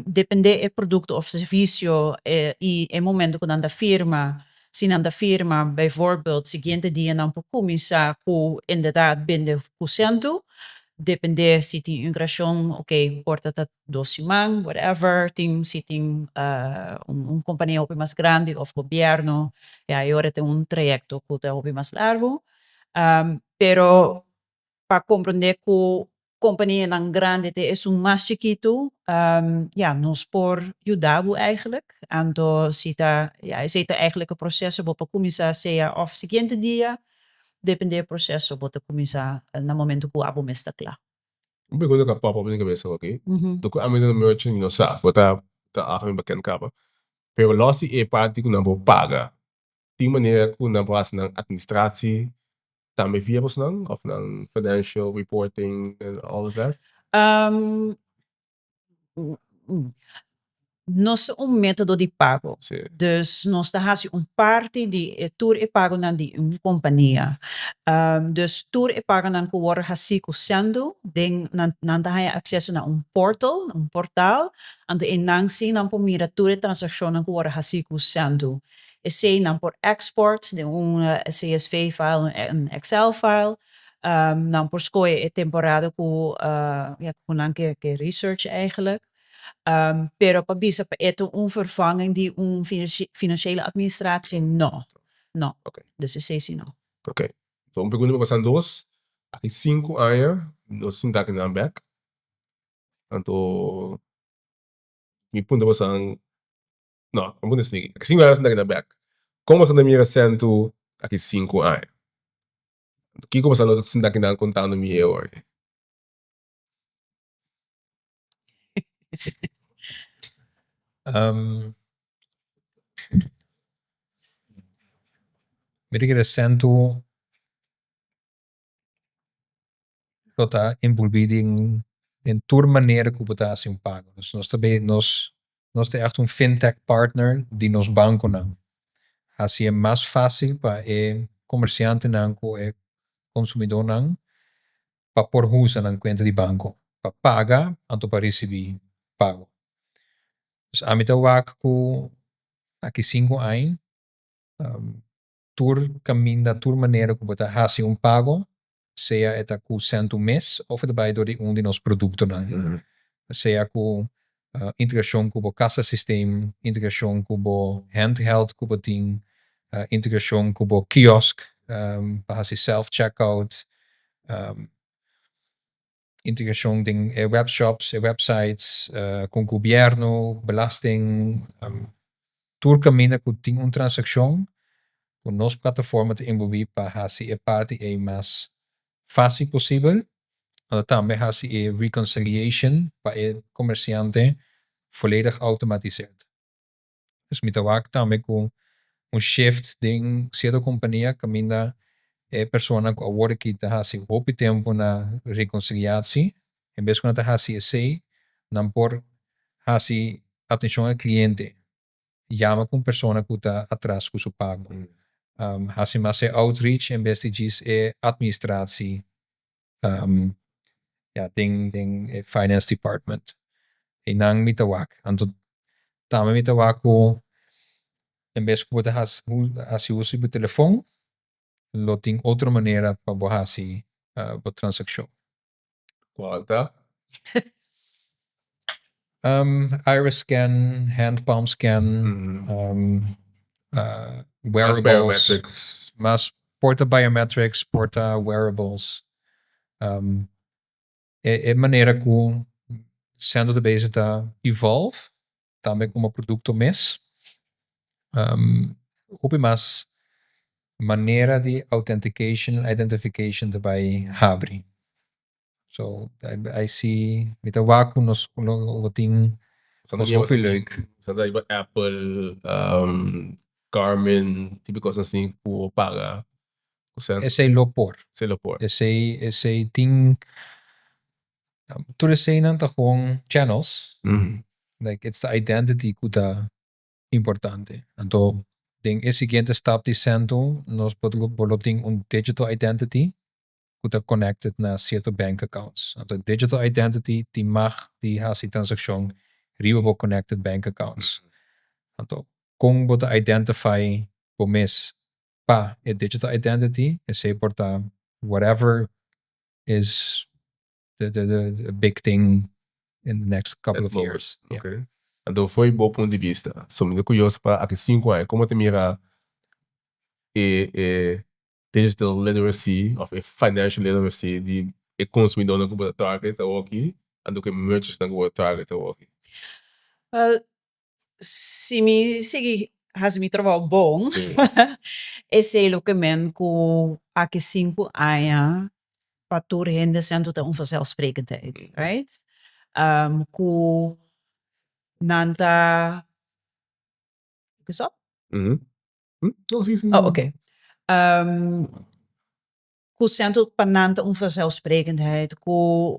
depende e produkto of servisio i e momento ku nan ta firma, si nan ta firma bijvoorbeeld siguiente dia nan por kuminsá ku inderdaad bende ku Sentoo. Depende si tin integrashon, ok, por ta ta 2 siman, whatever. Tin si tin un kompania hopi mas grandi of gobièrnu, ja, e ora tin un trayekto ku ta hopi mas largu. Pero pa komprondé ku kompanianan grandi te esun mas chikitu, ja, nos por yuda bo eigenlijk. Anto si ta, ja, esei ta eigenlijk e proseso bo por kuminsá sea of siguiente dia, depende e proseso bo ta kuminsá na momento ku abo mes ta kla. Un pregunta ku a pop up den mi kabesa aki, dor ku ami ta merchant mi no sa, bo ta algemeen bekend kaba, pero los di e parti ku nan por paga, tin manera ku nan por hasi nan administratie tambe via bosnan of nan financial reporting and all of that? Nos ta un metodo di pago. Dus nos ta hasi un parti di e tur e pagonan di un kompania. Dus tur e pagonan ku wòrdu hasí ku Sendoo den nan nan ta haña akseso na un portal, un portal, anto e nan sí nan por mira tur e transakshonnan ku wòrdu hasí ku Sendoo. Esei nan por export den un CSV file, un Excel file, nan por skohe e temporada ku ya ku nan ke ke research eigenlijk. Pero pa bisa pa e ta un vervanging di un financiële administratie, no. No. Dus esei si no. Oké. So un pregunta pa pasan dos. Aki sinku aña nos sinta aki nan bek. Anto mi punta pasan, no, mi punta esaki. Aki sinku aña nos sinta aki nan bek. Kon boso ta mira Sentu aki sinku aña? Kiko boso lo sinta aki nan kontando mi e ora? Mi ta kere Sentu lo ta envolvi den tur manera ku bo ta hasi un pago. Dus nos ta bay nos nos ta ègt un fintech partner di nos bankonan. Hasi e mas fásil pa e komersiantenan ku e konsumidónan pa por usa nan kuenta di banko pa paga anto pa risibí pago. Dus ami ta wak ku aki sinku aña tur kaminda, tur manera ku bo ta hasi un pago, sea e ta ku sèntu mes òf e ta bai dor di un di nos produktonan. Sea ku integrashon ku bo kasasysteem, integrashon ku bo handheld ku bo tin, integrashon ku bo kiosk pa hasi self checkout, integrashon den e webshops, e websites, ku gobièrnu, belasting, tur kaminda ku tin un transakshon ku nos plataforma ta envolví pa hasi e parti ei mas fásil posibel. Anto tambe hasi e reconciliation pa e komersiante volledig automatiseerd. Dus mi ta wak tambe ku un shift den sierto kompania kaminda e persona ku awor aki ta hasi hopi tempu na rekonsiliatie, en bes ku nan ta hasi esei, nan por hasi atenshon al kliente, yama ku un persona ku ta atras ku su pago, hasi mas e outreach en bes di djis e administratie ya den den e finance department. Einan mi ta wak. Anto tambe mi ta wak ku en bes ku bo ta hasi hasi uso di bo telefon lo tin otro manera pa bo hasi bo transakshon. Cual ta? Iris scan, hand palm scan, wearables. Mas biometrics. Mas por ta biometrics, por ta wearables. E manera cu Sendo ta bezig ta evolve, tambe como producto mes, hopi mas manera di authentication, identification ta bay habri. So I see, mi ta wak ku nos lo tin kos hopi leuk. Sa ta riba Apple, Garmin, tipo kos asin ku bo paga ku sèn. Esei lo por. Esei lo por. Esei esei tin, tur eseinan ta gewoon channels, like it's the identity ku ta importante. Anto den e siguiente stap di Sento nos por lo tin un digital identity ku ta connected na sierto bank accounts. Anto digital identity tin mag di hasi transakshon riba bo connected bank accounts. Anto kon bo ta identify bo mes pa e digital identity esei por ta whatever is the the big thing in the next couple of years. Ok. Anto fo'i bo punto di bista, so mi ta curioso pa aki sinku aña como ta mira e e digital literacy of e financial literacy di e consumidornan cu bo ta target awoki anto cu e merchants-nan cu bo ta target awoki? Wel, si mi sigui hasi mi trabou bon, esei lo ke men ku aki sinku aña pa tur hende sento ta un vanzelfsprekendheid, right? Ku nan ta, ke so? Oh, oké. Ku sento pa nan ta un vanzelfsprekendheid ku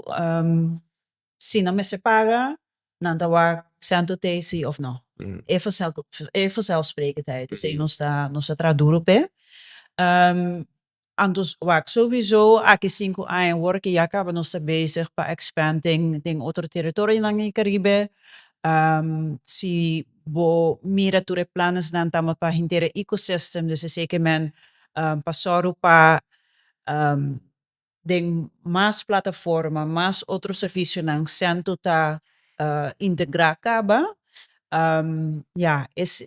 si nan mester paga. Nan ta wak Sento t'ei si of no. E vanzelf, e vanzelfsprekendheid. Esei nos ta, nos ta traha duro p'e. Anto wak sowieso aki sinku aña awor ke ya kaba nos ta bezig pa expand den den otro teritorionan den Caribe. Si bo mira tur e planesnan tamba pa henter e ecosystem, dus esei ke men pa sòru pa den mas plataforma, mas otro servicionan Sento ta integra caba. Ya, es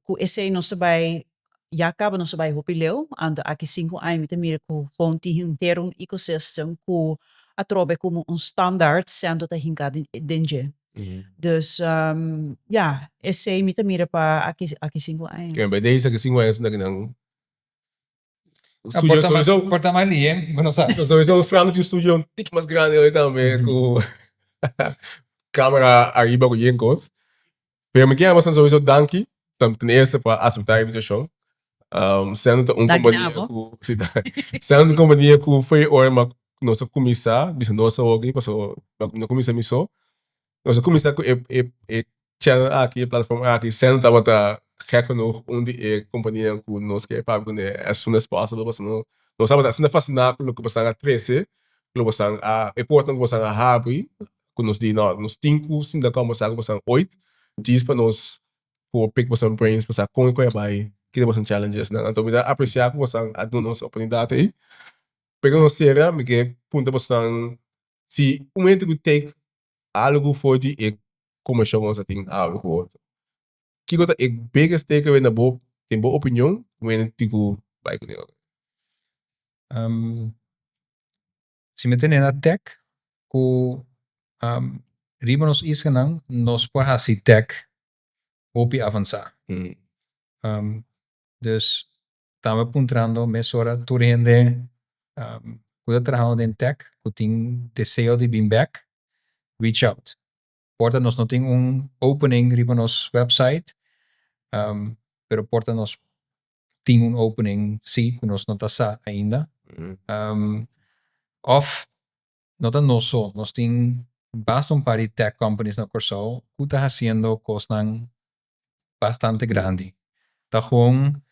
cu esey nos ta bay, ya caba nos ta bay hopi leu, anto aki cinco aña mi ta mira cu gewoon tin henter un ecosystem cu atrobe como un standaard Sento ta hinca den dje. Dus ya, esey mi ta mira pa aki aki cinco aña. Bij deze aki cinco aña esaki nan Studio Por ta mas, sowieso. por ta mas lihe, bo no sa. Sowieso Fernando tin un studio un tiki mas grandi hoy tambe ku camera ariba ku yen kos. Pero mi kier a sowieso danki ten eerste pa asepta e invitashon. Sendo ta un Danki na kompania abo. ku si sendo ta un kompania ku foi ora nos a kuminsá, bisa nos awoki pasobra no kuminsá mi so. Nos a kuminsá ku e e e channel aki, e platform aki, Sendo tabata gek genoeg un di e kompanianan ku nos ke papia kuné as soon as possible pasobra nos tabata asina fasiná ku loke boso a trese, ku loke boso a, e portnan ku boso a habri, ku nos di no, nos tin ku sinta kombersá ku boso oit djis pa nos por pick boso brains pa sa kon e koe a bai, ki ta boso challengesnan. Anto mi ta apresiá ku boso a duna nos e oportunidat ei. Pero nos sera mi ke puntra boso si un hende ku take algu for di e kombershon ku nos a tin awe ku otro. Kiko ta e biggest takeaway na bo, den bo opinion, ku hende tin ku bai kuné ora? Si mi tene na tech ku riba nos islanan nos por hasi tech hopi avansá. Dus tamba puntrando mesora tur hende ku ta trahando den tech ku tin deseo di bin bek, reach out. Por ta nos no tin un opening riba nos website, pero por ta nos tin un opening si ku nos no ta sa ainda. Of no ta nos so, nos tin basta un par di tech companies na Kòrsou ku ta hasiendo kosnan bastante grandi. Ta gewoon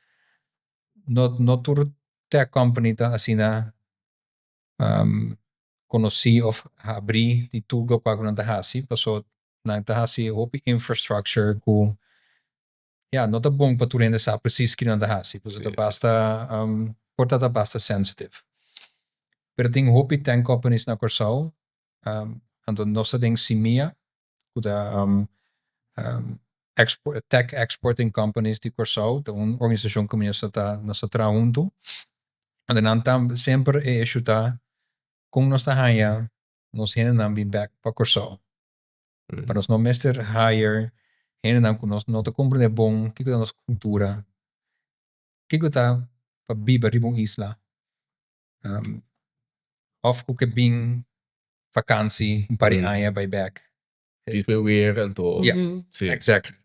no no tur tech company ta asina konosí of habrí di tur lokual ku nan ta hasi, paso nan ta hasi hopi infrastructure ku ya no ta bon pa tur hende sa precies kiko nan ta hasi, paso ta basta por ta ta basta sensitive. Pero tin hopi tech companies na Kòrsou, anto nos ta den Simia ku ta Tech Exporting Companies di Kòrsou, ta un organisashon ku nos ta nos ta traha huntu. Anto nan ta semper e issue ta kon nos ta haña nos hendenan bin bek pa Kòrsou. Pa nos no mester hire hendenan ku nos no ta komprende bon kiko ta nos kultura, kiko ta pa biba riba un isla of ku ke bin vakansi un par di aña bai bek. Djis pa e weer anto. Ja, exactly.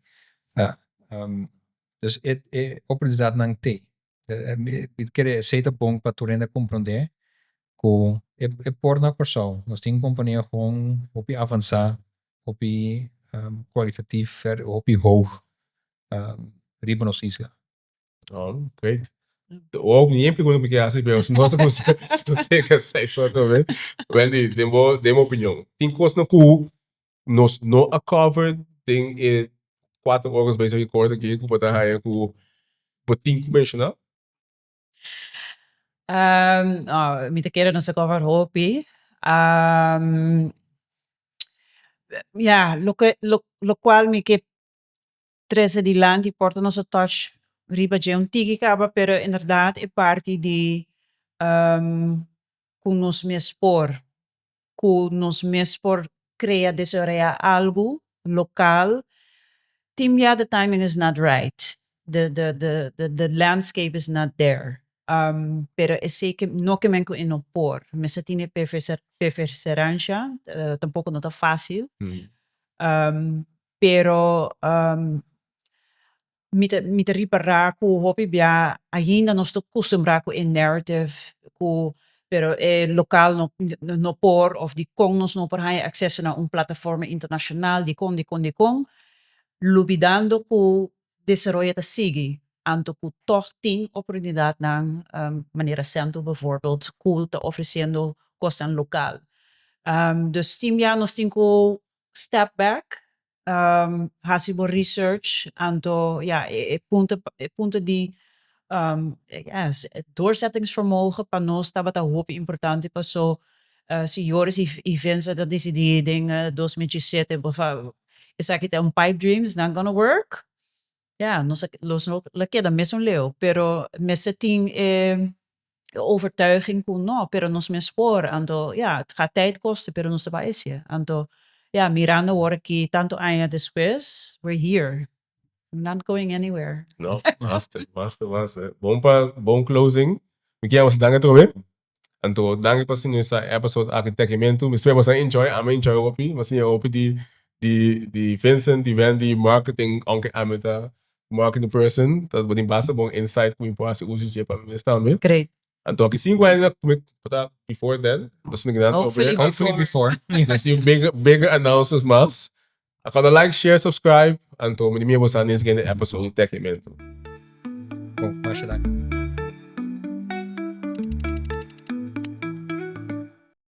Ja. Dus e e oportunidatnan t'ei. Mi kere esei ta bon pa tur hende komprondé ku e e por na Kòrsou. Nos tin kompania gewoon hopi avansá, hopi kwalitatief, hopi hoog riba nos isla. Oh, great. Oh, mi pregunta mi ke hasi, pero nos a kuminsá nos a yega seis ora tambe. Wendy, den bo den bo opinion, tin kosnan ku nos no a cover den e kuater ora nos bezig record aki ku bo ta haña ku bo tin ku menshoná? Mi ta kere nos a cover hopi. Ya, loke lokual mi ke trese dilanti por ta nos a touch riba dje un tiki kaba pero inderdaad e parti di ku nos mes por ku nos mes por krea desaroya algu lokal tin bia the timing is not right the the the the landscape is not there pero esei ke no ke men ku e no por mester tin e perseveransia tampoco no ta facil. Pero mi ta mi ta ripará ku hopi bia ainda nos ta kustumbrá ku e narrative ku Pero e lokal no no por of dikon nos no por haña akseso na un plataforma internashonal, dikon, dikon, dikon, lubidando ku desaroyo ta sigui, anto ku tòg tin oportunidatnan manera Sentoo bijvoorbeeld ku ta ofresiendo kosnan lokal. Dus tin bia nos tin ku step back, hasi bo research, anto ya e punto e punto di ya doorzettingsvermogen pa nos tabata hopi importante paso si Joris y Vincent a disidí den 2017 esaki ta un pipe dream, it's not gonna work, ya nos a nos lo keda mesun leu pero mester tin e overtuiging ku no pero nos mes por anto ya het gaat tijd kosten pero nos ta bai hacié anto ya mirando awor aki tanto aña despues we're here we're not going anywhere. No, master, master, master. Bon pa bon closing. Mi kier boso danki atrobe. Anto danki pa sintonisa e episode aki di Tekimentu. Mi spera boso a enjoy, ami a enjoy hopi. Mi a siña hopi di di di Vincent, di Wendy, marketing, aunke ami ta marketing person, ta bo tin basta bon insight ku mi por hasi uso dje pa mi mes tambe. Great. Anto aki sinku aña ku mi ta before then, nos tin nan Hopefully Hopefully before. Nos tin bigger bigger announcements mas. Acorda like, share, subscribe, anto mi di mira boso na siguiente episode di Tekimentu. Bon, masha danki.